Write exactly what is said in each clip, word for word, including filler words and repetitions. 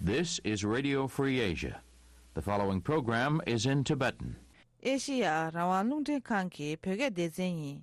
This is Radio Free Asia. The following program is in Tibetan. ཨེ་ཤི་ཡ་རང་དབང་རླུང་འཕྲིན་ཁང་གི་བོད་སྐད་སྡེ་ཚན་ཡིན།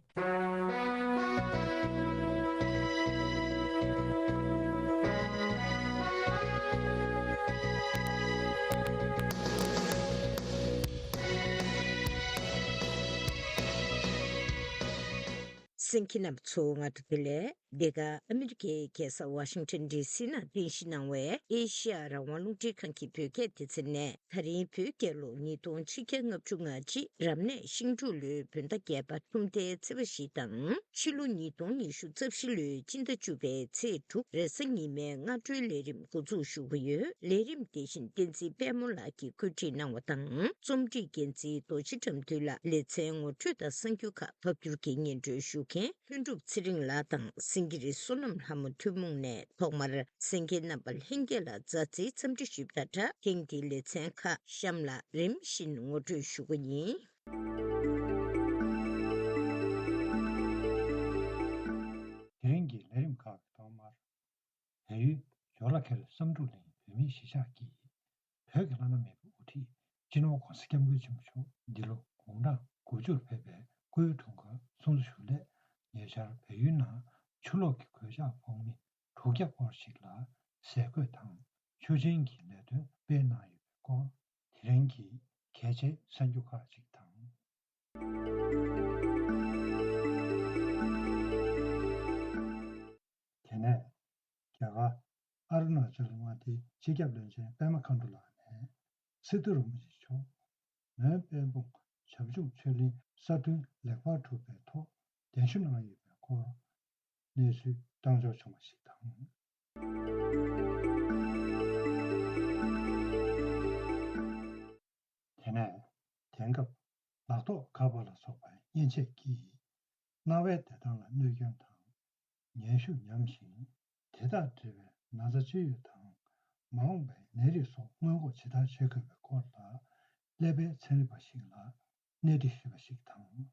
གསན་མཁན་རྣམ་པ་ཚོ་སྔ་དྲོ་བདེ་ལེགས། འདི་ག་ཨ་མི་རི་ཀའི་རྒྱལ་ས་ཝ་ཤིང་ཊོན་ཌི་སི་ནང་རྟེན་གཞི་གནང་བའི་ཨེ་ཤི་ཡ་རང་དབང་རླུང་འཕྲིན་ཁང་གི་བོད་སྐད་སྡེ་ཚན་ནས། ད་རིང་བོད་རྒྱལ་ལོ་ཉིས་སྟོང་ཆིག་བརྒྱ་ལྔ་བཅུ་ང་གཅིག་རབ་གནས་ཤིང་འབྲུག་ལོའི་བོད་ཟླ་བརྒྱད་པ་ཁྲུམས་ཟླའི་ཚེས་པ་བཞི་དང་། ཕྱི་ལོ་ཉིས་སྟོང་ཉི་ཤུ་རྩ་བཞི་ལོའི་སྤྱི་ཟླ་བཅུ་པའི་ཚེས་དྲུག་རེས་གཟའ་ཉི་མའི་སྔ་དྲོའི་ལས་རིམ་འགོ་འཛུགས་ཞུ་གི་ཡོད། ལས་རིམ་དེ་བཞིན་བསྟན་འཛིན་དཔལ་མོ་ལགས་ཀྱིས་བཀོད་སྒྲིག་གནང་བ་དང་། རྩོམ་སྒྲིག་འགན་འཛིན་རྡོ་རྗེ་དགྲ་འདུལ་ལགས། ལེ་ཚན་ངོ་སྤྲོད་དང་གསར་འགྱུར་ཁག་ཕབ་སྒྱུར་གྱིས་སྙན་སྒྲོན་ཞུ་མཁན་ལྷུན་གྲུབ་ཚེ་རིང་ལགས་དང་། སེང་གེ་རི་བསོད་ནམས་ལྷ་མོ་ཐུན་མོང་ནས། ཐོག་མར་གསན་མཁན་རྣམ་པ་ལྷན་རྒྱས་ལ་མཛའ་བརྩེའི་འཚམས་འདྲི་ཞུས་པ་དང་སྦྲགས། ཐེངས་འདིའི་ལེ་ཚན་ཁག་གཤམ་ལ་རིམ་བཞིན་ངོ་སྤྲོད་ཞུ་གི་ཡིན། དེ་རིང་གི་ལས་རིམ་ཁག་གི་ཐོག་མར། བལ་ཡུལ་ཇོ་ལ་ཁེལ་བསམ་འགྲུབ་གླིང་བོད་མིའི་གཞིས་ཆགས་ཀྱིས། བོད་ཀྱི་བླ་ན་མེད་པའི་དབུ་ཁྲིད་སྤྱི་ནོར་༧གོང་ས་༧སྐྱབས་མགོན་ཆེན་པོ་མཆོག་འདི་ལོ་དགུང་གྲངས་དགུ་བཅུར་ཕེབས་པའི་སྐུའི་འཁྲུངས་སྐར་ཚོགས་འདུ་ཞུ་སླད། ཉེ་ཆར་བལ་ཡུལ་ནང་ཆུ་ལོག་གི་གོད་ཆག་ཕོག་མི་དྲུག་བརྒྱ་སྐོར་ཞིག་ལ་ཟས་གོས་དང་ཆོས་སྦྱིན་གྱི་ལས་དོན་སྤེལ་གནང་ཡོད་པའི་སྐོར། དེ་རིང་གི་གལ་ཆེའི་གསར་འགྱུར་ཁག་ཅིག་དང་། དེ་ནས། རྒྱ་གར་ཨ་རུ་ན་ཅལ་མངའ་སྡེའི་སྤྱི་ཁྱབ་བློན་ཆེན་པད་མ་མཁའ་འགྲོ་ལགས་ནས། སི་ཏུ་རིན་པོ་ཆེ་མཆོག་མོན་དཔལ་འབུམ་བྱམས་ཆུབ་ཆོས་གླིང་གསར་སྐྲུན་ལེགས་པར་གྲུབ་པའི་ཐོག་གདན་ཞུ་གནང་ཡོད་པའི་སྐོར་གནས་ཚུལ་བཏང་འབྱོར་བྱུང་བ་ཞིག་དང་། དེ་ནས་དེང་སྐབས་ལག་ཐོགས་ཁ་པར་ལ་སོགས་པའི་མཉེན་ཆས་ཀྱིས་རྣ་བའི་བདེ་ཐང་ལ་གནོད་སྐྱོན་དང་། ངལ་ཤུགས་ཉམས་ཤིང་། དེ་དང་འབྲེལ་བའི་ན་ཚ་ཅི་ཡོད་དང་། མ་འོངས་པའི་ནད་རིགས་སོགས་སྔོན་འགོག་ཇི་ལྟར་བྱེད་དགོས་པའི་སྐོར་ལ། ཀླད་པའི་ཚན་རིག་པ་ཞིག་ལ་གནས་འདྲི་ཞུས་པ་ཞིག་དང་།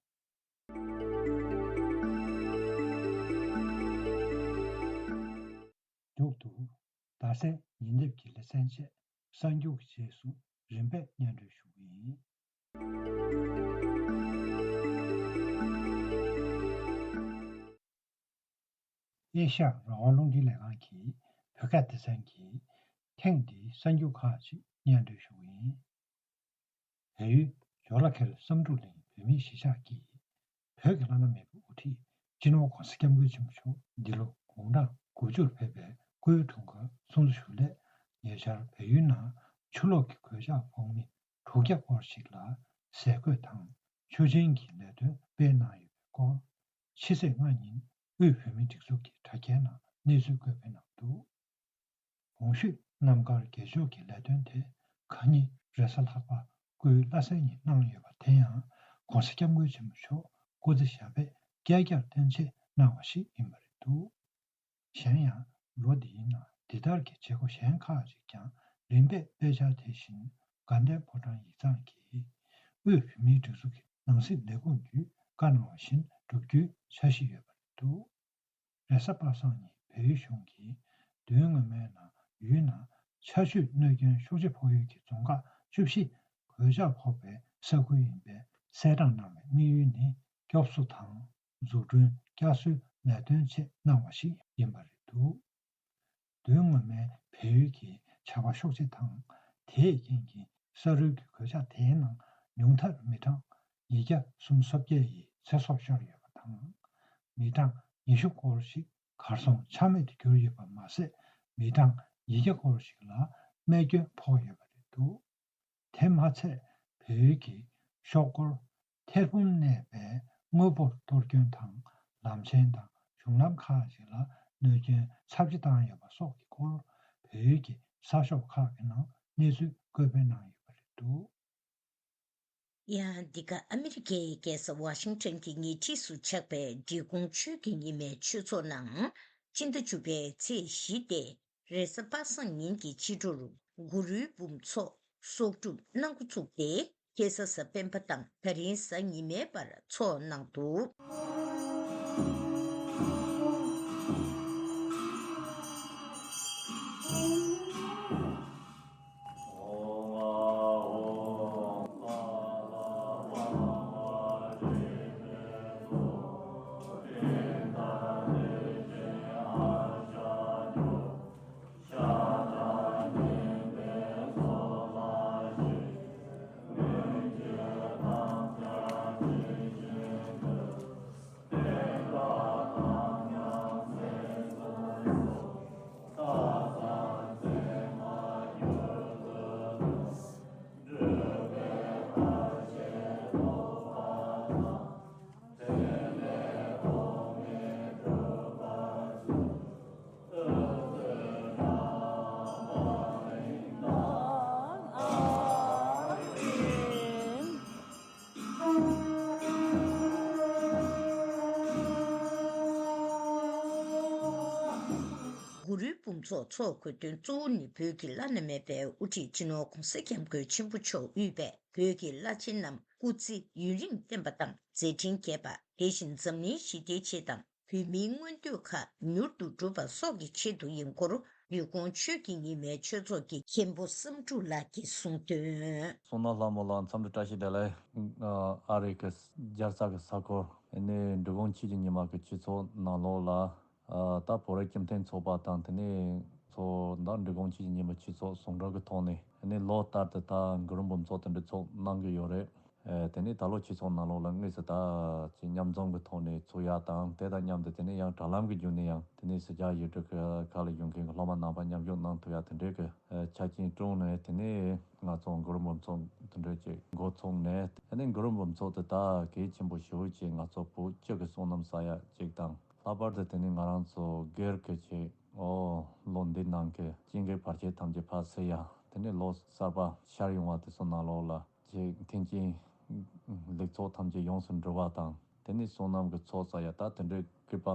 མཇུག་ཏུ། རྡ་སའི་ཉིན་དེབ་ཀྱི་ལེ་ཚན་བཅས་གསར་འགྱུར་གྱི་རྗེས་སུ་རིམ་པས་སྙན་སྒྲོན་ཞུ་གི་ཡིན། ཨེ་ཤ་ཡ་རང་དབང་རླུང་འཕྲིན་ལས་ཁང་གི་བོད་སྐད་སྡེ་ཚན་གྱིས་ཐེངས་འདིའི་གསར་འགྱུར་ཁག་ཅིག་སྙན་སྒྲོན་ཞུ་གི་ཡིན། བལ་ཡུལ་ཇོ་ལ་ཁེལ་བསམ་འགྲུབ་གླིང་བོད་མིའི་གཞིས་ཆགས་ཀྱིས། བོད་ཀྱི་བླ་ན་མེད་པའི་དབུ་ཁྲིད་སྤྱི་ནོར་༧གོང་ས་༧སྐྱབས་མགོན་ཆེན་པོ་མཆོག་འདི་ལོ་དགུང་གྲངས་དགུ་བཅུར་ཕེབས་པའི་སྐུའི་འཁྲུངས་སྐར་ཚོགས་འདུ་ཞུ་སླད། ཉེ་ཆར་བལ་ཡུལ་ནང་ཆུ་ལོག་གི་གོད་ཆག་ཕོག་མི་དྲུག་བརྒྱ་སྐོར་ཞིག་ལ་ཟས་གོས་དང་ཆོས་སྦྱིན་གྱི་ལས་དོན་སྤེལ་གནང་ཡོད་པའི་སྐོར། ཕྱི་ཚེས་ལྔ་ཉིན་དབུས་བོད་མིའི་སྒྲིག་འཛུགས་ཀྱི་དྲ་རྒྱའི་ནང་གནས་ཚུལ་བཀོད་སྤེལ་གནང་འདུག། གོང་ཞུས་རྣམ་དཀར་དགེ་སྦྱོར་གྱི་ལས་དོན་དེ་ཁ་ཉིན་རེས་གཟའ་ལྷག་པ་སྐུའི་བླ་གཟའ་ཉིན་གནང་ཡོད་པ་དེ་ཡང་༧གོང་ས་༧སྐྱབས་མགོན་ཆེན་པོ་མཆོག་སྐུ་ཚེ་ཞབས་པད་བསྐལ་བརྒྱར་བརྟན་ཆེད་གནང་བ་ཞིག་ཡིན་པ་རེད་འདུག། གཞན་ཡང་ལོ་འདིའི་ནང་འདི་ལྟར་གྱི་བྱེད་སྒོ་གཞན་ཁག་ཅིག་ཀྱང་རིམ་པས་སྤེལ་འཆར་དེ་བཞིན་དགའ་ལྡན་ཕོ་བྲང་ཡིག་ཚང་གིས་དབུས་བོད་མིའི་སྒྲིག་འཛུགས་ཀྱི་ནང་སྲིད་ལས་ཁུངས་བརྒྱུད་བཀའ་གནང་བ་བཞིན་བསྒྲུབ་རྒྱུའི་འཆར་གཞི་ཡོད་པ་རེད་འདུག། རེས་གཟའ་པ་སངས་ཉིན་བལ་ཡུལ་གཞུང་གིས་མདུན་སྔོན་མའི་ནང་ཡུལ་ནང་ཆར་ཆུས་གནོད་སྐྱོན་ཤུགས་ཆེ་ཕོག་ཡུལ་གྱི་རྫོང་ཁག་བཅུ་བཞི་གོད་ཆག་ཕོག་པའི་ས་ཁུལ་ཡིན་པས་གསལ་བསྒྲགས་གནང་བའི་དམིགས་ཡུལ་ནི་སྐྱོབ་གསོ་དང་འཛུགས་སྐྲུན་བསྐྱར་གསོའི་ལས་དོན་ཆེད་གནང་བ་ཞིག་ཡིན་པ་རེད་འདུག། མདུན་སྔོན་མའི་བལ་ཡུལ་གྱི་ཆར་པ་ཤུགས་ཆེ་དང་དེའི་རྐྱེན་གྱིས་ས་རུལ་གྱི་གོད་ཆག་དེའི་ནང་ཉུང་མཐར་མི་གྲངས་ཉིས་བརྒྱ་སུམ་ཅུ་སོ་བརྒྱད་ཡི་ཚེ་སྲོག་ཤོར་ཡོད་པ་དང་། མི་གྲངས་ཉི་ཤུ་སྐོར་ཞིག་གར་སོང་ཆ་མེད་དུ་གྱུར་ཡོད་པ་མ་ཟད། མི་གྲངས་ཉིས་བརྒྱ་སྐོར་ཞིག་ལ་རྨས་སྐྱོན་ཕོག་ཡོད་པ་རེད་འདུག། དེ་མ་ཚད་བལ་ཡུལ་གྱི་ཤོག་སྒོར་ཐེར་འབུམ་གནས་པའི་དངོས་པོར་གཏོར་སྐྱོན་དང་། ལམ་ཆེན་དང་གཞུང་ལམ་ཁག་ཅིག་ལ་གནོད་སྐྱོན་ཚབས་ཆེ་བཏང་ཡོད་པ་སོགས་ཀྱི་སྐོར། བལ་ཡུལ་གྱི་གསར་ཤོག་ཁག་གི་ནང་གནས་ཚུལ་བཀོད་སྤེལ་གནང་ཡོད་པ་རེད་འདུག། ཡང་འདི་ག་ཨ་མི་རི་ཀའི་རྒྱལ་ས་ཝ་ཤིང་ཊོན་གྱི་ཉེ་འཁྲིས་སུ་ཆགས་པའི་འབྲི་གུང་ཆོས་ཀྱི་ཉི་མའི་ཆོས་ཚོགས་ནང་། སྤྱི་ཟླ་བཅུ་པའི་ཚེས་བཞི་སྟེ། རེས་གཟའ་པ་སངས་ཉིན་གྱི་ཕྱི་དྲོར་གུ་རུའི་འབུམ་ཚོགས་གསོག་སྒྲུབ་གནང་འགོ་བཙུགས་ཏེ། ཁ་སང་གཟའ་སྤེན་པ་དང་ད་རིང་གཟའ་ཉི་མའི་བར་ཚོགས་གནང་འདུག། ཚོགས་ཚོགས་དགོས་དོན་གཙོ་བོ་ནི་བོད་ཀྱི་བླ་ན་མེད་པའི་དབུ་ཁྲིད་སྤྱི་ནོར་༧གོང་ས་༧སྐྱབས་མགོན་ཆེན་པོ་མཆོག་དབུས་པའི་བོད་ཀྱི་བླ་ཆེན་རྣམས་སྐུ་ཚེ་ཡུན་རིང་བརྟན་པ་དང་མཛད་འཕྲིན་རྒྱས་པ། དེ་བཞིན་འཛམ་གླིང་ཞི་བདེའི་ཆེད་དང་། བོད་མིའི་མངོན་འདོད་ཁག་མྱུར་དུ་འགྲུབ་པ་སོགས་ཀྱི་ཆེད་དུ་ཡིན་སྐོར། འདུས་གུང་ཆོས་ཀྱི་ཉི་མའི་ཆོས་ཚོགས་ཀྱི་མཁན་པོ་བསམ་འགྲུབ་ལགས་ཀྱིས་གསུངས་དོན། གསུང་གནང་ལྷ་མོ་ལགས་འཚམས་འདྲི་བཀྲ་ཤིས་བདེ་ལེགས། ཨ་རི་གི་རྒྱལ་ས་གི་ས་ཁུལ་ཨ་ནི་འདུས་གུང་ཆོས་ཀྱི་ཉི་མ་གི་ཆོས་ཚོགས་ནང་ལོགས་ལ། ཨ་ད་བོད་རིགས་སྤྱི་མཐུན་ཚོགས་པ་དང་དེ་ནས་ཚོགས་མདའ་འདུས་གུང་ཆོས་ཀྱི་ཉི་མ་ཆོས་ཚོགས་ཟུང་འབྲེལ་གྱི་ཐོག་ནས་ཨ་ནི་ལོ་ལྟར་དུ་ད་གུ་རུ་འབུམ་ཚོགས་དེ་འདྲ་ཚོགས་གནང་གི་ཡོད་རེད། ཨེ་དེ་ནས་ད་ལོ་ཆོས་ཚོགས་ནང་ལོགས་ལ་དངོས་སུ་ད་ཅིག་མཉམ་འཛོམས་ཀྱི་ཐོག་ནས་ཚོགས་ཡག་དང་། དེ་དང་མཉམ་དུ་དེ་ནས་ཡང་དྲ་ལམ་གྱི་བརྒྱུད་ནས་ཡང་དེ་ནས་ཕྱི་རྒྱལ་ཡུལ་གྲུ་ཁག་ལ་ཡོད་མཁན་གྱི་སློབ་མ་རྣམ་པ་མཉམ་ཞུགས་གནང་ཐུབ་ཡག་དེ་འདྲའི་གི་ཨེ་ཆ་རྐྱེན་བསྐྲུན་ནས། དེ་ནས་ང་ཚོ་གུ་རུ་འབུམ་ཚོགས་དེ་འདྲ་ཅིག་འགོ་ཚུགས་ནས། དེ་ནས་གུ་རུ་འབུམ་ཚོགས་དེ་ད་གལ་ཆེན་པོ་ཞེ་པོ་ཅིག་ང་ཚོ་བོད་སྤྱི་གི་བསོད་ནམས་བསགས་ཡག་ཅིག་དང་། ལྷག་པར་དུ་དེ་ནས་ང་རང་ཚོ་སྒེར་གྱི་ཅིག་ཨོ་ལོ་འདི་ནང་གི་སྐྱེ་འགྲོའི་བར་ཆད་ཐམས་ཅད་ཕར་སེལ་ཡག། དེ་ནས་ལོ་གསར་པ་ཤར་ཡོང་བ་དེ་ཚོ་ནང་ལོགས་ལ་ཅིག་མཐུན་རྐྱེན་ལེགས་ཚོགས་ཐམས་ཅད་ཡོངས་སུ་འགྲུབ་པ་དང་། དེ་ནས་བསོད་ནམས་ཀྱི་ཚོགས་བསགས་ཡག་ད་དེ་འདྲའི་སྐུད་པ་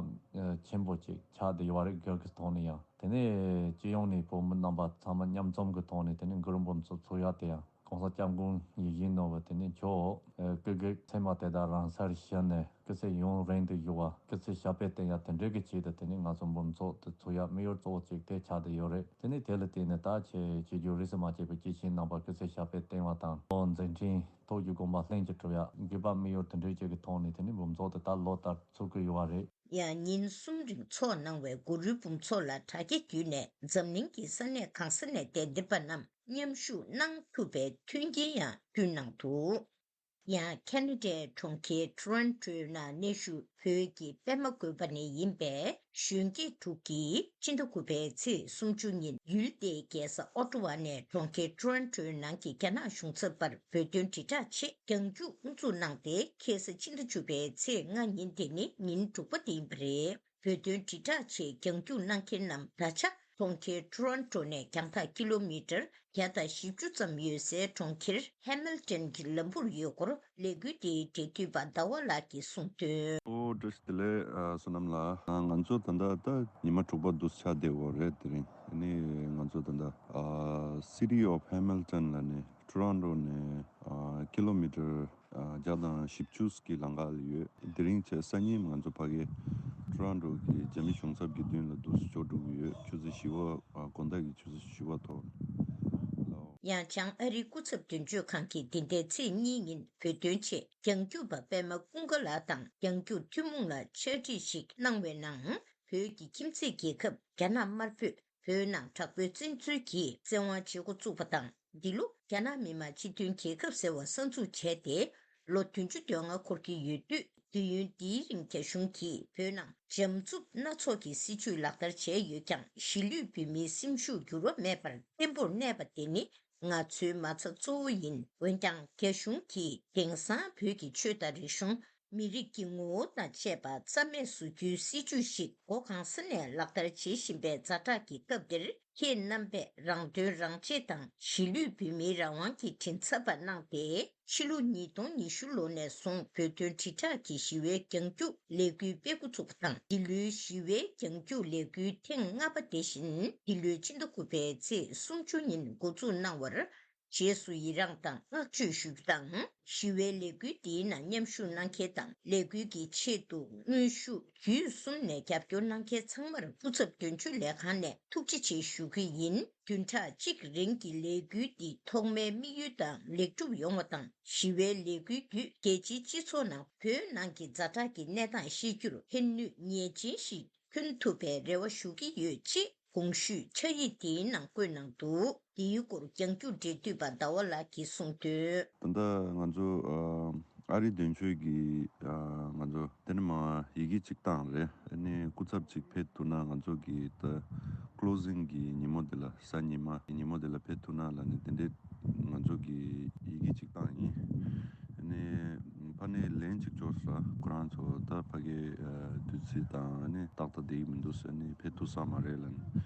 ཆེན་པོ་ཅིག་ཆགས་བསྡད་ཡོད་རེད། སྒེར་གྱི་ཐོག་ནས་ཡང་། དེ་ནས་སྤྱི་ཡོངས་ནས་བོད་མི་རྣམ་པ་ཚང་མ་མཉམ་འཛོམས་ཀྱི་ཐོག་ནས་དེ་ནས་གུ་རུ་འབུམ་ཚོགས་ཚོགས་ཡག་དེ་ཡང་༧གོང་ས་༧སྐྱབས་མགོན་ཡིད་བཞིན་ནོར་བུ་དེ་ནས་མཆོག་ཨ་སྐུ་སྒེར་མཚན་མ་དེ་དག་རང་སར་བཞག་ནས་སྐུ་ཚེ་ཡུན་རིང་དུ་བཞུགས་པ། སྐུ་ཚེ་ཞབས་པད་བརྟན་ཡག་དེ་འདྲའི་གི་ཆེད་དུ་དེ་ནས་ང་ཚོ་འབུམ་ཚོགས་དེ་ཚོགས་ཡག་དམིགས་ཡུལ་གཙོ་བོ་གཅིག་དེ་ཆགས་བསྡད་ཡོད་རེད། དེ་ནས་དེ་ལ་བརྟེན་ནས་ད་ཆེ་ཆེ་རྒྱུ་རིས་སུ་མ་ཆད་པའི་སྐྱེས་ཆེན་རྣམ་པ་སྐུ་ཚེ་ཞབས་པད་བརྟན་པ་དང་། ལོ་མཛད་འཕྲིན་ཐུགས་ཀྱི་དགོངས་པ་ལྷུན་གྱིས་གྲུབ་ཡག་དགོས་པ་དམིགས་ཡུལ་དེ་འདྲའི་གཅིག་གི་ཐོག་ནས་དེ་ནས་འབུམ་ཚོགས་དེ་ད་ལོ་ལྟར་ཚོགས་ཀྱི་ཡོད་པ་རེད། ཡང་ཉིན་གསུམ་རིང་ཚོགས་གནང་བའི་གུ་རུའི་འབུམ་ཚོགས་ལ་དྲ་རྒྱ་བརྒྱུད་ནས་འཛམ་གླིང་གི་ས་གནས་གང་ས་ནས་དད་ལྡན་པ་རྣམས་མཉམ་ཞུགས་གནང་ཐུབ་པའི་མཐུན་རྐྱེན་ཡང་བསྐྲུན་གནང་འདུག། ཡང་ཁེ་ན་ཌའི་གྲོང་ཁྱེར་ཊོ་རོན་ཊོའི་ནང་གནས་བཞུགས་བོད་ཀྱི་པད་མ་བཀོད་པ་ནས་ཡིན་པའི་གཞོན་སྐྱེས་དྲུག་གིས་ཕྱི་ཟླ་དགུ་པའི་ཚེས་སུམ་ཅུ་ཉིན་ཡུལ་དེའི་རྒྱལ་ས་ཨོ་ཊ་ཝ་ནས་གྲོང་ཁྱེར་ཊོ་རོན་ཊོའི་ནང་གི་རྒྱ་ནག་གཞུང་ཚབ་བར་བོད་དོན་དྲིལ་བསྒྲགས་ཆེད་རྒྱང་རྒྱུག་དབུ་འཛུགས་གནང་སྟེ། ཁ་སང་ཕྱི་ཟླ་བཅུ་པའི་ཚེས་ལྔ་ཉིན་དེ་ནི་ཉིན་དྲུག་པ་དེ་ཡིན་པ་རེད། བོད་དོན་དྲིལ་བསྒྲགས་ཆེད་རྒྱང་རྒྱུག་གནང་མཁན་རྣམས་ད་ཆ་གྲོང་ཁྱེར་ཊོ་རོན་ཊོ་ནས་རྒྱང་ཐག་ཀི་ལོ་མི་ཊར་བརྒྱ་དང་བཞི་བཅུ་ཙམ་ཡོད་སའི་གྲོང་ཁྱེར་ཧེ་མིལ་ཊོན་གྱི་ལམ་བུར་ཡོད་སྐོར་ལས་འགུལ་དེའི་འབྲེལ་མཐུད་པ་ཟླ་བ་ལགས་ཀྱིས་གསུངས་དོན། ཨོ་བཀྲ་ཤིས་བདེ་ལེགས། ཨ་བསོད་ནམས་ལགས། ང་ཚོ་ད་ལྟ་ད་ཉི་མ་དྲུག་པ་འདུག་ཆགས་བསྡད་ཡོད་རེད། དེ་རིང་ཨ་ནི་ང་ཚོ་ད་ལྟ་ཨ་City of Hamilton ལ་ནི་ཊོ་རོན་ཊོ་ནས་ཨ་ཀི་ལོ་མི་ཊར་ཨ་བརྒྱ་དང་བཞི་བཅུ་གི་ལམ་ཁ་ལ་ཡོད། དེ་རིང་བྱས་སང་ཉིན་ང་ཚོ་ཕ་གི་ཊོ་རོན་ཊོ་གི་རྒྱ་མི་གཞུང་ཚབ་ཀྱི་མདུན་ལ་འདུག་སེ་འབྱོར་འགྲོ་གི་ཡོད། ཆུ་ཚོད་བཞི་པ་ཨ་དགོང་དག་གི་ཆུ་ཚོད་བཞི་པ་ཐོག་ལ། ཡང་བྱང་ཨ་རིའི་སྐུ་ཚབ་དོན་གཅོད་ཁང་གིས་འདི་ཟླའི་ཚེས་གཉིས་ཉིན་བོད་དོན་ཆེད་རྒྱང་རྒྱུག་པ་པད་མ་ཀུན་དགའ་ལགས་དང་རྒྱང་རྒྱུག་ཐུན་མོང་ལ་ཕྱག་བྲིས་ཤིག་གནང་བའི་ནང་། བོད་ཀྱི་ཁྱིམ་མཚེས་རྒྱལ་ཁབ་རྒྱ་ནག་དམར་པོས་བོད་ནང་དྲག་པོའི་བཙན་འཛུལ་གྱིས་བཙན་དབང་བྱེད་འགོ་བཙུགས་པ་དང་། འདི་ལོ་རྒྱ་ནག་མི་དམངས་སྤྱི་མཐུན་རྒྱལ་ཁབ་ཟེར་བ་གསར་འཛུགས་བྱས་ཏེ་ལོ་བདུན་ཅུ་དོན་ལྔ་འཁོར་གྱི་ཡོད་དུས། དུས་ཡུན་འདིའི་རིང་རྒྱ་གཞུང་གིས་བོད་ནང་འཇམ་རྩུབ་སྣ་ཚོགས་ཀྱི་སྲིད་བྱུས་ལག་བསྟར་བྱས་ཡོད་ཀྱང་། གཞིས་ལུས་བོད་མིའི་སེམས་ཤུགས་འགྱུར་བ་མེད་པར་བརྟན་པོར་གནས་པ་དེ་ནི་ང་ཚོའི་མ་རྩ་གཙོ་བོ་ཡིན། འོན་ཀྱང་། རྒྱ་གཞུང་གིས་དེང་སང་བོད་ཀྱི་ཆོས་དང་རིག་གཞུང་། མི་རིགས་ཀྱི་ངོ་བོ་དང་བཅས་པ་རྩ་མེད་བཟོ་རྒྱུའི་སྲིད་བྱུས་ཤིག་སྒོ་གང་ས་ནས་ལག་བསྟར་བྱེད་བཞིན་པའི་ཛ་དྲག་གི་སྐབས་འདིར། ཁྱེད་རྣམ་པས་རང་དོན་རང་གཅེས་དང་། གཞིས་ལུས་བོད་མིའི་རང་དབང་གི་མགྲིན་ཚབ་པ་གནང་སྟེ། ཕྱི་ལོ་ཉིས་སྟོང་ཉི་ཤུ་ལོ་ནས་བཟུང་བོད་དོན་དྲིལ་བསྒྲགས་ཀྱི་ཞི་བའི་རྒྱང་རྒྱུག་ལས་འགུལ་སྤེལ་འགོ་ཚུགས་པ་དང་། འདི་ལོའི་ཞི་བའི་རྒྱང་རྒྱུག་ལས་འགུལ་ཐེངས་ལྔ་པ་དེ་བཞིན་འདི་ལོའི་ཕྱི་ཟླ་དགུ་པའི་ཚེས་སུམ་ཅུ་ཉིན་འགོ་འཛུགས་གནང་བར། རྗེས་སུ་ཡི་རངས་དང་བསྔགས་བརྗོད་ཞུ་རྒྱུ་དང་། ཞི་བའི་ལས་འགུལ་འདིའི་ནང་མཉམ་ཞུགས་གནང་མཁན་དང་། ལས་འགུལ་གྱི་ཆེད་དུ་དངོས་ཤུགས་བརྒྱུད་གསུམ་ནས་རྒྱབ་སྐྱོར་གནང་མཁན་ཚང་མར་སྐུ་ཚབ་དོན་གཅོད་ལས་ཁང་ནས་ཐུགས་རྗེ་ཆེ་ཞུ་གི་ཡིན། བདུན་ཕྲག་གཅིག་རིང་གི་ལས་འགུལ་འདི་ཐོག་མའི་དམིགས་ཡུལ་དང་ལེགས་གྲུབ་ཡོང་བ་དང་། ཞི་བའི་ལས་འགུལ་བརྒྱུད་རྒྱལ་སྤྱིའི་སྤྱི་ཚོགས་ནང་བོད་ནང་གི་ཛ་དྲག་གི་གནས་སྟངས་ཤེས་རྒྱུར་ཕན་ནུས་ངེས་ཅན་ཞིག་ཐོན་ཐུབ་པའི་རེ་བ་ཞུ་གི་ཡོད་ཅེས་གོང་ཞུས་ཕྱག་ཡིག་དེའི་ནང་བཀོད་གནང་འདུག། དེའི་སྐོར་རྒྱང་རྒྱུག་འབྲེལ་མཐུད་པ་ཟླ་བ་ལགས་ཀྱིས་གསུངས་དོན། ད་ལྟ་ང་ཚོ་ཨ་ཨ་རི་དོན་གཅོད་ཀྱི་ཨ་ང་ཚོ་དེ་ནས་མར་ཡི་གེ་གཅིག་བཏང་རེད། ཨ་ནི་སྐུ་ཚབ་ཅིག་ཕེབས་ཐུབ་ན། ང་ཚོ་གི་ད་ཀློ་ཟིང་གི་ཉིན་མོ་དེ་ལ། གཟའ་ཉི་མ་ཉིན་མོ་དེ་ལ་ཕེབས་ཐུབ་ན་ལབ་ནས་དེ་འདྲའི་ང་ཚོ་གི་ཡི་གེ་གཅིག་བཏང་ཡིན། ཨ་ནི་ཕ་ནས་ལན་གཅིག་འབྱོར་སོང་། ཁོ་རང་ཚོ་ད་ཕ་གི་ཨ་དུས་ཚོད་དང་ཨ་ནི་ཏག་ཏག་བསྡད་ཀྱི་མི་འདུག་ཟེར་ནས། ཕེབས་ཐུབ་ས་མ་རེད་ལབ་ནས།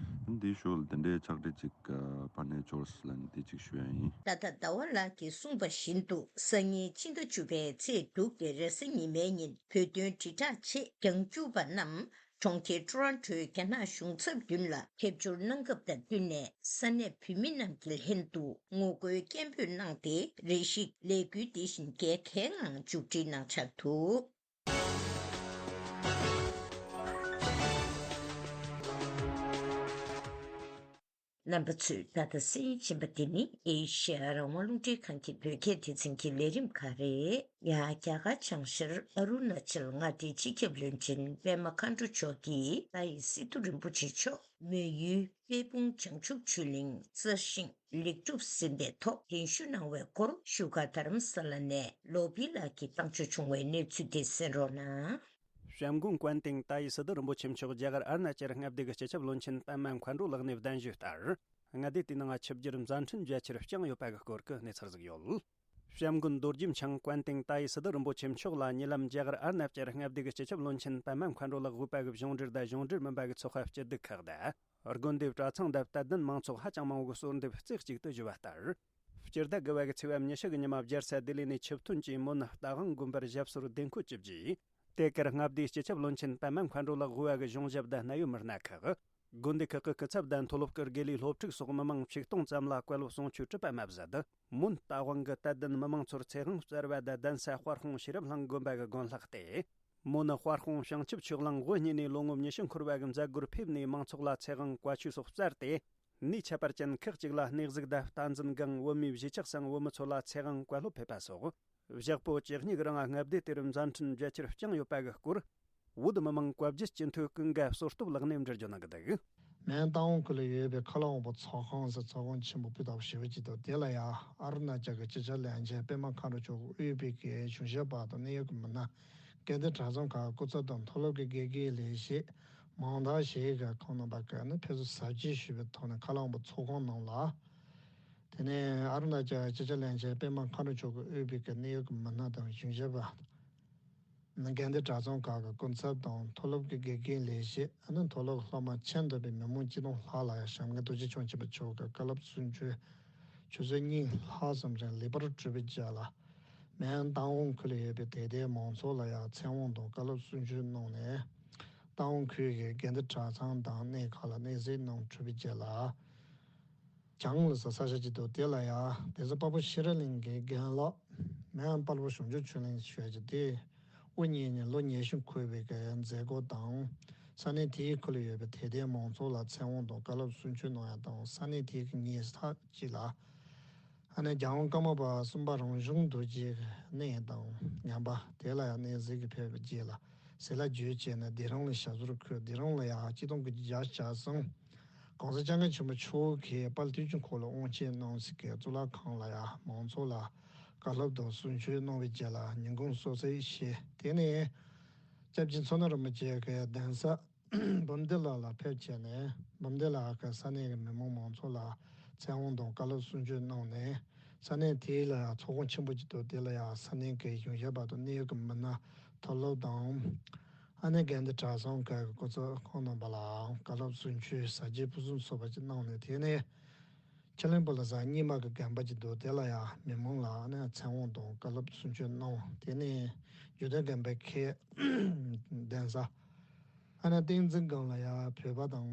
ཨ་ནི་དེའི་ཞོར་ལ་དེ་འདྲའི་ཕྱག་བྲིས་ཅིག་ཨ་ཕ་ནས་འབྱོར་སོང་ལབ་ནས་དེ་གཅིག་ཞུ་ཡ་ཡིན། ད་ལྟ་ཟླ་བ་ལགས་ཀྱིས་གསུངས་པ་བཞིན་དུ། སང་ཉིན་ཕྱི་ཟླ་བཅུ་པའི་ཚེས་དྲུག་སྟེ་རེས་གཟའ་ཉི་མའི་ཉིན་བོད་དོན་དྲིལ་བསྒྲགས་ཆེད་རྒྱང་རྒྱུག་པ་རྣམས་ གྲོང་ཁྱེར་ཊོ་རོན་ཊོའི་རྒྱ་ནག་གཞུང་ཚབ་མདུན་ལ་ཁྱབ་བསྒྱུར་གནང་སྐབས་དང་བསྟུན་ནས་ས་གནས་བོད་མི་རྣམས་ཀྱི་ལྷན་དུ་ངོ་རྒོལ་སྐད་འབོད་གནང་སྟེ། རེ་ཞིག་ལས་འགུལ་འདི་བཞིན་རྒྱལ་ཁའི་ངང་མཇུག་སྒྲིལ་གནང་འཆར་འདུག། རྣམ་པ་ཚོས་ད་ལྟ་གསན་བཞིན་པ་འདི་ནི་ཨེ་ཤེ་ཡ་རང་དབང་རླུང་འཕྲིན་ཁང་གི་བོད་སྐད་སྡེ་ཚན་གྱི་ལས་རིམ་ཁག་རེད། ཡང་རྒྱ་གར་བྱང་ཤར་ཨ་རུ་ན་ཅལ་མངའ་སྡེའི་སྤྱི་ཁྱབ་བློན་ཆེན་པད་མ་མཁའ་འགྲོ་མཆོག་གིས་ཏཱའི་སི་ཏུ་རིན་པོ་ཆེ་མཆོག་མོན་ཡུལ་དཔལ་སྤུངས་བྱང་ཆུབ་ཆོས་གླིང་གསར་བཞེངས་ལེགས་གྲུབ་ཟིན་པའི་ཐོག་གདན་ཞུ་གནང་བའི་སྐོར་བཞུགས་སྒར་རྡ་རམ་ས་ལ་ནས་ལོ་བི་ལགས་ཀྱིས་བཏང་ཆོག་བྱུང་བའི་གནས་ཚུལ་དེ་གསན་རོགས་གནང་། བྱམས་མགོན་ཀོན་ཏེང་ཏཱའི་སི་ཏུ་རིན་པོ་ཆེ་མཆོག་རྒྱ་གར་ཨ་རུ་ན་ཅལ་མངའ་སྡེ་གི་སྤྱི་ཁྱབ་བློན་ཆེན་པད་མ་མཁའ་འགྲོ་ལགས་ནས་གདན་ཞུས་ལྟར། མངའ་སྡེ་དེའི་ནང་ཆིབས་བསྒྱུར་མཛད་འཕྲིན་རྒྱ་ཆེར་བསྐྱངས་ཡོད་པ་གི་སྐོར་གྱི་གནས་ཚུལ་ཟིག་ཡོད། བྱམས་མགོན་རྡོ་རྗེ་འཆང་ཀོན་ཏེང་ཏཱའི་སི་ཏུ་རིན་པོ་ཆེ་མཆོག་ལ་ཉེ་ལམ་རྒྱ་གར་ཨ་རུ་ན་ཅལ་མངའ་སྡེ་གི་སྤྱི་ཁྱབ་བློན་ཆེན་པད་མ་མཁའ་འགྲོ་ལགས་དབུས་པ་གི་གཞུང་འབྲེལ་དང་གཞུང་འབྲེལ་མིན་པ་གི་ཚོགས་པ་སྐྱིད་སྡུག་ཁག་དང་། དགོན་སྡེ་གྲྭ་ཚང་དང་དད་ལྡན་མང་ཚོགས་ཧ་ཅང་མང་བོ་གི་གསོལ་འདེབས་རྩེ་གཅིག་ཏུ་ཞུ་བ་ལྟར། སྤྱི་ཟླ་དགུ་པ་གི་ཚེས་པ་ཉི་ཤུ་གི་ཉི་མ་སྦྱར་ས་ལྡི་ལི་ནས་ཆིབས་ཐོན་གྱིས་མོན་རྟ་དབང་དགོན་པར་ཞབས་སོར་བདེ་འཁོད་ཅི་བགྱིས། དེ་གར་མངའ་སྡེའི་སྤྱི་ཁྱབ་བློན་ཆེན་པད་མ་མཁའ་འགྲོ་ལགས་དབུས་པ་གི་གཞུང་ཞབས་དང་གནད་ཡོད་མི་སྣ་ཁག་དགོན་སྡེ་ཁག་གི་སྐུ་ཚབ་དང་མཐོ་སློབ་ཀྱི་དགེ་ལས་སློབ་ཕྲུག་སོགས་མི་མང་ཆིག་སྟོང་ཙམ་ལ་བཀའ་སློབ་གསུང་ཆོས་གྲུབ་པ་མ་ཟད། མོན་རྟ་དབང་གི་དད་ལྡན་མི་མང་ཚོར་ཚེ་དབང་སྩལ་བ་དང་གདན་ས་དཔལ་དཔོང་ཤེས་རབ་གླིང་དགོན་པ་གི་དགོན་ལྷག་སྟེ། མོན་ནི་དཔལ་དཔོང་བྱང་ཆུབ་ཆོས་གླིང་དབུ་བརྙེས་ནས་ལོ་ངོ་ཉི་ཤུ་འཁོར་བ་གི་མཛད་སྒོར་ཕེབས་ནས་མང་ཚོགས་ལ་ཚེ་དབང་བཀའ་ཆོས་སོགས་སྩལ་ཏེ། ནུས་ཆད་པར་ཅན་ཁག་ཅིག་ལ་གནས་གཟིགས་དང་བསྟན་འཛིན་སྒང་བོད་མིའི་གཞིས་ཆགས་སམ་བོད་མི་ཚོ་ལ་ཚེ་དབང་བཀའ་སློབ་ཕེབས་པ་སོགས། བཞག་པོ་བཅུ་གཉིས་ཀྱི་རིང་མངའ་སྡེ་དེར་མཛད་འཕྲིན་རྒྱ་ཆེར་བསྐྱངས་ཡོད་པ་གི་སྐོར། བོད་མི་མང་བཀའ་བརྒྱུད་སྤྱི་འཐུས་ཀུན་དགའ་བསོད་སྟོབས་ལགས་ནས་འགྲེལ་བརྗོད་གནང་གི་འདུག། མོན་རྟ་དབང་ཁུལ་ལ་ཡོད་པའི་མཁའ་སློབ་དབང་པོ་ཚོགས་ཁང་ཟེར་ཚོགས་ཁང་ཆེན་པོ་སྤུས་དག་ཞེ་པོ་ཅིག་འདུག། དེ་ལ་ཡང་ཨ་རུ་ན་ཅལ་གྱི་སྤྱི་ཁྱབ་བློན་ཆེན་པད་མ་མཁའ་འགྲོ་མཆོག་དབུས་པའི་གི་གཞུང་ཞབས་པ་དང་གནད་ཡོད་ཀྱི་མི་སྣ། དགོན་སྡེ་གྲྭ་ཚང་ཁག་སྐུ་ཚབ་དང་མཐོ་སློབ་ཀྱི་དགེ་རྒན་ལས་བྱེད་མང་དག་ཞིག་གིས་ཁོང་རྣམ་པ་ཀྱིས་ནི་ཕེབས་བསུ་གཟབ་རྒྱས་ཞུས་པའི་ཐོག་ནས་མཁའ་སློབ་དབང་པོ་ཚོགས་ཁང་ནང་ལ། དེ་ནས་ཨ་རུ་ན་ཅལ་སྤྱི་ཁྱབ་བློན་ཆེན་པད་མ་མཁའ་འགྲོ་མཆོག་གིས་དབུས་པའི་གི་གནད་ཡོད་ཀྱི་མི་སྣ་དང་གཞུང་ཞབས་པ། དགོན་སྡེ་གྲྭ་ཚང་ཁག་གི་སྐུ་ཚབ་དང་མཐོ་སློབ་ཀྱི་དགེ་རྒན་ལས་བྱེད། ཨ་ནི་མཐོ་སློབ་སློབ་མ་ཁྱོན་བསྡོམས་པའི་མི་མང་ཆིག་སྟོང་ལྷག་ལ་ཡང་བྱམས་མགོན་རྡོ་རྗེ་འཆང་ཆེན་པོ་མཆོག་གི་བཀའ་སློབ་གསུང་ཆོས་ཆུ་ཚོད་གཉིས་ལྷག་ཙམ་རིང་ལེགས་པར་གྲུབ་པའི་རྗེས་ལ། མོན་རྟ་དབང་ཁུལ་ལ་ཡོད་པའི་དད་ལྡན་མང་ཚོགས་ལ་ཡང་ཚེ་དབང་དང་བཀའ་སློབ་གསུང་ཆོས་གནང་ནས། རྟ་དབང་ཁུལ་གྱི་དགོན་སྡེ་གྲྭ་ཚང་དང་གནས་ཁག་ལ་གནས་གཟིགས་གནང་གྲུབ་པའི་རྗེས་ལ། བྱང་ལ་ས་ས་ཆ་ཅིག་འདུག། དེ་ལ་ཡང་དེ་ཚོ་དཔའ་བོ་ཤེས་རབ་གླིང་གི་དགེ་ལགས་མོན་དཔལ་པོ་བྱང་ཆུབ་ཆོས་གླིང་ཞུ་ཡ་ཅིག་དེ་དབུ་བརྙེས་ནས་ལོ་ཉི་ཤུ་འཁོར་བའི་གི་མཛད་སྒོ་དང་། ས་གནས་དེའི་ཁུལ་ལ་ཡོད་པའི་དད་ལྡན་མང་ཚོགས་ལ་ཚེ་དབང་དང་བཀའ་སློབ་གསུང་ཆོས་གནང་ཡ་དང་། ས་གནས་དེའི་གི་ཉེ་ས་ཅིག་ལ། ཨ་ནི་རྒྱལ་དབང་ཀརྨ་པ་གསུམ་པ་རང་བྱུང་རྡོ་རྗེའི་གནས་དང་ངན་པ་དེ་ལ་ཡང་གནས་གཟིགས་ཀྱི་ཕེབས་པའི་རྗེས་ལ་ཟས་ལ་བརྗོད་བྱས་ནས་སྡེ་རང་ལ་ཞབས་སོར་འཁོད། སྡེ་རང་ལ་ཡང་ཆིག་སྟོང་དགུ་བརྒྱ་གྱ་གསུམ། གོང་ས་སྐྱབས་མགོན་ཆེན་པོ་མཆོག་གིས་དཔལ་དུས་ཀྱི་འཁོར་ལོ་དབང་ཆེན་གནང་སའི་གཙུག་ལག་ཁང་ལ་ཡང་མང་ཚོགས་ལ་བཀའ་སློབ་དང་གསུང་ཆོས་གནང་བའི་རྗེས་ལ་ཉིན་གུང་གསོལ་ཚིགས་བཞེས། དེ་ནས་སྐྱབས་རྗེ་མཚོ་སྣ་རིན་པོ་ཆེ་གི་གདན་ས་འབུམ་སྡེ་ལ་ལ་ཕེབས་བྱས་ནས་འབུམ་སྡེ་ལ་གི་ས་གནས་ཀྱི་མི་མང་མང་ཚོགས་ལ་ཚེ་དབང་དང་བཀའ་སློབ་གསུང་ཆོས་གནང་ནས། ས་གནས་དེ་ལ་ཡང་ཚོགས་ཁང་ཆེན་པོ་ཅིག་འདུག། དེ་ལ་ཡང་ས་གནས་ཀྱི་གཞུང་ཞབས་པ་དང་གནད་ཡོད་ཀྱི་མི་སྣ་མཐོ་སློབ་དང་། ཨ་ནེ་དགོན་སྡེ་གྲྭ་ཚང་ཁག་གི་སྐུ་ཚབ་ཁོང་རྣམ་པ་ལའང་བཀའ་སློབ་གསུང་ཆོས་ཟབ་རྒྱས་ཕུན་སུམ་ཚོགས་པ་ཅིག་གནང་ནས། དེ་ནས་ཆི་ལིང་པོ་ལ་ས་རྙིང་མ་གི་དགོན་པ་ཅིག་འདུག། དེ་ལ་ཡང་མི་མང་ལ་ཨ་ནེ་ཚེ་དབང་དང་བཀའ་སློབ་གསུང་ཆོས་གནང་། དེ་ནས་འཇིག་རྟེན་དགོན་པའི་ཁའི་གདན་ས་ཨ་ནེ་བསྟན་འཛིན་སྒང་ལ་ཡང་བོད་པ་དང་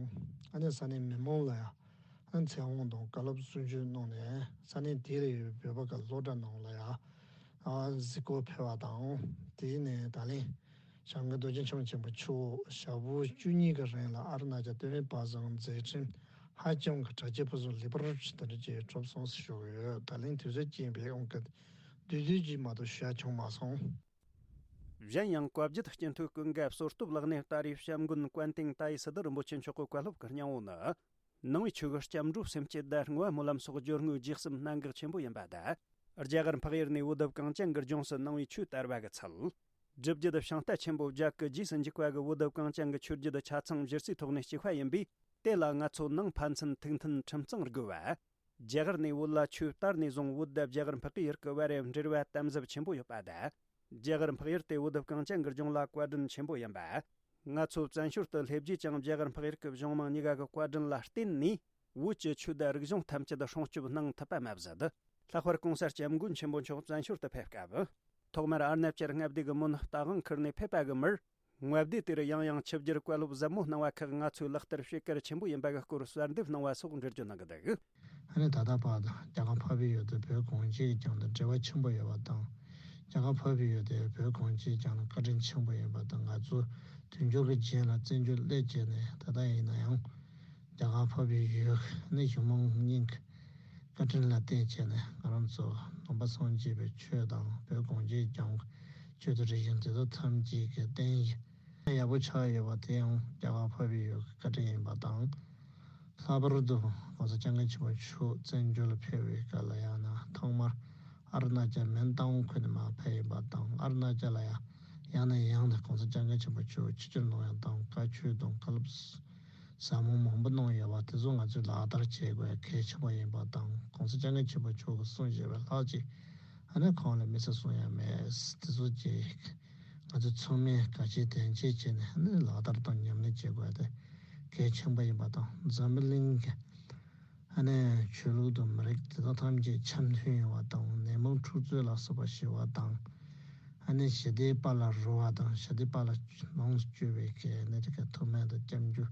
ཨ་ནེ་ས་གནས་མི་མང་ལ་ཡང་ཨ་ནེ་ཚེ་དབང་དང་བཀའ་སློབ་གསུང་ཆོས་གནང་ནས། ས་གནས་དེ་ལ་ཡོད་པའི་བོད་པ་གི་སློབ་གྲྭ་ནང་ལ་ཡང་ཨ་གཟིགས་སྐོར་ཕེབས་པ་དང་། དེ་ནས་ད་ལན་བྱམས་མགོན་རྡོ་རྗེ་འཆང་ཆེན་པོ་མཆོག་ཞག་པོ་བཅུ་གཉིས་ཀྱི་རིང་ལ་ཨ་རུ་ན་ཅལ་སྟོད་སྨད་བར་གསུམ་མཛད་འཕྲིན་ཧ་ཅང་གི་གྲགས་ཆེ་ཕུན་སུམ་ལེགས་པར་ཞུ་དོན་བཅས་གྲུབ་སོང་ཞུ་གི་ཡོད། ད་ལན་དུས་ཚོད་ཀྱིས་འབད་འོང་གི་བསྡུས་བསྡུས་ཀྱིས་མ་གཏོགས་ཞུ་ཡ་བྱུང་མ་སོང་། གཞན་ཡང་བཀའ་བརྒྱུད་སྤྱི་འཐུས་ཀུན་དགའ་བསོད་སྟོབས་ལགས་ནས་ད་རེས་བྱམས་མགོན་ཀོན་ཏེང་ཏཱའི་སི་ཏུ་རིན་པོ་ཆེ་མཆོག་གི་བཀའ་སློབ་ཀྱི་སྙིང་བོ་ནི། ནང་པའི་ཆོས་ཀྱི་སྐྱབས་འགྲོ་སེམས་བསྐྱེད་དང་བསྔོ་བ་སྨོན་ལམ་སོགས་སྦྱོར་དངོས་རྗེས་གསུམ་གནད་འགག་ཆེན་པོ་ཡིན་པ་དང་། རྒྱ་གར་འཕགས་ཡུལ་ནས་བོད་དུ་གངས་ཅན་གྱི་ལྗོངས་སུ་ནང་པའི་ཆོས་དར་བ་གི་ཚུལ། སྒྲུབ་བརྒྱུད་ཤིང་རྟ་ཆེན་པོ་བརྒྱད་ཀྱི་རྗེས་སུ་འཇུག་པ་གི་བོད་དུ་གངས་ཅན་གྱི་ཆོས་བརྒྱུད་ཆ་ཚང་གཞི་རྩའི་ཐོག་ནས་གཅིག་པ་ཡིན་པས། དེ་ལ་ང་ཚོ་ནང་ཕན་ཚུན་ཐུགས་མཐུན་ཁྲིམས་གཙང་དགོས་པ། རྒྱ་གར་ནས་བོད་ལ་ཆོས་དར་ནས་བཟུང་བོད་དང་རྒྱ་གར་འཕགས་ཡུལ་གྱི་བར་འབྲེལ་བ་དམ་ཟབ་ཆེན་པོ་ཡོད་པ་དང་། རྒྱ་གར་འཕགས་ཡུལ་དེ་བོད་གངས་ཅན་གྱི་ལྗོངས་ལ་བཀའ་དྲིན་ཆེན་པོ་ཡིན་པ། ང་ཚོ་བཙན་བྱོལ་དུ་སླེབས་རྗེས་ཀྱང་རྒྱ་གར་འཕགས་ཡུལ་གྱི་གཞུང་མང་གཉིས་ཀ་གི་བཀའ་དྲིན་ལ་བརྟེན་ནས། བོད་ཀྱི་ཆོས་དང་རིག་གཞུང་ཐམས་ཅད་སྲུང་སྐྱོབ་གནང་ཐུབ་པ་མ་ཟད། ལྷག་པར་གོང་ས་སྐྱབས་མགོན་ཆེན་པོ་མཆོག་བཙན་བྱོལ་དུ་ཕེབས་སྐབས། ཐོག་མར་ཨ་རུ་ན་ཅལ་མངའ་སྡེ་གི་མོན་རྟ་དབང་ཁུལ་ནས་ཕེབས་པ་གི་མིར། མངའ་སྡེ་དེར་ཡང་ཡང་ཆིབས་བསྒྱུར་བཀའ་སློབ་ཟབ་མོ་གནང་བ་ཁག་ང་ཚོའི་ལག་བསྟར་བྱེད་གལ་ཆེན་པོ་ཡིན་པ་གི་སྐོར་གསལ་འདེབས་གནང་བ་སོགས་འགྲེལ་བརྗོད་གནང་གི་འདུག། ཨ་ནི་ད་ལྟ་བར་དུ་རྒྱ་གར་འཕགས་པའི་ཡུལ་དེ་བོད་གངས་ཅན་གྱི་ལྗོངས་དང་འབྲེལ་བ་ཆེན་པོ་ཡོད་པ་དང་། རྒྱ་གར་འཕགས་པའི་ཡུལ་དེ་བོད་གངས་ཅན་ལྗོངས་ལ་བཀའ་དྲིན་ཆེན་པོ་ཡིན་པ་དང་། ང་ཚོ་དུས་འགྱུར་གྱི་རྗེས་ལ་བཙན་བྱོལ་སླེབས་བྱས་ནས་ད་ལྟ་ཡིན་ན་ཡང་། རྒྱ་གར་འཕགས་པའི་ཡུལ་ནི་གཞུང་མང་གཉིས་ཀྱི་བཀའ་དྲིན་ལ་བརྟེན་བྱས་ནས། ང་རང་ཚོ་ནང་པ་སངས་རྒྱས་པའི་ཆོས་དང་བོད་གངས་ཅན་ལྗོངས་ཀྱི་ཆོས་དང་རིག་གཞུང་དེ་དག་ཐམས་ཅད་ཀྱི་རྟེན་གཞི་ཡག་པོ་ཆགས་ཡོད་པ་དེ་ཡང་རྒྱ་གར་འཕགས་པའི་ཡུལ་གྱི་བཀའ་དྲིན་ཡིན་པ་དང་། ལྷག་པར་དུ་༸གོང་ས་༸སྐྱབས་མགོན་ཆེན་པོ་མཆོག་བཙན་བྱོལ་ལ་ཕེབས་པའི་སྐབས་ལ་ཡང་ན་ཐོག་མར་ཨ་རུ་ན་ཅལ་མན་ཏའོ་ཁུལ་ནས་མར་ཕེབས་ཡིན་པ་དང་། ཨ་རུ་ན་ཅལ་ལ་ཡང་ཡང་ནས་ཡང་དུ་༸གོང་ས་༸སྐྱབས་མགོན་ཆེན་པོ་མཆོག་ཆིབས་བསྒྱུར་གནང་ཡ་དང་བཀའ་ཆོས་དང་བཀའ་སློབ་ཟབ་མོ་མང་པོ་གནང་ཡོད་པ་དེ་ཚོ་ང་ཚོས་ལག་བསྟར་བྱེད་དགོས་གལ་ཆེན་པོ་ཡིན་པ་དང་། ༸གོང་ས་༸སྐྱབས་མགོན་ཆེན་པོ་མཆོག་གིས་གསུངས་བཞག་པའི་ལྷག་ཅིག་ཨ་ནི་གོང་ལ་མི་ཚེ་གསུང་ཡ་མེད། དེ་ཚོ་ཅིག་ང་ཚོ་ཚང་མས་གལ་ཆེ་དོན་ཆེ་བྱས་ནས་ཨ་ནི་ལག་བསྟར་དང་ཉམས་ལེན་བྱེད་དགོས་དེ་གལ་ཆེན་པོ་ཡིན་པ་དང་། འཛམ་བུ་གླིང་གི་ཨ་ནི་ཆོས་ལུགས་དང་མི་རིགས་དེ་དག་ཐམས་ཅད་འཆམ་མཐུན་ཡོང་བ་དང་། ནད་མུག་འཁྲུག་རྩོད་ལ་སོགས་པ་ཞི་བ་དང་། ཨ་ནི་ཞི་བདེའི་དཔལ་ལ་རོལ་བ་དང་། ཞི་བདེའི་དཔལ་ལ་ལོངས་སུ་སྤྱོད་པའི་གི་ཨ་ནི་དེ་ག་ཐུགས་སྨོན་དང་སྐྱབས་འཇུག་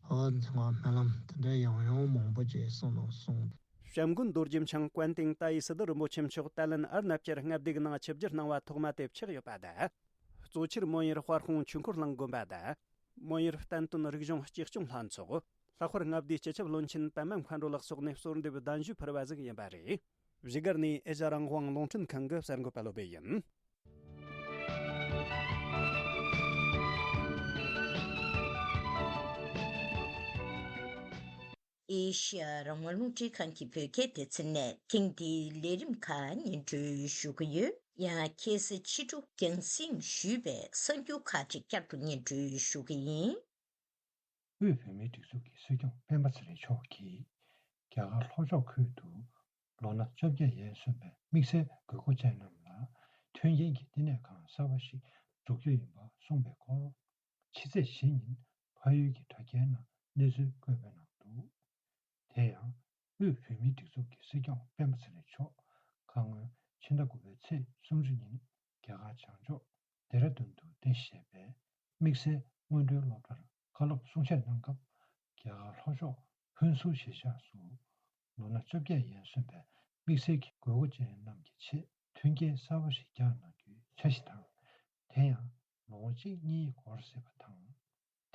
འོ་སྨོན་ལམ་དེ་འདྲ་ཡང་ཡང་མང་པོ་ཅིག་གསུངས་དང་གསུངས། བྱམས་མགོན་རྡོ་རྗེ་འཆང་ཀོན་ཏིང་ཏཱ་ཡི་སི་ཏུ་རིན་པོ་ཆེ་མཆོག་ཏཱ་ལན་ཨར་ནབ་ཅར་མངའ་སྡེ་གི་ནང་ཆིབས་བསྒྱུར་གནང་བ་ཐོག་མ་དེ་ཆགས་ཡོད་པ་དང་། གཙོ་ཆེར་མོན་ཡུལ་དཔའ་ཁོང་ཆོས་འཁོར་གླིང་དགོན་པ་དང་། མོན་ཡུལ་བསྟན་དོན་རིག་གཞུང་གཅེས་སྐྱོང་ལྷན་ཚོགས། ལྷག་པར་མངའ་སྡེའི་སྤྱི་ཁྱབ་བློན་ཆེན་པད་མ་མཁའ་འགྲོ་ལགས་སོགས་ནས་གསོལ་འདེབས་གདན་ཞུ་ཕུལ་བ་ཟིག་ཡིན་པ་རེད། བཞུགས་སྒར་ནས་ཨེ་ཤ་རང་དབང་རླུང་འཕྲིན་ཁང་གི་གསར་འགོད་པ་བློ་བྷེ་ཡིན། ཨེ་ཤ་ཡ་རང་དབང་རླུང་འཕྲིན་ཁང་གི་བོད་སྐད་སྡེ་ཚན་ནས་ཐེངས་འདིའི་ལས་རིམ་ཁག་སྙན་སྒྲོན་ཞུ་གི་ཡོད། ཡང་ཁ་སང་ཕྱི་དྲོ་རྒྱང་སྲིང་ཞུས་པའི་གསར་འགྱུར་ཁག་ཅིག་བསྐྱར་དུ་སྙན་སྒྲོན་ཞུ་གི་ཡིན། དབུས་བོད་མིའི་སྒྲིག་འཛུགས་ཀྱི་སྲིད་སྐྱོང་སྤེན་པ་ཚེ་རིང་མཆོག་གིས་རྒྱ་གར་ལྷོ་ཕྱོགས་ཁུལ་དུ་ལོ་ན་བཅོ་བརྒྱད་ཡན་སོན་པའི་དམིགས་བསལ་དགོས་མཁོ་ཅན་རྣམས་ལ་མཐུན་རྐྱེན་གྱི་བསྟི་གནས་ཁང་གསར་པ་ཞིག་འཛུགས་རྒྱུ་ཡིན་པ་གསུངས་པའི་སྐོར། ཕྱི་ཚེས་བཞི་ཉིན་ཕ་ཡུལ་གྱི་དྲ་རྒྱའི་ནང་གནས་ཚུལ་བཀོད་པའི་ནང་འདུག། དེ་ཡང་དབུས་བོད་མིའི་སྒྲིག་འཛུགས་ཀྱི་སྲིད་སྐྱོང་སྤེན་པ་ཚེ་རིང་མཆོག་ཁ་སྔོན་ཕྱི་ཟླ་དགུ་པའི་ཚེས་སུམ་ཅུ་ཉིན་རྒྱ་གར་བྱང་ཕྱོགས་ལྡེ་ར་ལྡུན་དུ་རྟེན་གཞི་བྱས་པའི་དམིགས་བསལ་སྔོན་འགྲོའི་སློབ་གྲྭར་བཀའ་སློབ་གསུང་བཤད་གནང་སྐབས། རྒྱ་གར་ལྷོ་ཕྱོགས་ཧུན་སུར་གཞིས་ཆགས་སུ་ལོ་ན་བཅོ་བརྒྱད་ཡན་སོན་པའི་དམིགས་བསལ་གྱི་དགོས་མཁོ་ཅན་རྣམས་ཀྱི་ཆེད་མཐུན་རྐྱེན་གསར་པ་ཞིག་བསྐྱངས་གནང་རྒྱུའི་འཆར་གཞི་དང་། དེ་ཡང་ལོ་ངོ་གཅིག་གཉིས་འགོར་སྲིད་པ་དང་།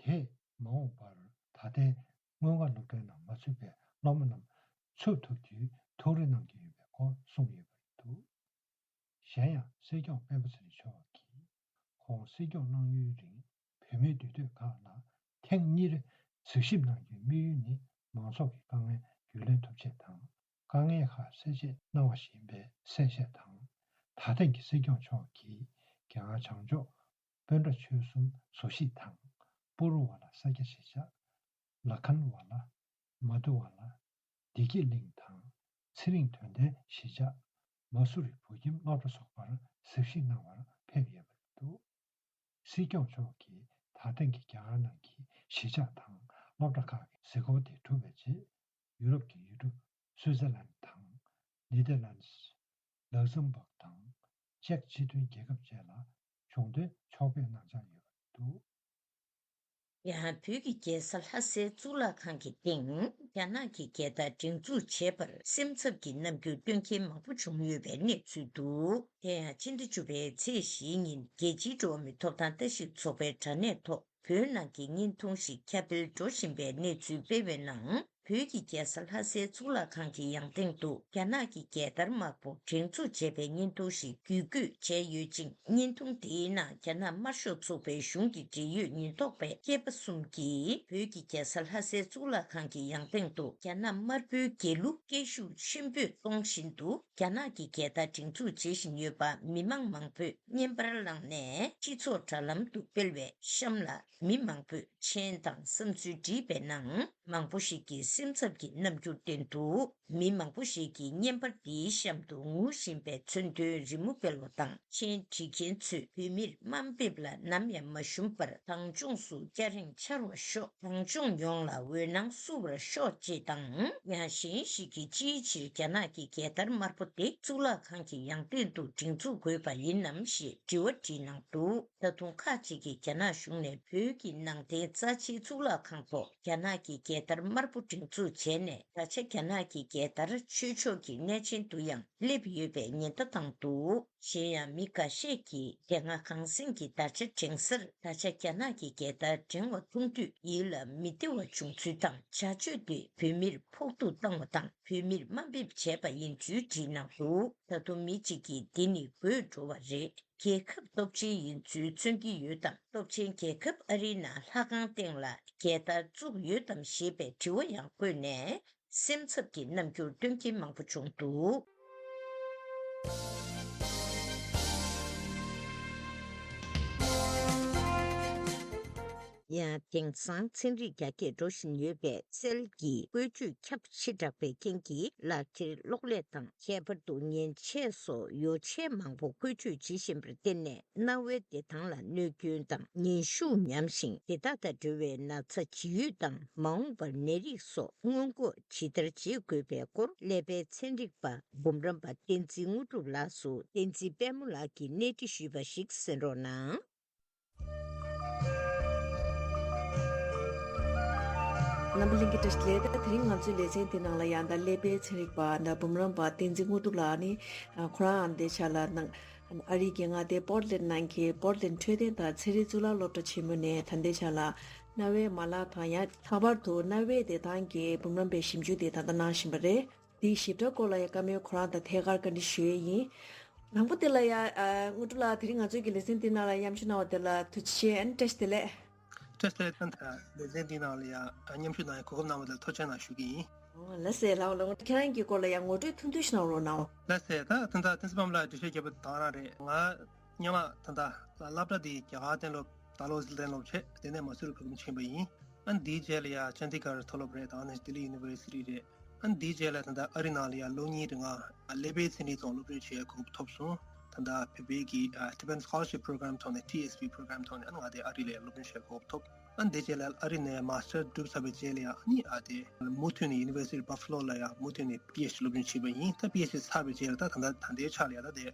དེས་མ་འོངས་པར་ད་ལྟའི་སྔོན་མ་སློབ་གྲྭའི་ནང་མ་ཚུད་པའི་སློབ་མ་རྣམས་ཚུད་ཐུབ་རྒྱུའི་ཐུགས་རེ་གནང་གི་ཡོད་པའི་སྐོར་གསུངས་ཡོད་པ་རེད་འདུག། གཞན་ཡང་སྲིད་སྐྱོང་སྤེན་པ་ཚེ་རིང་མཆོག་གིས་ཁོང་སྲིད་སྐྱོང་གནང་ཡུན་རིང་བོད་མིའི་འདུས་སྡོད་ཁག་ལ་ཐེངས་གཉིས་རེ་གཟིགས་ཞིབ་གནང་རྒྱུའི་དམིགས་ཡུལ་ནི་མང་ཚོགས་ཀྱི་དཀའ་ངལ་རྒྱུས་ལོན་ཐུབ་ཆེད་དང་། དཀའ་ངལ་ཁག་སེལ་ཆེད་གནང་བ་ཞིག་ཡིན་པའི་གསལ་བཤད་དང་། ད་ཐེངས་ཀྱི་སྲིད་སྐྱོང་མཆོག་གིས་རྒྱ་གར་བྱང་ཕྱོགས་སྤོན་ཊ་ཆོལ་གསུམ་བཟོ་གཞིས་དང་། པུ་རུ་ཝ་ལ་ས་སྐྱ་གཞིས་ཆགས། ལ་ཁན་ཝ་ལ། མ་དུ་ཝ་ལ། བདེ་སྐྱིད་གླིང་དང་། ཚེ་རིང་དོན་ལྡན་གཞིས་ཆགས། མ་སུ་རི་བོད་ཁྱིམ་སློབ་གྲྭ་སོགས་པར་གཟིགས་ཞིབ་གནང་བར་ཕེབས་ཡོད་པ་རེད་འདུག། སྲིད་སྐྱོང་མཆོག་གིས་ད་ཐེངས་ཀྱི་རྒྱ་གར་ནང་གི་གཞིས་ཆགས་དང་སློབ་གྲྭ་ཁག་གི་གཟིགས་སྐོར་དེ་གྲུབ་པའི་རྗེས། ཡུ་རོབ་ཀྱི་ཡུལ་གྲུ་སུའུ་ཙེར་ལན་དང་། ནེ་དར་ལན་སི། ལག་ཟམ་སྦག་དང་། ཅེཀ་སྤྱི་མཐུན་རྒྱལ་ཁབ་བཅས་ལ་གཞུང་དོན་ཕྱོགས་ཕེབས་གནང་འཆར་ཡོད་པ་རེད་འདུག། ཡང་བོད་ཀྱི་རྒྱལ་ས་ལྷ་སའི་གཙུག་ལག་ཁང་གི་སྟེང་རྒྱ་ནག་གི་རྒྱལ་དར་སྒྲེང་འཛུགས་བྱས་པར་སེམས་འཚབ་ཀྱི་རྣམ་འགྱུར་སྟོན་མཁན་མང་པོ་བྱུང་ཡོད་པའི་གནས་ཚུལ་འདུག། དེ་ཡང་ཕྱི་ཟླ་བཅུ་པའི་ཚེས་བཞིའི་ཉིན་རྒྱལ་སྤྱིའི་འགྲོ་བ་མིའི་ཐོབ་ཐང་ལྟ་ཞིབ་ཚོགས་པའི་དྲ་གནས་ཐོག་བོད་ནང་གི་བརྙན་ཐུང་ཞིག་ཁྱབ་སྤེལ་འགྲོ་བཞིན་པའི་གནས་ཚུལ་སྤེལ་བའི་ནང་། བོད་ཀྱི་རྒྱལ་ས་ལྷ་སའི་གཙུག་ལག་ཁང་གི་ཡང་སྟེང་དུ་རྒྱ་ནག་གི་རྒྱལ་དར་དམར་པོ་སྒྲེང་འཛུགས་བྱས་པའི་བརྙན་ཐུང་ཞིག་བརྒྱུད་སྐུད་བྱས་ཡོད་ཅིང་། བརྙན་ཐུང་དེའི་ནང་རྒྱ་ནག་དམར་ཤོག་ཚོགས་པའི་གཞུང་གི་འབྲེལ་ཡོད་ཉེན་རྟོག་པའི་སྐྱེས་པ་གསུམ་གྱིས་བོད་ཀྱི་རྒྱལ་ས་ལྷ་སའི་གཙུག་ལག་ཁང་གི་ཡང་སྟེང་དུ་རྒྱ་ནག་དམར་པོའི་རྒྱལ་གླུ་སྐད་ཤུགས་ཆེན་པོས་གཏོང་བཞིན་དུ། རྒྱ་ནག་གི་རྒྱལ་དར་སྒྲེང་འཛུགས་བྱེད་བཞིན་ཡོད་པ་མི་མང་མང་པོས་བརྙན་པར་བླངས་ནས་སྤྱི་ཚོགས་དྲ་ལམ་དུ་སྤེལ་བའི་གཤམ་ལ། མི་མང་པོས་མཆན་དང་བསམ་ཚུལ་བྲིས་པའི་ནང་ མང་པོ་ཞིག་གིས་སེམས་འཚབ་ཀྱི་རྣམ་འགྱུར་བསྟན་འདུག་མི་མང་པོ་ཞིག་གིས་བརྙན་པར་འདིའི་གཤམ་དུ་ངུ་བཞིན་པའི་མཚོན་དོན་རི་མོ་སྤེལ་བ་དང་། མཆན་བྲིས་མཁན་ཚོས་བོད་མིར་དམའ་འབེབས་ལ་ནམ་ཡང་མ་ཞུམ་པར་གངས་ལྗོངས་སུ་སྐྱ་རེངས་འཆར་བར་ཤོག་གངས་ལྗོངས་ཡོངས་ལ་འོད་སྣང་བསུ་བར་ཤོག་ཅེས་དང་། ཡང་གཞན་ཞིག་གིས་ཅིའི་ཕྱིར་རྒྱ་ནག་གི་རྒྱལ་དར་དམར་པོ་དེ་གཙུག་ལག་ཁང་གི་ཡང་སྟེང་དུ་སྒྲེང་འཛུགས་དགོས་པ་ཡིན་ནམ་ཞེས་དྲི་བ་བྲིས་གནང་འདུག་ད་དུང་ཁག་ཅིག་གིས་རྒྱ་ནག་གཞུང་ནས་བོད་ཀྱི་ནང་བསྟན་རྩ་ཆེའི་གཙུག་ལག་ཁང་ཐོག་རྒྱ་ནག་གི་རྒྱལ་དར་དམར་པོ་སྒྲེང་འཛུགས་བྱས་ནས། ད་ཆ་རྒྱ་ནག་གི་རྒྱལ་དར་ཆོས་ཕྱོགས་ཀྱི་གནས་ཆེན་དུ་ཡང་སླེབས་ཡོད་པའི་ཉེན་བརྡ་བཏང་འདུག་གཞན་ཡང་མི་འགའ་ཤས་ཀྱིས་དེ་སྔ་གངས་སེང་གི་དར་ཆ་སྒྲེང་སར་ད་ཆ་རྒྱ་ནག་གི་རྒྱལ་དར་སྒྲེང་བ་མཐོང་དུས་ཡིད་ལ་མི་བདེ་བ་བྱུང་ཚུལ་དང་། བྱ་སྤྱོད་དེ་བོད་མིར་ཕོག་ཐུག་བཏང་བ་དང་བོད་མིར་དམའ་འབེབས་བྱས་པ་ཡིན་ཚུལ་བྲིས་གནང་འདུག་ད་དུང་མི་གཅིག་གིས་འདི་ནི་དགོད་བྲོ་བ་རེད། རྒྱལ་ཁབ་སྟོབས་ཆེན་ཡིན་ཚུལ་མཚོན་གྱི་ཡོད་དམ། སྟོབས་ཆེན་རྒྱལ་ཁབ་ཨ་རིའི་ནང་ལྷ་ཁང་སྟེང་ལ་རྒྱལ་དར་བཙུགས་ཡོད་དམ་ཞེས་པའི་དྲི་བ་ཡང་བཀོད་ནས། སེམས་འཚབ་ཀྱི་རྣམ་འགྱུར་སྟོན་མཁན་མང་པོ་བྱུང་འདུག་ཡང་དེང་སང་ཚན་རིག་རྒྱ་སྐྱེད་འགྲོ་བཞིན་ཡོད་པས། སེལ་གྱི་བཀོལ་སྤྱོད་ཁྱབ་ཆེ་དྲགས་པའི་རྐྱེན་གྱིས། ལག་ཁྱེར་གློག་ཀླད་དང་། ཁྱད་པར་དུ་མཉེན་ཆས་སོགས་ཡོ་བྱད་མང་པོ་བཀོལ་སྤྱོད་བྱེད་བཞིན་པར་བརྟེན་ནས། རྣ་བའི་བདེ་ཐང་ལ་གནོད་སྐྱོན་དང་། ངན་ཤུགས་ཉམས་ཤིང་། དེ་དག་དང་འབྲེལ་བའི་ན་ཚ་ཇི་ཡོད་དང་། མ་འོངས་པར་ནད་རིགས་སོགས་སྔོན་འགོག་ཇི་ལྟར་བྱེད་དགོས་པའི་སྐོར། ཀླད་པའི་ཚན་རིག་པ་འབུམ་རམས་པ་བསྟན་འཛིན་དངོས་གྲུབ་ལགས་སུ། བསྟན་འཛིན་དཔལ་མོ་ལགས་ཀྱིས་གནས་འདྲི་ཞུས་པ་ཞིག་གསན་རོགས་གནང་། རྣམ་པ་ལྷན་རྒྱས་བཀྲ་ཤིས་བདེ་ལེགས། ད་དེ་རིང་ང་ཚོའི་ལེ་ཚན་དེ་ནང་ལ་ཡང་ད་ཀླད་པའི་ཚན་རིག་པ་ད་འབུམ་རམས་པ་བསྟན་འཛིན་དངོས་གྲུབ་ལགས་ནི། ཨ། ཁོ་རང་ཨ་འདི་ཆ་ལ་ནང་ཨ་རིའི་རྒྱལ་ས་དེ་པོར་ལེན་ནང་གི་པོར་ལེན་འཕྲོད་བསྟེན་དང་ཚན་རིག་གཙུག་ལག་སློབ་གྲྭ་ཆེན་མོ་ནས་ད་ལྟའི་ཆ་ལ་རྣ་བའི་མ་ལག་དང་ཡང་ལྷག་པར་དུ་རྣ་བའི་བདེ་ཐང་གི་འབུམ་རམས་པའི་ཞིབ་འཇུག་དེ་ད་ལྟ་གནང་བཞིན་པ་རེད། དེའི་ཞིབ་ཕྲ་སྐོར་ལ་ཡང་བཀའ་མོལ་ཁོ་རང་དང་ཐད་ཀར་བཀའ་འདྲི་ཞུ་ཡས་ཡིན། དང་པོ་དེ་ལ་ཡང་། ཨ། དངོས་གྲུབ་ལགས་དེ་རིང་ང་ཚོའི་གི་ལེ་ཚན་འདི་ནང་ལ་མཉམ་ཞུགས་གནང་བ་དེ་ལ་ཐུགས་རྗེ་ཆེ། ཨ་ནི་བཀྲ་ཤིས་བདེ་ལེགས། བཀྲ་ཤིས་བདེ་ལེགས། ལེ་ཚན་འདི་ནང་ལ་ཡང་མཉམ་ཞུགས་གནང་ཡའི་གོ་སྐབས་གནང་བ་དེ་ལ་ཐུགས་རྗེ་ཆེ་གནང་ཞུ་གི་ཡིན། ཨོ་ལགས་སེ། ལགས་ལགས། ཁྱེད་རང་གི་སྐོར་ལ་ཡང་ངོ་སྤྲོད་ཐུང་ཐུང་ཞིག་གནང་རོགས་གནང་། ལགས་སེ། ད་ད་ལྟ་བསྟན་འཛིན་དཔལ་མོ་ལགས་འགྲེལ་བཤད་བརྒྱབ་པ་དང་རང་རེད། ང་སྔོན་མ་ད་ལྟ་སློབ་གྲྭ་འདི་རྒྱ་གར་གཏན་སློབ། ད་ལོ་གཏན་སློབ་བྱས། དེ་ནས་མ་སུ་རི་བོད་ཁྱིམ་ཕྱིན་པ་ཡིན། ཨ་ནི་དེའི་རྗེས་ལ་ཡང་ཅན་དི་གྷར་མཐོ་སློབ་རེད། ད་ནི་ལྡི་ལི་ཡུ་ནི་ཝར་སི་ཊི་རེད། ཨ་ནི་དེའི་རྗེས་ལ་ད་ལྟ་ཨ་རི་ནང་ལ་ཡང་ལོ་གཉིས་རིང་ང་ཀླད་པའི་ཚན་རིག་ཐོག་སློབ་སྦྱོང་བྱེད་ཡའི་གོ་སྐབས་ཐོབ་སོང་། ད་ལྟ་བོད་པའི་གི་ཨ་Tibetan Scholarship Program ཐོག་ནས། ཊི་ཨེས་པི་པོ་རོ་གྷ་རམ་ཐོག་ནས། ཨ་ནི་ང་དེ་ཨ་རི་ལ་སློབ་སྦྱོང་བྱེད་ཡའི་གོ་སྐབས་ཐོབ། ཨ་ནི་དེའི་རྗེས་ལ་ཨ་རི་ནས་མ་སི་ཊར་གྲུབ་ཚར་བའི་རྗེས་ལ་ཡང་ཨ་ནི་ཨ་དེ་མུ་མཐུད་ནས་ཡུ་ནི་ཝར་སི་ཊི་བྷ་ཕ་ལོ་ལ་ཡང་མུ་མཐུད་ནས་པི་ཨེཆ་ཌི་སློབ་སྦྱོང་བྱས་པ་ཡིན། ད་པི་ཨེཆ་ཌི་ཚར་བའི་རྗེས་ལ་ད་ད་ད་ལྟའི་ཆ་ལ་ཡང་ད་དེ་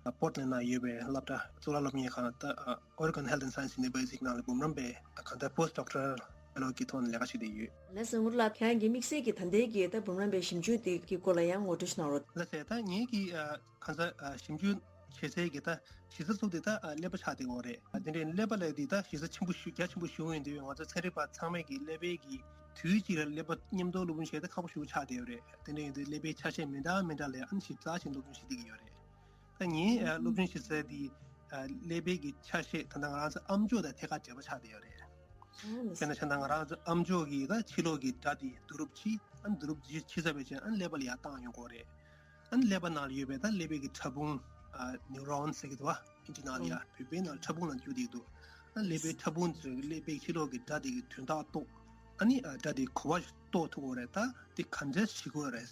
ཨ་པོར་ཊི་ལེན་ཌི་ནང་ཡོད་པའི་སློབ་གྲྭ། གཙུག་ལག་སློབ་གཉེར་ཁང་། ད་ཨ་Oregon Health and Science University ནང་ལ་འབུམ་རམས་པའི་གང་ལྟར་post doctoral fellow གི་ཐོག་ནས་ལས་ཀ་བྱེད་བསྡད་ཡོད། ལགས་སོ། དངོས་གྲུབ་ལགས། ཁྱེད་རང་གི་དམིགས་བསལ་གྱི་ད་ལྟའི་གི་ད་འབུམ་རམས་པའི་ཞིབ་འཇུག་དེ་གི་སྐོར་ལ་ཡང་ངོ་སྤྲོད་ཞིག་གནང་རོགས། ལགས་སེ། ད་ངེད་ཀྱི་ཨ་གང་ཟག་ཨ་ཞིབ་འཇུག་བྱེད་སའི་གི་ད་གཞི་རྩ་གཙོ་བོ་དེ་ད་ཨ་ཀླད་པ་ཆགས་བསྡད་ཡོད་རེད། ཨ་དེ་འདྲ་ཡིན་དུས་ཀླད་པ་ལབ་དེ་ད་གཞི་རྩ་ཆེན་པོ་ཞིག་རྒྱ་ཆེན་པོ་ཞིག་ཡིན་དུས། ང་ཚོ་ཚན་རིག་པ་ཚང་མས་གི་ཀླད་པའི་གི་དུས་གཅིག་ལ་ཀླད་པ་མཉམ་དུ་སློབ་སྦྱོང་བྱེད་ཡ་ད་ཁག་པོ་ཞེ་པོ་ཆགས་བསྡད་ཡོད་རེད། དེ་འདྲ་ཡིན་དུས་ཀླད་པའི་ཆ་ཤས་མི་འདྲ་མི་འདྲ་ལ་ཨ་ནི་ཞིབ་ཚགས་ཤིག་སློབ་སྦྱོང་བྱེད་བསྡད་ཀྱི་ཡོད་རེད། ད་ངའི་ཨ་སློབ་སྦྱོང་བྱེད་ས་དེ་ཨ་ཀླད་པའི་གི་ཆ་ཤས་ད་ལྟ་ང་རང་ཚོ་ཨམ་ཅོག་དང་ཐད་ཀར་འབྲེལ་བ་ཆགས་བསྡད་ཡོད་རེད། དཔེར་ན་ཆ་ད་ང་རང་ཚོ་ཨམ་ཅོག་གི་ད་ཕྱི་ལོགས་ཀྱི་སྒྲ་དེ་བསྡུ་རུབ་བྱས། ཨ་ནི་བསྡུ་རུབ་བྱས་བྱས་ཚར་བའི་རྗེས་ཨ་ནི་ཀླད་པ་ལ་ཡར་བཏང་ཡོང་གི་ཡོད་རེད། ཨ་ནི་ཀླད་པ་ནང་ལ་ཡོད་པའི་ད་ཀླད་པའི་གི་ཕྲ་ཕུང་ཨ་neurons ཟེར་གྱི་འདུག་བ། ཨིན་ཇི་ནང་ལ་ཡ། བོད་པའི་ནང་ལ་ཕྲ་ཕུང་ལབ་རྒྱུ་དེ་འདུག་ཨ་ཀླད་པའི་ཕྲ་ཕུང་དེ་ཚོས་ཀླད་པའི་ཕྱི་ལོགས་ཀྱི་སྒྲ་དེ་གི་དོན་དག་རྟོགས། ཨ་ནི་ཨ་སྒྲ་དེ་གོ་བ་རྟོགས་ཐུབ་ཀྱི་ཡོད་རེད། ད་དེ་ག་འདྲས་བྱེད་ཀྱི་ཡོད་རེད།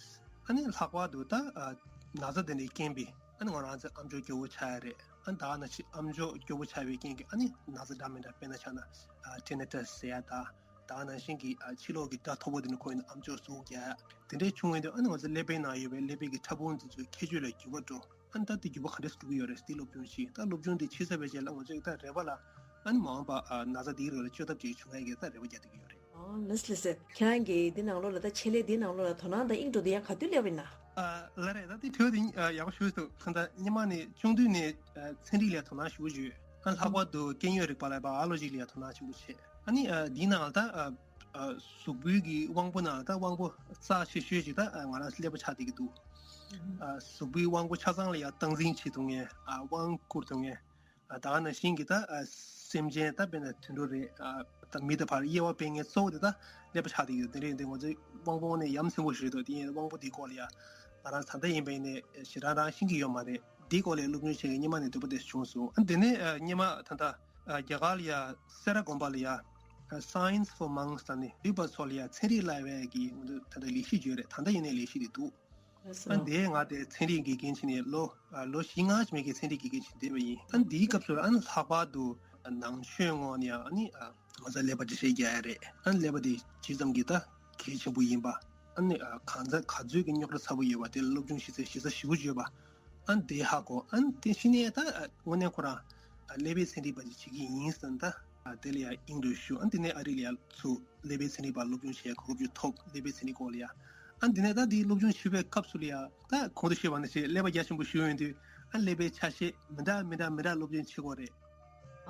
ཨ་ནི་ལྷག་པར་དུ་ད་ཨ་ན་ཚ་དེ་འདྲའི་རྐྱེན་པས་ཨ་ནི་ང་རང་ཚོའི་ཨམ་ཅོག་སྐྱོ་བོ་ཆགས་ཡ་རེད། ཨ་ནི་ད་ག་ནང་བཞིན་ཨམ་ཅོག་སྐྱོ་བོ་ཆགས་པའི་རྐྱེན་གྱིས་ཨ་ནི་ན་ཚ་འདྲ་མི་འདྲ། དཔེར་ན་ཆ་ན་ཨ་ཊི་ནི་ཊ་སི་ཟེར་ཡ་ད། ད་ག་ནང་བཞིན་གྱི་ཨ་ཕྱི་ལོགས་ཀྱི་སྒྲ་མཐོ་པོ་དེ་ནི་ཁོ་ཡིན་ན་ཨམ་ཅོག་ཟུག་རྒྱག་དེ་འདྲའི་བྱུང་བ་ཡིན་དུས། ཨ་ནི་ང་ཚོ་ཀླད་པའི་ནང་ཡོད་པའི་ཀླད་པའི་གི་ཕྲ་ཕུང་དེ་ཚོའི་ཁྱད་ཆོས་ལ་འགྱུར་བ་འགྲོ། ཨ་ནི་ད་དེ་འགྱུར་བ་ག་འདྲས་སེ་འགྲོ་གི་ཡོད་རེད། དེ་སློབ་སྦྱོང་བྱས། ད་སློབ་སྦྱོང་དེ་བྱས་ཚར་བའི་རྗེས་ལ་ང་ཚོས་ད་རེ་བ་ལ་ཨ་ནི་མ་འོངས་པ་ཨ་ན་ཚ་དེའི་རིགས་ལ་བཅོས་ཐབས་ཅིག་བྱུང་ཡ་གི་ད་རེ་བ་རྒྱག་བསྡད་ཀྱི་ཡོད་རེད། ཨོ་ལགས་ལགས་སེ། ཁྱེད་རང་གི་འདི་ནང་ལོགས་ལ་ད་ཆེད་ལས་འདི་ནང་ལོགས་ལ་དོ་སྣང་དང་དབྱིངས་འགྲོ་དེ་ཡང་ག་དུས་སླེབས་པ་ཡིན་ན། ཨ་ལགས་རེད། ད་དེ་དུས་དེ་ཨ་ཡག་པོ་ཞུས་འདུག་ད་ལྟ་སྔོན་མ་ནས་ཆུང་དུས་ནས་ཨ་ཚན་རིག་ལ་དོ་སྣང་ཞེ་པོ་ཡོད། ཨ་ལྷག་པར་དུ་སྐྱེ་དངོས་རིག་པ་ལ། བ་ཡོ་ལོ་ཇི་ལ་ཡང་དོ་སྣང་ཆེན་པོ་བྱས། ཨ་ནི་ཨ་འདིའི་ནང་ལ་ད་ཨ་ཨ་གཟུགས་པོའི་གི་དབང་པོ་ནང་ལ་ད་དབང་པོ་རྩ་ཆེ་ཤོས་ཅིག་ད་ཨ་ང་རང་ཀླད་པ་ཆགས་བསྡད་ཀྱི་འདུག་ཨ་གཟུགས་པོའི་དབང་པོ་ཆ་ཚང་ལ་ཡང་སྟངས་འཛིན་བྱེད་ཐུབ་མཁན། ཨ་དབང་བསྐུར་ཐུབ་མཁན། ཨ་ད་ག་ནང་བཞིན་གྱི་ད་ཨ་སེམས་ཅན་ད་དཔེར་ན་དུད་འགྲོ་རེད། ཨ་ད་མི་དང་བར་དབྱེ་བ་སྤེལ་མཁན་གཙོ་བོ་དེ་ད་ཀླད་པ་ཆགས་བསྡད་ཀྱི་འདུག་དེ་རེད། དེ་ང་ཚོའི་དབང་པོ་ནི་ཡ་མཚན་པོ་ཞིག་རེད་འདུག་དེ་ཡིན་དབང་པོ་དེའི་སྐོར་ལ་ཡང་ང་རང་ད་ལྟ་ཡིན་པ་ཡིན་ནའི་ཞེ་དྲག་རང་ཤེས་ཀྱི་ཡོད་མ་རེད། དེའི་སྐོར་ལ་སློབ་སྦྱོང་བྱེད་མཁན་སྔོན་མ་ནས་འདོད་པ་དེ་བྱུང་སོང་། ཨ་དེ་ནས་ཨ་སྔོན་མ་ད་ལྟ་ཨ་རྒྱ་གར་ལ་ཡ་སེ་ར་དགོན་པ་ལ་ཡ་ Science for Monks ད་ནི་ནུས་པ་ཚོ་ལ་ཡ་ཚན་རིག་བསླབ་པའི་གི་ད་ལྟ་ལས་གཞི་བརྗོད་རེད། ད་ལྟ་ཡིན་ནའི་ལས་གཞི་དེ་འདུག་ལགས་སོ། ཨ་འདས་ང་དེ་ཚན་རིག་དགེ་རྒན་བྱས་ནས་ལོ་ལོ་བཞི་ལྔ་ཅིག་མ་གི་ཚན་རིག་དགེ་རྒན་བྱས་བསྡད་པ་ཡིན། ཨ་འདིའི་སྐབས་སུ་ཨ་ལྷག་པར་དུ་ནང་ཆོས་ངོས་ནས་ཨ་ནི་ང་ཚོ་ཀླད་པ་འགྲེལ་བཤད་རྒྱག་ཡ་རེད། ཨ་ཀླད་པ་དེ་ཇི་ཙམ་གྱི་ད་གལ་ཆེན་པོ་ཡིན་པ། ཨ་ནི་གང་ཚ་ག་ཚོད་ཀྱི་རྙོག་དྲ་ཚ་པོ་ཡོད་པ་དེ་ལ་སློབ་སྦྱོང་ཞིབ་ཚགས་ཞིབ་ཚགས་ཞིབ་པོ་བྱོས་པ། ཨ་དེ་ཧ་གོ། ཨ་དེ་ཤི་ནས་ད་དངོས་གནས་ཁོ་རང་ཀླད་པའི་ཚན་རིག་པ་ཅིག་བྱེད་ཀྱི་ཡིན་ཟེར་ན་ད་དེ་ལ་ཡ་ཨིན་རུ་ཞུ། ཨ་དེ་ནས་ཨ་རི་ལ་ཡ་ཚུར་ཀླད་པའི་ཚན་རིག་པ་སློབ་སྦྱོང་བྱེད་གོ་སྐབས་ཅིག་ཐོབ། ཀླད་པའི་ཚན་རིག་སྐོར་ལ་ཡ། ཨ་དེ་ནས་ད་དེའི་སློབ་སྦྱོང་བྱེད་པའི་སྐབས་སུ་ལ་ཡ་ད་གོང་དུ་བཤད་པ་ནང་བཞིན་ཀླད་པ་རྒྱ་ཆེན་པོ་ཞིག་ཡོང་དུས་ཨ་ཀླད་པའི་ཆ་ཤས་མི་འདྲ་མི་འདྲ་མི་འདྲ་སློབ་སྦྱོང་བྱེད་དགོས་རེད།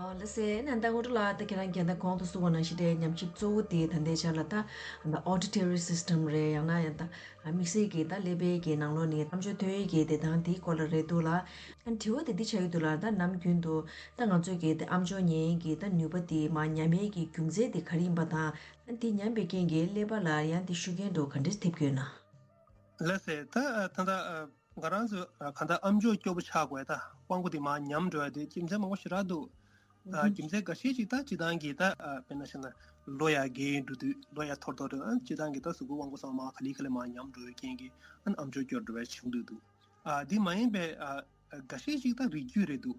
ཨ་ལགས་སེ། ནས་ད་དངོས་གྲུབ་ལགས་ད་ཁྱེད་རང་རྒན་ད་གོང་དུ་གསུངས་པ་ནང་བཞིན་རེད། ཉམས་ཞིབ་གཙོ་བོ་དེ་ད་ལྟའི་ཆ་ལ་ད་ད་auditory system རེད། ཡང་ན་ཡང་ད་དམིགས་བསལ་གྱི་ད་ཀླད་པའི་གི་ནང་ལོགས་ནས་ཨམ་ཅོག་ཐོན་ཡས་ཀྱི་དེ་དང་དེའི་སྐོར་ལ་རེད་འདུག་ལ། ཨ་དྲི་བ་དེ་འདི་ཆགས་ཡོད་འདུག་ལ། ད་ནམ་རྒྱུན་དུ་ད་ང་ཚོས་ཀྱི་དེ་ཨམ་ཅོག་ཉན་ཡས་ཀྱི་ད་ནུས་པ་དེ་མར་ཉམས་ཡས་ཀྱི་རྒྱུ་མཚན་དེ་ག་རེ་ཡིན་པ་དང་། ཨ་དེ་ཉམས་པའི་རྐྱེན་གྱིས་ཀླད་པ་ལ་ཡང་དེ་ཤུགས་རྐྱེན་འདྲ་བོ་ག་འདྲས་ཐེབས་ཀྱི་ཡོད་ན། ལགས་སེ། ད་ད་ད། ང་རང་ཚོ་གང་ལྟར་ཨམ་ཅོག་སྐྱོ་པོ་ཆགས་དགོས་ད་དབང་པོ་དེ་མར་ཉམས་འགྲོ་ཡ་དེ་རྒྱུ་མཚན་མང་པོ་ཞེ་དྲག་འདུག་ཨ་རྒྱུ་མཚན་འགའ་ཤས་ཅིག་ད་སྤྱིར་བཏང་གི་ད་དཔེར་ན་བཤད་ན་ལོ་ཡར་རྒས་འགྲོ་དུས་ལོ་ཡར་འཐོར་འཐོར་འགྲོ། ཨ་སྤྱིར་བཏང་གི་ད་གཟུགས་པོའི་དབང་པོ་ཚང་མ་ག་ལེ་ག་ལེ་མར་ཉམས་འགྲོ་བའི་རྐྱེན་གྱིས་ཨ་ཨམ་ཅོག་སྐྱོ་འགྲོ་བ་བྱུང་འདུག་འདུག་ཨ་འདི་མ་ཡིན་པའི་ཨ་འགའ་ཤས་ཅིག་ད་རིགས་རྒྱུད་རེད་འདུག་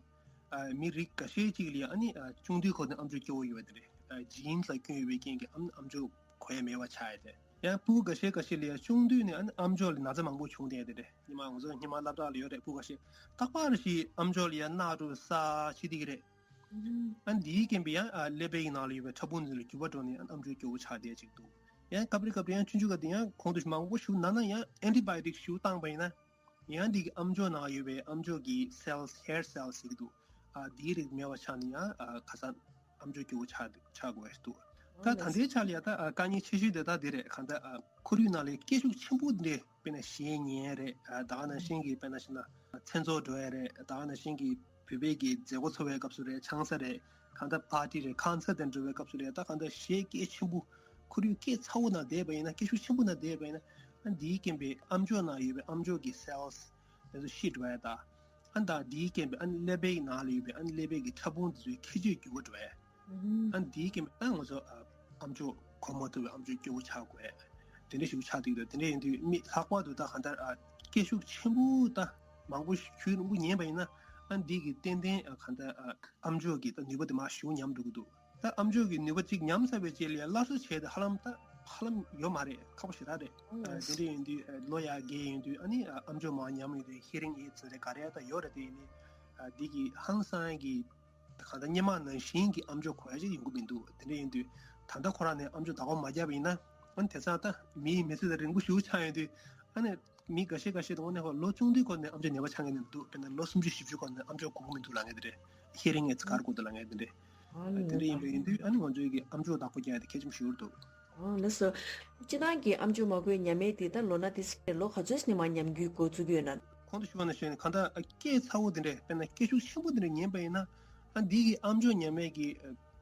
ཨ་མི་རིགས་འགའ་ཤས་ཅིག་ལ་ཨ་ནི་ཨ་ཆུང་དུས་ཁོ་ནས་ཨམ་ཅོག་སྐྱོ་བོ་ཡོད་པ་དེ་རེད། ཨ་genes ལ་སྐྱོན་ཡོད་པའི་རྐྱེན་གྱིས་ཨམ་ཨམ་ཅོག་གོ་ཡ་མེད་པ་ཆགས་ཡ་དེ། ཡང་སྤུ་གུ་འགའ་ཤས་འགའ་ཤས་ལ་ཡང་ཆུང་དུས་ནས་ཨ་ནི་ཨམ་ཅོག་ལ་ན་ཚ་མང་པོ་བྱུང་བསྡད་དེ་རེད། ཉི་མ་ང་ཚོ་སྔོན་མ་སློབ་གྲྭ་ལ་ཡོད་རེད། སྤུ་གུ་འགའ་ཤས་རྟག་པར་ཞིག་ཨམ་ཅོག་ལ་ཡང་རྣག་འགྲོ་ས་བྱེད་བསྡད་ཀྱི་རེད། ཨ་འདིའི་རྐྱེན་པས་ཡང་ཨ་ཀླད་པའི་ནང་ལ་ཡོད་པའི་ཕྲ་ཕུང་འདི་ལ་འགྱུར་བ་འགྲོ་ནས་ཨ་ཨམ་ཅོག་སྐྱོ་བོ་ཆགས་བསྡད་ཅིག་འདུག་ཡང་སྐབས་རེ་སྐབས་རེ་ཡང་ཆུང་ཆུང་སྐབས་དེ་ཡང་གོང་དུ་མང་པོ་ཞིག་ན་ན་ཡང་ཨན་ཊི་བའི་ཡོ་ཊིག་ཞིག་བཏང་པ་ཡིན་ན། ཡང་འདི་གི་ཨམ་ཅོག་ནང་ཡོད་པའི་ཨམ་ཅོག་གི་cells, hair cells ཟེར་གྱི་འདུག་ཨ་འདིའི་རིགས་མེད་པ་ཆགས་ནས་ཡང་ཨ་ཁ་སང་ཨམ་ཅོག་སྐྱོ་བོ་ཆགས་འདུག་ཆགས་དགོས་འདུག་ད་ད་ལྟའི་ཆ་ལ་ཡང་ད་ཨ་དཀའ་ངལ་ཆེ་ཤོས་དེ་ད་འདི་རེད། གང་ལྟར་ཨ་ཁོར་ཡུག་ནང་ལ་སྐད་ཤུགས་ཆེན་པོ་འདི་འདྲས་དཔེར་ན་གཞས་ཉན་རེད། ཨ་ད་ག་ནང་བཞིན་གྱི་དཔེར་ན་བཤད་ན་མཚན་ཚོགས་འགྲོ་ཡ་རེད། ད་ག་ནང་བཞིན་གྱི་བོད་པའི་གི་མཛད་སྒོ་ཚོགས་པའི་སྐབས་སུ་རེད། ཆང་ས་རེད། གང་ལྟར་པར་ཊི་རེད། ཀོན་སར་ཊི་དེ་འགྲོ་བའི་སྐབས་སུ་རེད། ད་གང་ལྟར་གཞས་སྐད་ཆེན་པོ་ཁོར་ཡུག་སྐད་ཚ་བོ་ནང་བསྡད་པ་ཡིན་ན། སྐད་ཤུགས་ཆེན་པོ་ནང་བསྡད་པ་ཡིན་ན། ཨ་འདིའི་རྐྱེན་པས་ཨམ་ཅོག་ནང་ཡོད་པའི་ཨམ་ཅོག་གི་cells དེ་ཚོ་ཤི་འགྲོ་ཡ་དང་། ཨ་ད་འདིའི་རྐྱེན་པས་ཨ་ཀླད་པའི་ནང་ལ་ཡོད་པའི་ཨ་ཀླད་པའི་གི་ཕྲ་ཕུང་དེ་ཚོའི་ཁྱད་ཆོས་འགྱུར་བ་འགྲོ་ཡ། ཨ་འདིའི་རྐྱེན་པས་ད་ང་ཚོ་ཨ་ཨམ་ཅོག་གོ་མ་ཐུབ་པའི་ཨམ་ཅོག་སྐྱོ་བོ་ཆགས་དགོས། དེ་འདྲ་ཞིག་ཆགས་བསྡད་ཀྱི་འདུག་དེ་འདྲ་ཡིན་དུས་མི་ལྷག་པར་དུ་ད་གང་ལྟར་ཨ་སྐད་ཤུགས་ཆེན་པོ་ད་མང་པོ་ཞིག་ཁྱོན་རིང་པོ་ཉན་པ་ཡིན་ན། ཨ་འདི་གི་ཏན་ཏན་ཨ་གང་ལྟར་ཨ་ཨམ་ཅོག་གི་ད་ནུས་པ་དེ་མར་ཞེ་པོ་ཉམས་འགྲོ་གི་འདུག་ད་ཨམ་ཅོག་གི་ནུས་པ་གཅིག་ཉམས་ཚར་བའི་རྗེས་ལ་ཡང་སླར་གསོ་བྱས་ཏེ་ཧ་ལམ་ད་ཧ་ལམ་ཡོད་མ་རེད། ཁག་པོ་ཞེ་དྲག་རེད། ཨ་དེ་འདྲ་ཡིན་དུས་ཨ་ལོ་ཡར་རྒས་ཡོང་དུས་ཨ་ནི་ཨ་ཨམ་ཅོག་མར་ཉམས་ཡོང་དུས་hearing aids ཟེར་ག་རེ་ད་ཡོད་རེད། དེ་ཡིན་ནི་ཨ་འདི་གི་ཧང་སང་གི་གང་ལྟར་སྔོན་མ་ནང་བཞིན་གྱི་ཨམ་ཅོག་གོ་ཡ་ཅིག་ཡོང་གི་མི་འདུག་དེ་འདྲ་ཡིན་དུས་ད་ལྟ་ཁོ་རང་ནས་ཨམ་ཅོག་བདག་པོ་མ་བརྒྱབ་པ་ཡིན་ན། ཨ་ནི་དེང་སང་ད་མིའི་མི་ཚེ་དང་རིང་པོ་ཞེ་པོ་ཆགས་ཡོང་དུས་ཨ་ནི་མི་འགའ་ཤས་འགའ་ཤས་དང་དངོས་གནས་ཁོ་ལོ་ཆུང་དུས་སྐབས་ནས་ཨམ་ཅོག་ནད་པ་ཆགས་མཁན་འདུག་དཔེར་ན་ལོ་སུམ་ཅུ་བཞི་བཅུ་སྐབས་ནས་ཨམ་ཅོག་གོ་གི་མི་འདུག་ལབ་མཁན་དེ་འདྲས། hearing aids ག་རེ་གོ་འདུག་ལབ་མཁན་དེ་འདྲས། ཨ་དེ་འདྲས་ཡིན་པ་ཡིན་དུས་ཨ་ནི་ང་ཚོའི་གི་ཨམ་ཅོག་བདག་པོ་རྒྱག་ཡ་དེ་གལ་ཆེན་པོ་ཞིག་འདུག་ཨ་ལགས་སོ། སྤྱིར་བཏང་གི་ཨམ་ཅོག་མ་གོ་ཉམས་མེད་དེ་ད་ལོ་ན་དེ་ལོ་ག་ཚོད་ནས་མར་ཉམས་རྒྱུའི་འགོ་བཙུགས་ཀྱི་ཡོད་ན། གོང་དུ་ཞུས་པ་ནང་བཞིན་གང་ལྟར་སྐད་ཚ་བོ་དེ་འདྲས་དཔེར་ན་སྐད་ཤུགས་ཆེན་པོ་དེ་འདྲས་ཉན་པ་ཡིན་ན། ཨ་འདི་གི་ཨམ་ཅོག་ཉམས་མེད་ཀྱི་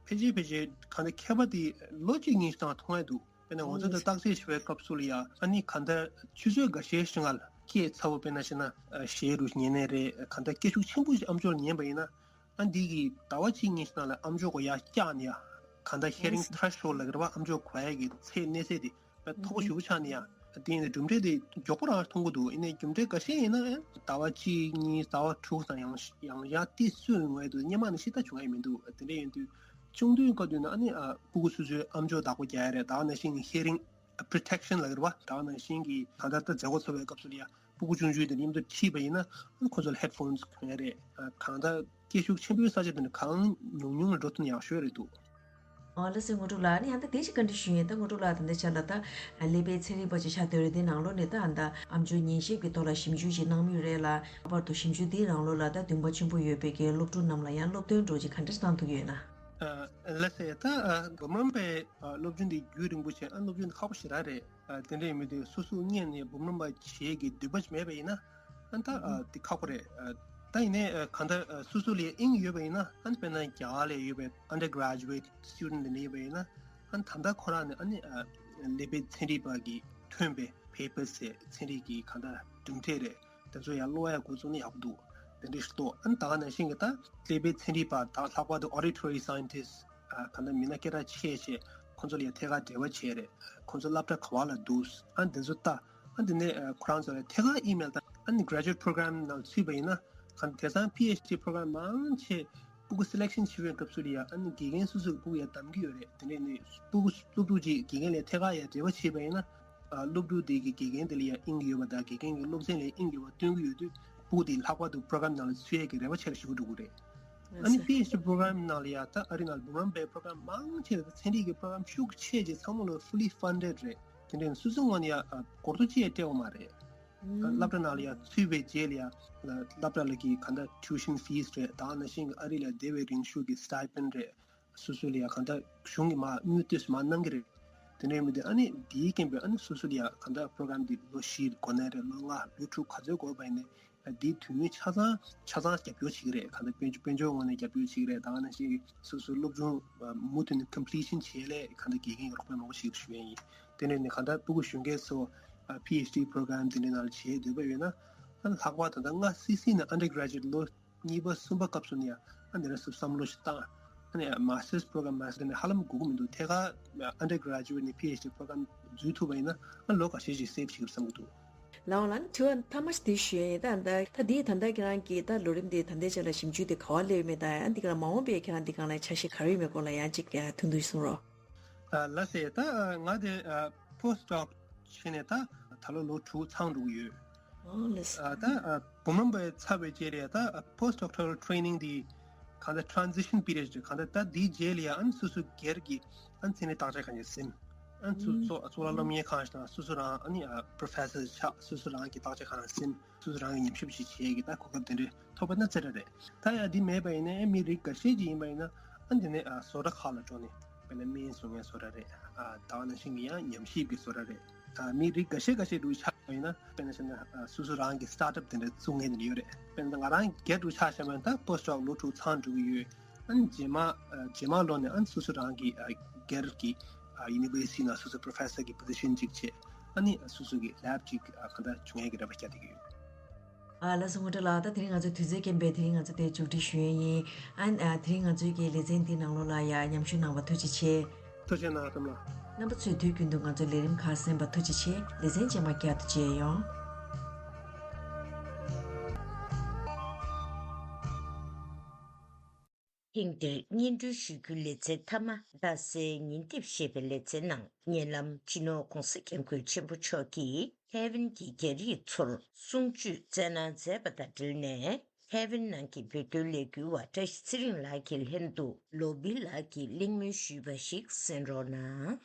ཕལ་ཆེར་ཕལ་ཆེར་གང་ལྟར་ཁྱད་པར་དེ་ལོ་གཅིག་གཉིས་སྟེང་མཐོང་ཡ་འདུག་དཔེར་ན་ང་ཚོ་ད་བརྟག་དཔྱད་བྱེད་པའི་སྐབས་སུ་ལ་ཡ་ཨ་ནི་གང་ལྟར་ཆུ་ཚོད་འགའ་ཤས་ཤིག་ལ་སྐད་ཚ་བོ་དཔེར་ན་བཤད་ན་གཞས་རུ་ཉན་ནས་རེད། གང་ལྟར་སྐད་ཤུགས་ཆེན་པོ་ཞིག་ཨམ་ཅོག་ལ་ཉན་པ་ཡིན་ན། ཨ་འདི་གི་ཟླ་བ་གཅིག་གཉིས་ནང་ལ་ཨམ་ཅོག་གོ་ཡ་བཀྱག་ནས་ཡ་གང་ལྟར་hearing threshold ལབ་ཀྱི་རེད་པ། ཨམ་ཅོག་གོ་ཡ་གི་ཚད་གནས་ཚད་དེ་དཔེ་མཐོ་པོ་ཞེ་པོ་ཆགས་ནས་ཡ། དེ་ཡིན་ན་གྲུབ་འབྲས་དེ་མགྱོགས་པོ་རང་མཐོང་གི་འདུག་ཡིན་ནའི་རྒྱུ་འབྲས་འགའ་ཤས་ཡིན་ན་ཟླ་བ་གཅིག་གཉིས་ཟླ་བ་དྲུག་ཙམ་ཡང་ཡང་ཡང་ཏོག་ཙམ་ངོས་དུ་སྔོན་མ་ནས་ཤི་ད་བྱུང་ཡ་མི་འདུག་དེ་འདྲ་ཡིན་དུས་ཆུང་དུས་སྐབས་དུས་ན་ཨ་ནི་ཨ་སྤུ་གུ་སོ་སོའི་ཨམ་ཅོག་བདག་པོ་རྒྱག་ཡ་རེད། ད་ག་ནང་བཞིན་hearing protection ལབ་ཀྱི་རེད་པ། ད་ག་ནང་བཞིན་གྱི་གང་ལྟར་ད་མཛད་སྒོ་ཚོགས་པའི་སྐབས་སུ་ལ་ཡ་སྤུ་གུ་ཆུང་ཆུང་དེ་མཉམ་དུ་ཁྲིད་པ་ཡིན་ན་ཁོ་ཚོ་ལ་headphones གོན་ཡ་རེད། གང་ལྟར་སྐད་ཤུགས་ཆེན་པོའི་ས་ཆ་དེ་ནི་གང་ཉུང་ཉུང་ལ་འགྲོ་ཐུབ་ན་ཡག་ཤོས་རེད་འདུག་ཨོ་ལགས་སེ། དངོས་གྲུབ་ལགས་ནི་ཡང་ད་དེ་ཞིག་བཀའ་འདྲི་ཞུ་ཡིན། ད་དངོས་གྲུབ་ལགས་ད་ལྟའི་ཆ་ལ་ད་ཀླད་པའི་ཚན་རིག་པ་ཅིག་ཆགས་བསྡད་རེད། དེ་ནང་ལོགས་ནས་ད་ཨ་ད་ཨམ་ཅོག་ཉན་ཤེས་ཀྱི་ཐོག་ལ་ཞིབ་འཇུག་ཅིག་གནང་མུས་རེད་ལ། ལྷག་པར་དུ་ཞིབ་འཇུག་འདིའི་ནང་ལོགས་ལ་ད་འདུན་པ་ཆེན་པོ་ཡོད་པའི་གི་སློབ་ཕྲུག་རྣམས་ལ་ཡང་སློབ་སྟོན་འདྲ་ཅིག་ག་འདྲས་གནང་ཐུབ་ཀྱི་ཡོད་ན། ལགས་སེ། ད་འབུམ་རམས་པའི་སློབ་སྦྱོང་འདི་རྒྱུན་རིང་པོ་བྱས། ཨ་སློབ་སྦྱོང་འདི་ཁག་པོ་ཞེ་དྲག་རེད། དེ་འདྲ་ཡིན་མི་དུས་སོ་སོ་སྔོན་ནས་འབུམ་རམས་པ་བྱེད་ཀྱི་འདུན་པ་ཞིག་མེད་པ་ཡིན་ན། ཨ་ད་ཨ་དེ་ཁག་པོ་རེད། ཨ་ད་ཡིན་ནའི་ཨ་གང་ལྟར་ཨ་སོ་སོ་ལ་དབྱིངས་ཡོད་པ་ཡིན་ན། ཨ་དཔེར་ན་རྒྱ་གར་ལ་ཡོད་པའི་undergraduate student དེ་འདྲ་ཡོད་པ་ཡིན་ན། ཨ་ད་ལྟ་ཁོ་རང་ནས་ཨ་ནི་ཨ་ཀླད་པའི་ཚན་རིག་པ་གིས་ཐོན་པའི་papers ཚན་རིག་གི་གང་ལྟར་གྲུབ་འབྲས་རེད། དེ་ཚོ་ཡང་ཀློག་ཡ་འགོ་བཙུགས་ན་ཡག་པོ་འདུག་དེ་འདྲ་ཞིག་འདུག་ཨ་ད་ག་ནང་བཞིན་གྱི་ད་ཀླད་པའི་ཚན་རིག་པ་དང་ལྷག་པར་དུ་auditory scientist ཨ་གང་ལྟར་མི་སྣ་སྐད་གྲགས་ཆེ་ཆེ་ཁོང་ཚོ་ལ་ཡང་ཐད་ཀར་འབྲེལ་བ་བྱས་རེད། ཁོང་ཚོ་སློབ་གྲྭ་ག་བ་ལ་འདུག་ཨ་འདི་ཚོ་ལྟ། ཨ་འདི་ནས་ཨ་ཁོ་རང་ཚོ་ལ་ཐད་ཀར་ཨི་མེལ་དང་ཨ་ནི་graduate program ནང་ཚུད་པ་ཡིན་ན་གང་དེང་སང་PhD program མང་ཆེ་ཕྲུ་གུ་selection བྱེད་པའི་སྐབས་སུ་ལ་ཡང་ཨ་ནི་དགེ་རྒན་སོ་སོ་གི་ཕྲུ་གུ་ཡང་བདམས་ཀྱི་ཡོད་རེད། དེ་ནས་ནི་ཕྲུ་གུ་སློབ་ཕྲུག་ཅིག་དགེ་རྒན་ལ་ཐད་ཀར་ཡང་འབྲེལ་བ་བྱས་པ་ཡིན་ན། ཨ་སློབ་ཕྲུག་དེ་གི་དགེ་རྒན་དེ་ལ་ཡང་དབྱིངས་ཡོད་པ་དང་དགེ་རྒན་གྱི་སློབ་ཚན་ལ་དབྱིངས་ཡོད་པ་སྟོན་གྱི་ཡོད་དུས་ཕྲུ་གུ་དེ་ལྷག་པར་དུ་program ནང་ལ་ཚུད་ཡས་ཀྱི་རེ་བ་ཆེ་རུ་ཞུ་གི་འགྲོ་གི་རེད། ཨ་ནི་PhD program ནང་ལ་ཡང་ད་ཨ་རི་ནང་ལ་program པའི་program མང་ཆེ་རེད། ཚན་རིག་གི་program ཤུགས་ཆེ་ཆེ་ཚང་མ་ལ་fully funded རེད། དེ་འདྲའི་སོ་སོའི་ངོས་ནས་ཡང་ཨ་སྒོར་ཐོ་ཅི་ཡང་སྤྲད་ཡོད་མ་རེད། ཨ་སློབ་གྲྭ་ནང་ལ་ཡང་ཚུད་པའི་རྗེས་ལ་ཡང་ཨ་སློབ་གྲྭ་ལ་གི་གང་ལྟར་tuition fees རེད། ད་ག་ནང་བཞིན་གྱི་ཨ་རི་ལ་བསྡད་པའི་རིང་ཤོས་ཀྱི་stipend རེད། སོ་སོ་ལ་ཡང་གང་ལྟར་གཞུང་གིས་མར་དངུལ་ཏོག་ཙམ་མར་གནང་གི་རེད། དེ་འདྲའི་མི་དེ་ཨ་ནི་དེའི་རྐྱེན་པས་ཨ་ནི་སོ་སོ་ལ་ཡང་གང་ལྟར་program འདི་ལོ་བཞི་འགོར་ནའི་རེད། ལོ་ལྔ་ལོ་དྲུག་ག་ཚོད་འགོར་བ་ཡིན་ནའི་ཨ་འདིའི་དུས་ཡུན་ཆ་ཚང་ཆ་ཚང་རྒྱབ་སྐྱོར་བྱེད་ཀྱི་རེད། གང་ལྟར་དཔལ་འབྱོར་དཔལ་འབྱོར་ངོས་ནས་རྒྱབ་སྐྱོར་བྱེད་ཀྱི་རེད། ད་ག་ནང་བཞིན་གྱི་སོ་སོའི་སློབ་སྦྱོང་མུ་མཐུད་ནས་completion བྱེད་ལས་གང་ལྟར་དགེ་རྒན་གྱི་རོགས་ཕན་མང་པོ་ཞིག་ཞུ་ཡས་ཡིན། དེ་ནས་ནི་གང་ལྟར་ཕྲུ་གུ་གཞོན་སྐྱེས་ཚོ་ཨ་PhD program དེ་འདྲའི་ནང་ལ་བྱེད་འདོད་པ་ཡོད་ན་ཨ་ལྷག་པར་ད་ལྟ་སྔ་སི་སི་ནས་undergraduate ལོ་གཉིས་པ་གསུམ་པ་སྐབས་སུ་ནས་ཨ་འདི་འདྲ་སོ་བསམ་བློ་ཞིག་བཏང་། ཨ་ནི་master's program master ནས་ཧ་ལམ་དགོས་ཀྱི་མི་འདུག་ཐད་ཀར་undergraduate ནས་PhD program འཛུལ་ཐུབ་པ་ཡིན་ན་ཨ་ལོ་ཁ་ཤས་ཤིག་save བྱེད་ཀྱི་བསམ་གྱི་འདུག་ལགས་འོང་ལགས། དྲི་བ་མཐའ་མ་ཞིག་དེ་ཞུ་ཡ་ཡིན། ད་ད་ད་འདི་ད་ལྟ་ཁྱེད་རང་གིས་ད་ལོ་རིམ་འདི་ད་ལྟའི་ཆ་ལ་ཞིབ་འཇུག་དེ་ག་བ་སླེབས་ཡོད་མེད་དང་ཨ་འདི་ག་ལ་མ་འོངས་པའི་ཁྱེད་རང་འདི་སྒང་ལ་འཆར་གཞི་ག་རེ་ཡོད་མེད་སྐོར་ལ་ཡང་གཅིག་ཐུང་ཐུང་ཞིག་གསུང་རོགས། ཨ་ལགས་སེ། ད་ང་དེ་ཨ་post doc བྱས་ནས་ད་ད་ལོ་ལོ་དྲུག་ཚང་འགྲོ་གི་ཡོད། ཨོ་ལགས་སེ། ཨ་ད་ཨ་བུམ་རམས་པ་ཚར་བའི་རྗེས་ལ་ད་ཨ་post doctoral training འདི་གང་ལྟར་transition period གང་ལྟར་ད་འདིའི་རྗེས་ལ་ཡང་ཨ་ནི་སོ་སོ་སྒེར་གྱི་ཨ་ནི་མཚན་གནས་བརྟག་དཔྱད་གང་ཡང་ཟིན། ཨ་ནི་ཚུ་གཙུག་གཙུག་ལག་སློབ་གཉེར་ཁང་ཞིག་དང་སོ་སོ་རང་ཨ་ནི་ཨ་professor ཆགས། སོ་སོ་རང་གི་བརྟག་དཔྱད་གང་ཡང་ཟིན། སོ་སོ་རང་གི་ཉམས་ཞིབ་ཅིག་བྱེད་ཀྱི་ད་གོ་སྐབས་དེ་འདྲ་ཐོབ་པ་ན་ཙི་ར་རེད། ད་ཡང་འདི་མེད་པ་ཡིན་ན་ཨ་མི་རིགས་འགའ་ཤས་ཅིག་ཡིན་པ་ཡིན་ན་ཨ་འདི་ནས་ཨ་བཟོ་གྲྭ་ཁག་ལ་འགྲོ་ནས་དཔེར་ན་སྨན་བཟོ་མཁན་བཟོ་གྲྭ་རེད། ཨ་ད་ག་ནང་བཞིན་གྱི་ཡང་ཉམས་ཞིབ་ཀྱི་བཟོ་གྲྭ་རེད། ཨ་མི་རིགས་འགའ་ཤས་འགའ་ཤས་འདྲ་བོ་ཆགས་པ་ཡིན་ན་དཔེར་ན་བཤད་ན་ཨ་སོ་སོ་རང་གི་startup དེ་འདྲ་བཙུགས་མཁན་དེ་འདྲ་ཡོད་རེད། དཔེར་ན་ང་རང་སྒེར་དུ་ཆ་བཞག་པ་ཡིན་ན་ད་post doc ལོ་དྲུག་ཚང་འགྲོ་གི་ཡོད། ཨ་ནི་རྗེས་མ་ཨ་རྗེས་མ་ལོ་ནས་ཨ་ནི་སོ་སོ་རང་གི་ཨ་སྒེར་གྱི་ཨ་university ནང་སོ་སོ་professor གི་position ཅིག་བྱས། ཨ་ནི་སོ་སོ་གི་lab ཅིག་ཨ་གང་ལྟར་བྱུང་ཡས་ཀྱི་རེ་བ་བརྒྱབ་བསྡད་ཀྱི་ཡོད། ཨ་ལགས་སོ། སྔོན་འགྲོ་ལགས། ད་དེ་རིང་ང་ཚོའི་དུས་ཚོད་རྐྱེན་པས་དེ་རིང་ང་ཚོ་དེ་མཇུག་སྒྲིལ་ཞུ་ཡས་ཡིན། ཨ་ཨ་དེ་རིང་ང་ཚོའི་གི་ལེ་ཚན་འདི་ནང་ལོགས་ལ་ཡ་མཉམ་ཞུགས་གནང་བ་ཐུགས་རྗེ་ཆེ། ཐུགས་རྗེ་གནང་། ཨ་ལགས། རྣམ་པ་ཚོས་དུས་རྒྱུན་དུ་ང་ཚོའི་ལས་རིམ་ཁག་གསན་པ་ཐུགས་རྗེ་ཆེ། ལེ་ཚན་རྗེས་མ་བསྐྱར་དུ་མཇལ་ཡོང་། ཐེངས་འདིར་སྙན་སྒྲོན་ཞུ་རྒྱུའི་ལེ་ཚན་མཐའ་མ་རྡ་སའི་ཉིན་དེབ་ཞེས་པའི་ལེ་ཚན་ནང་། ཉེ་ལམ་སྤྱི་ནོར་༧གོང་ས་༧སྐྱབས་མགོན་ཆེན་པོ་མཆོག་གིས་ཐའེ་ཝན་གྱི་རྒྱ་རིགས་ཚོར་གསུང་ཆོས་སྩལ་གནང་མཛད་པ་དང་འབྲེལ་ནས། ཐའེ་ཝན་ནང་གི་བོད་དོན་ལས་འགུལ་བ་བཀྲ་ཤིས་ཚེ་རིང་ལགས་ཀྱི་ལྷན་དུ་ལོ་བི་ལགས་ཀྱིས་གླེང་མོལ་ཞུས་པ་ཞིག་གསན་རོགས་གནང་།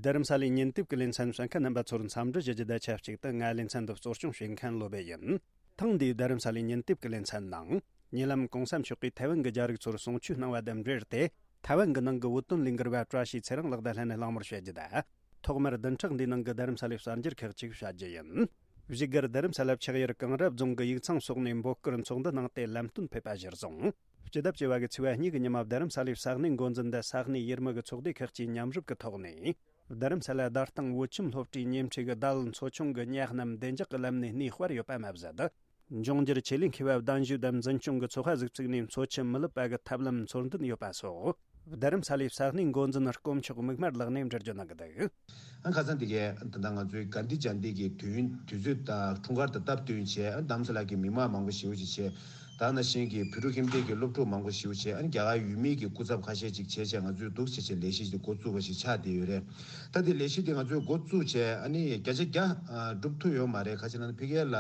རྡ་རམ་ས་ལའི་ཉིན་དེབ་ཀྱི་ལེ་ཚན་གསན་མཁན་རྣམ་པ་ཚོར་འཚམས་འདྲི་ཞུ་རྒྱུ་དང་ཆབས་ཅིག་ཏུ། ང་ལེ་ཚན་འདི་གཙོ་སྐྱོང་བྱེད་མཁན་བློ་བྷེ་ཡིན། ཐེངས་འདིའི་རྡ་རམ་ས་ལའི་ཉིན་དེབ་ཀྱི་ལེ་ཚན་ནང་། ཉེ་ལམ་གོང་ས་མཆོག་གིས་ཐའེ་ཝན་གྱི་རྒྱ་རིགས་ཚོར་གསུང་ཆོས་གནང་བ་དང་འབྲེལ་ཏེ། ཐའེ་ཝན་གྱི་ནང་གི་བོད་དོན་ལས་འགུལ་བ་བཀྲ་ཤིས་ཚེ་རིང་ལགས་དང་ལྷན་ནས་གླེང་མོལ་བྱ་རྒྱུ་དང་། ཐོག་མར་བདུན་ཕྲག་འདིའི་ནང་གི་རྡ་རམ་ས་ལའི་གསར་འགྱུར་ཁག་ཅིག་བྱ་རྒྱུ་ཡིན། བཞུགས་སྒར་རྡ་རམ་ས་ལ་ཆགས་ཡུལ་གངས་ར་རྫོང་གི་ཡིག་ཚང་སོགས་ནས་འབོད་སྐུལ་ཚོགས་འདུ་གནང་སྟེ་ལམ་སྟོན་ཕེབས་པ་གཞིར་བཟུང་། སྤྱི་ཟླ་བཅུ་བ་གི་ཚེས་པ་གཉིས་ཀྱི་ཉིན་མོ་རྡ་རམ་ས་ལའི་ས་གནས་འགོ་འཛིན་དང་ས་གནས་ཡུལ་མི་གི་ཚོགས་སྡེ་ཁག་ཅིག་མཉམ་རུབ་ཀྱི་ཐོག་ནས། རྡ་རམ་ས་ལ་བརྡ་སྟངས་བོད་ཁྱིམ་སློབ་གྲྭའི་ཉེ་འཁྲིས་ཀྱི་རྡ་ལ་མཚོ་ཆུང་གི་ཉ་གནམ་བདེ་འཇགས་ཀྱི་ལམ་ནས་གནས་སྤར་ཡོད་པ་མ་ཟད། འབྱུང་འགྱུར་ཆེད་ལས་མཁས་པ་གདན་ཞུ་དང་འཛིན་སྐྱོང་གི་ཚོགས་པ་ཟིག་བཙུགས་ནས་མཚོ་ཆུ་མི་ལུད་པ་གི་ཐབས་ལམ་ཚོར་འདོན་ཡོད་པ་སོགས། རྡ་རམ་ས་ལའི་ས་གནས་འགོ་འཛིན་སྐོམ་མཆོག་མིག་དམར་ལགས་ནས་འགྲེལ་བརྗོད་གནང་གི་འདུག་ཨ་ཁ་སང་དེ་གའི་ད་ལྟ་ང་ཚོའི་གྷན་དྷི་ཇ་ཡན་ཏི་གི་དུས་ཡུན་དུས་ཚོད་དང་འཁྲུངས་སྐར་དང་སྟབས་བསྟུན་བྱས། ཨ་རྡ་རམ་ས་ལ་གི་མི་མང་མང་པོ་ཞེ་པོ་ཅིག་བྱས། ད་ནང་བཞིན་གྱི་བོད་ཕྲུག་ཁྱིམ་སྡེ་གི་སློབ་ཕྲུག་མང་པོ་ཞེ་པོ་བྱས། ཨ་རྒྱ་གར་ཡུལ་མི་གི་སྐུ་ཚབ་ཁ་ཤས་ཅིག་བྱས་བྱས་ང་ཚོས་འདུག་བྱས་བྱས་ལས་གཞི་ཅིག་འགོ་བཙུགས་པ་ཞིག་ཆགས་བསྡད་ཡོད་རེད། ད་དེ་ལས་གཞི་དེ་ང་ཚོས་འགོ་བཙུགས་བྱས་ཨ་ནི་བརྒྱ་ཆ་བརྒྱ་ཨ་འགྲུབ་ཐུབ་ཡོད་མ་རེད། ག་ཅི་ལབ་ན་ཕ་གི་ལ་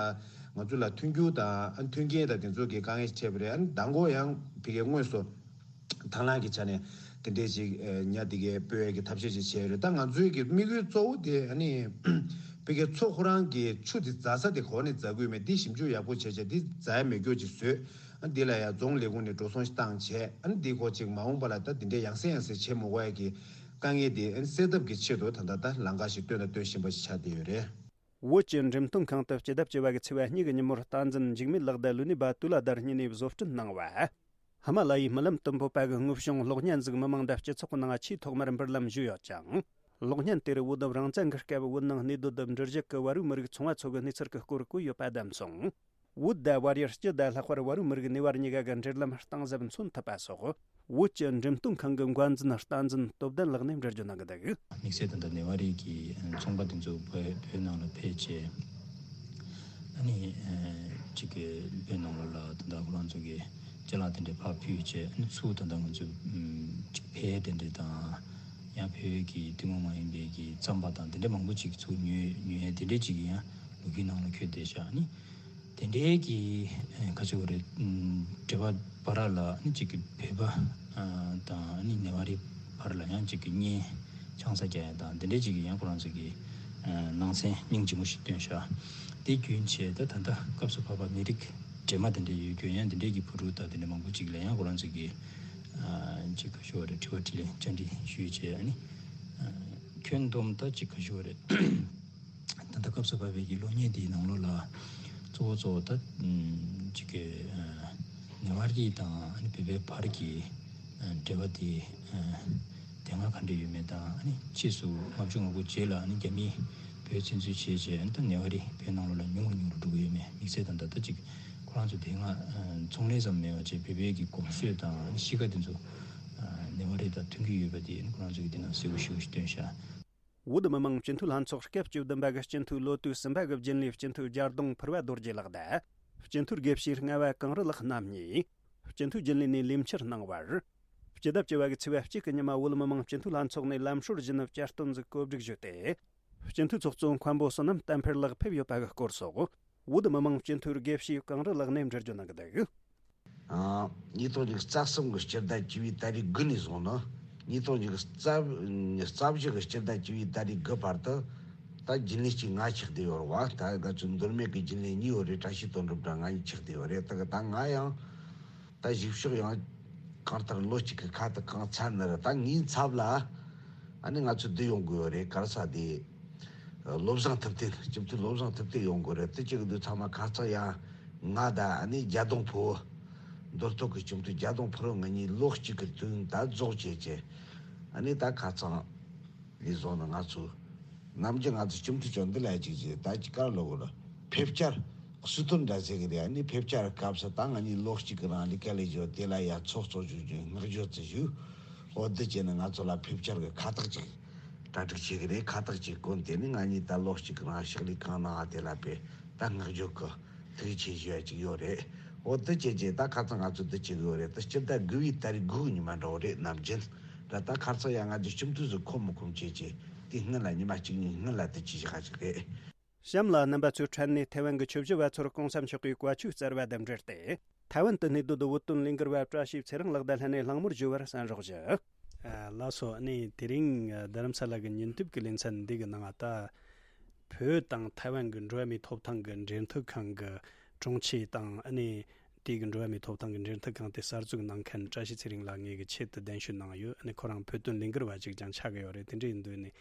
ང་ཚོ་ལ་མཐུན་འགྱུར་དང་ཨ་མཐུན་རྐྱེན་དང་དེ་ཚོ་གི་དཀའ་ངལ་ཞིག་འཕྲད་པ་རེད། ཨ་ནི་མདང་དགོང་ཡང་ཕ་གི་དངོས་སུ་དང་བླངས་ཀྱི་ཆ་ནས་དེ་འདྲས་ཅིག་ཨ་ཉ་དེ་གའི་སྤོ་ཡས་ཀྱི་ཐབས་ཤེས་ཅིག་བྱས་ཡོད་རེད། ད་ང་ཚོའི་གི་དམིགས་ཡུལ་གཙོ་བོ་དེ་ཨ་ནི་ཕ་གི་མཚོ་ཁོ་རང་གི་ཆུ་དེ་འཛག་ས་དེ་གོ་ནས་འཛག་གི་ཡོད་མེད་དེ་ཞིབ་འཇུག་ཡག་པོ་བྱས་བྱས་དེ་འཛག་ཡ་མེད་རྒྱུ་ཅིག་བཟོས། ཨ་འདི་ལ་ཡང་རྫོང་ལས་ཁུངས་ནས་འགྲོ་སོང་ཞིག་བཏང་བྱས། ཨ་འདི་ཁོ་ཅིག་མ་འོངས་པ་ལ་ད་འདི་འདྲའི་ཡང་སེ་ཡང་སེ་བྱེད་མི་དགོས་ཡ་གི་དཀའ་ངལ་དེ་ཨ་སེལ་ཐབས་ཀྱི་ཆེད་དུ་ད་ལྟ་ད་ལམ་ཁ་ཞིག་སྟོན་དང་སྟོན་བཞིན་པ་ཞིག་ཆགས་བསྡད་ཡོད་རེད། བོད་ཀྱི་འགྲེམས་སྟོན་ཁང་དུ་སྤྱི་ཟླ་བཅུ་བ་གི་ཚེས་པ་གཉིས་ཀྱི་ཉིན་མོར་བསྟན་འཛིན་འཇིགས་མེད་ལགས་དང་ལུས་ནི་བ་ཏུ་ལ་དར་གཉིས་ནས་བཟོ་སྐྲུན་གནང་བ། ཧི་མ་ལ་ཡའི་རྨི་ལམ་དུ་འབོད་པ་གི་དངོས་བྱུང་གློག་བརྙན་ཟིག་མི་མང་དང་སྤྱི་ཚོགས་ཀྱི་ནང་ཆེས་ཐོག་མར་འབུར་ལམ་བཞུགས་ཡོད་ཅིང་། གློག་བརྙན་དེར་བོད་རང་བཙན་གྱི་སྐབས་བོད་ནང་གནས་སྡོད་དུ་འབྲུ་བཞི་གི་བར་བའི་མི་རིགས་ཚོང་བ་ཚོ་གི་གནས་ཚུལ་གྱི་སྐོར་བཀོད་ཡོད་པ་བདམས་སོང་། བོད་དང་བལ་ཡུལ་སྤྱི་དང་ལྷག་པར་བལ་ཡུལ་མི་རིགས་གནས་བར་གཉིས་ཀ་གི་འབྲེལ་ལམ་གཏིང་ཟབ་མཚོན་ཐུབ་པ་སོགས། བོད་ཀྱི་འགྲེམས་སྟོན་ཁང་གི་འགོ་འཛིན་བསྟན་འཛིན་སྟོབས་ལྡན་ལགས་ནས་འགྲེལ་བརྗོད་གནང་གི་འདུག། དམིགས་བསལ་ད་ལྟ་ནེ་ཝ་རི་གི་ཚོང་པ་དེ་ཚོ་བོད་བོད་ནང་ལ་ཕེབས་བྱས། ཨ་ནི་ཅིག་གི་བོད་ནང་ལོགས་ལ་ད་ལྟ་ཁོ་རང་ཚོ་གི་ཅ་ལག་དེ་འདྲའི་ཕར་ཕུལ་བྱས། ཨ་ནི་ཚུར་ད་ལྟ་ང་ཚོ་ཅིག་ཕེབས་དེ་འདྲ་དང་། ཡང་བོད་ཀྱི་ཐུན་མོང་མ་ཡིན་པའི་གི་རྩམ་པ་དང་དེ་འདྲ་མང་པོ་ཅིག་ཚུར་ཉོས་ཉོས་ཡ་དེ་འདྲ་ཅིག་ཡང་ལོ་རྒྱུས་ནང་ལ་འཁོད་བསྡད་ཤག། ཨ་ནི་དེ་འདྲའི་གི་ཨ་ག་ཚོད་རེད། ཨམ་འབྲེལ་བ་བར་ལ་ཨ་ནི་གཅིག་གི་བོད་པ་ཨ་དང་ཨ་ནི་ནེ་ཝ་རི་བར་ལ་ཡང་གཅིག་གི་གཉེན་ཆང་ས་རྒྱག་ཡ་དང་དེ་འདྲའི་གཅིག་གི་ཡང་ཁོ་རང་ཚོ་གི་ཨ་ནང་སེམས་སྙིང་རྗེ་མོ་ཞིག་བཏོན་ཤག། དེ་རྒྱུན་ཆད་ད་ད་ལྟ་སྐབས་སུ་བབ་པ་མི་རིགས་འདྲེས་མ་དེ་འདྲ་ཡོད་རྒྱུ་ཡང་དེ་འདྲའི་གི་བུ་ཕྲུག་དང་དེ་འདྲ་མང་པོ་ཅིག་ལ་ཡང་ཁོ་རང་ཚོ་གི་ཨ་གཅིག་ག་ཞུ་བ་རེད། དྲི་བ་དྲིས་ལན་བཅར་འདྲི་ཞུས་བྱས། ཨ་ནི་ཨ་ཁྱོན་བསྡོམས་ད་གཅིག་ག་ཞུ་བ་རེད། ད་ལྟ་སྐབས་སུ་བབས་པའི་གི་གློག་བརྙན་འདིའི་ནང་ལོགས་ལ་གཙོ་བོ་གཙོ་བོ་ད་ཨམ་གཅིག་གི་ཨ་ནེ་ཝར་གྱི་དང་ཨ་ནི་བོད་པའི་བར་གྱི་ཨ་འབྲེལ་བ་དེ་ཨ་དེ་སྔ་ག་འདྲ་ཡོད་མེད་དང་། ཨ་ནི་ཕྱིས་སུ་ལྔ་བཅུ་ང་དགུ་རྗེས་ལ་ཨ་ནི་རྒྱ་མིས་བོད་བཙན་འཛུལ་བྱས་རྗེས་ཨ་ནི་ད་ནེ་ཝར་བོད་ནང་ལོགས་ལ་ཉུང་རུ་ཉུང་རུ་འགྲོ་གི་ཡོད་མེད། དམིགས་བསལ་དང་ད་ལྟ་གཅིག་ཁོ་རང་ཚོ་དེ་སྔ་ཨ་ཚོང་ལས་ཙམ་མེད་པ་བྱས་བོད་པའི་གི་གོམས་སྲོལ་དང་ཨ་ནི་གཤིས་ཀ་དེ་ཚོ་ཨ་ནེ་ཝར་དང་མཐུན་གྱི་ཡོད་པ་དེ་ཨ་ནི་ཁོ་རང་ཚོ་གི་དེ་ནང་གསལ་པོ་ཞེ་པོ་ཞིག་བཏོན་ཤག། བོད་མི་མང་སྤྱི་འཐུས་ལྷན་ཚོགས་སྐབས་བཅུ་བདུན་པ་གི་སྤྱི་འཐུས་ལོ་དུས་གསུམ་པ་གི་རྒྱུན་ལས་སྤྱི་འཐུས་རྒྱ་རྡུང་ཕུར་བ་རྡོ་རྗེ་ལགས་དང་། སྤྱི་འཐུས་དགེ་བཤེས་རྔ་བ་གངས་རི་ལགས་རྣམ་གཉིས། སྤྱི་འཐུས་རྒྱུན་ལས་ནས་ལས་འཆར་གནང་བར། སྤྱི་ཟླ་བཅུ་བ་གི་ཚེས་པ་གཅིག་གི་ཉི་མ་བོད་མི་མང་སྤྱི་འཐུས་ལྷན་ཚོགས་ནས་ལམ་སྲོལ་བཞིན་བསྐྱར་བཏོན་ཟིག་གོ་སྒྲིག་ཞུས་ཏེ། སྤྱི་འཐུས་ཚོགས་གཙོ་མཁན་པོ་བསོད་ནམས་བསྟན་འཕེལ་ལགས་ཕེབས་ཡོད་པ་གི་སྐོར་སོགས། བོད་མི་མང་སྤྱི་འཐུས་དགེ་བཤེས་གངས་རི་ལགས་ནས་འགྲེལ་བརྗོད་གནང་གི་འདུག། ཨ། ཉིས་སྟོང་ཉི་ཤུ་རྩ་གསུམ་གྱི་སྤྱི་ཟླ་བཅུ་པའི་ཏ་རིག་དགུ་ནས་བཟུང་ནི། ཉིས་སྟོང་ཉི་ཤུ་རྩ་རྩ་བཞི་གི་སྤྱི་ཟླ་བཅུ་པའི་ཏ་རིག་དགུ་བར་དུ། ད་རྒྱུན་ལས་གཅིག་ང་ཆགས་བསྡད་ཡོད་རེད་བ། ད་ང་ཚོ་མདོ་སྨད་ཀྱི་རྒྱུན་ལས་གཉིས་ཡོད་རེད། བཀྲ་ཤིས་དོན་གྲུབ་དང་ང་གཉིས་ཆགས་བསྡད་ཡོད་རེད། ད་གི་ད་ང་ཡང་ད་བཞུགས་ཕྱོགས་ཡང་གང་ལྟར་ལོ་གཅིག་གི་ཁ་ཐུག་གང་ཚར་ནི་རེད། ད་ངའི་ཚབ་ལ་ཨ་ནི་ང་ཚོ་འདི་ཡོང་དགོས་ཡོད་རེད། ག་རེ་ཟེར་དེ། བློ་བཟང་ཐུབ་བསྟན། སྤྱི་འཐུས་བློ་བཟང་ཐུབ་བསྟན་ཡོང་དགོས་རེད། དེ་གཅིག་འདི་ཚང་མ་ཁ་ཚང་ཡང་ང་དང་ཨ་ནི་རྒྱ་རྡུང་ཕུ་བོ། མདོ་སྟོད་ཀྱི་སྤྱི་འཐུས་རྒྱ་རྡུང་ཕུ་བོ་ང་གཉིས་ལོ་གཅིག་གི་དུས་ཡུན་ད་རྫོགས་བྱས་བྱས། ཨ་ནི་ད་ཁ་ཚང་ནས་བཟུང་ནས་ང་ཚོ་ནམ་རྒྱུན་ང་ཚོ་སྤྱི་འཐུས་ཚོ་འདི་ལ་ཅིག་ཅིག་ད་ཅིག་ག་རེ་ལབ་དགོས་རེད། ཕེབས་བསྐྱར་སུ་ཐོན་འདྲ་ཟེར་གི་རེད། ཨ་ནི་ཕེབས་བསྐྱར་སྐབས་སུ་ད་ང་གཉིས་ལོ་གཅིག་གི་རིང་ལས་ཀ་ལས་འཇོག་དེ་ལ་ཡ་ཚོགས་གཙོ་ཞུ་རྒྱུ་བསྔགས་བརྗོད་ཅིག་ཞུ། འོ་འདི་བྱས་ནས་ང་ཚོ་ལ་ཕེབས་བསྐྱར་གྱི་ཁ་བཏགས་ཅིག་གྲ་སྒྲིག་བྱེད་ཀྱི་རེད། ཁ་བཏགས་ཅིག་བསྐོན་དེ་ནི་ང་གཉིས་ད་ལོ་གཅིག་གི་རིང་ཕྱག་ལས་གང་གནང་བ་དེ་ལ་དཔེ་ད་བསྔགས་བརྗོད་ཀྱི་ཐུགས་རྗེ་ཆེ་ཞུ་ཡ་ཅིག་ཡོད་རེད། འོ་འདི་བྱས་རྗེས་ད་ཁ་སང་ང་ཚོ་འདི་བྱེད་ཀྱི་ཡོད་རེད། ད་སྤྱི་ཟླ་དགུ་པའི་ཏ་རིག་དགུ་གི་ཉི་མ་འདྲ་བོ་རེད། ནམ་རྒྱུན་ད་ད་ཁ་སང་ཡང་ང་ཚོ་སྤྱི་འཐུས་ཚོ་ཁོམ་མི་ཁོམ་བྱས་བྱས་དེ་སྔོན་ལ་ཉི་མ་གཅིག་གཉིས་སྔོན་ལ་དུ་ཅི་ཞིག་ཧ་ཅིག་རེད། གཤམ་ལ་རྣམ་པ་ཚོའི་ཕྲད་ནས་ཐའེ་ཝན་གྱི་ཆོས་བཞི་པ་ཚོར་གོང་ས་མཆོག་གིས་བཀའ་ཆོས་སྩལ་བ་དང་འབྲེལ་ཏེ། ཐའེ་ཝན་དུ་གནས་སྡོད་བོད་དོན་ལས་འགུལ་བ་བཀྲ་ཤིས་ཚེ་རིང་ལགས་དང་ལྷན་ནས་གླེང་མོལ་ཞུ་བར་གསན་རོགས་ཞུ། ཨ། ལགས་སོ། ཨ་ནི་དེ་རིང་ཨ་རྡ་རམ་ས་ལ་གི་ཉིན་དེབ་ཀྱི་ལེ་ཚན་འདི་གི་ནང་ད་བོད་དང་ཐའེ་ཝན་གྱི་འགྲོ་བ་མིའི་ཐོབ་ཐང་གི་འབྲེལ་མཐུད་ཁང་གི་དྲུང་ཆེ་དང་། ཨ་ནི་དེ་གི་འགྲོ་བ་མིའི་ཐོབ་ཐང་གི་འབྲེལ་མཐུད་ཁང་དེ་གསར་འཛུགས་གནང་མཁན་བཀྲ་ཤིས་ཚེ་རིང་ལགས་ངེད་ཀྱི་ཆེད་དུ་གདན་ཞུ་གནང་ཡོད། ཨ་ནི་ཁོ་རང་བོད་དོན་ལས་འགུལ་བ་ཅིག་ཀྱང་ཆགས་ཀྱི་ཡོད་རེད། དེ་འདྲ་ཡིན་དུས་ནི།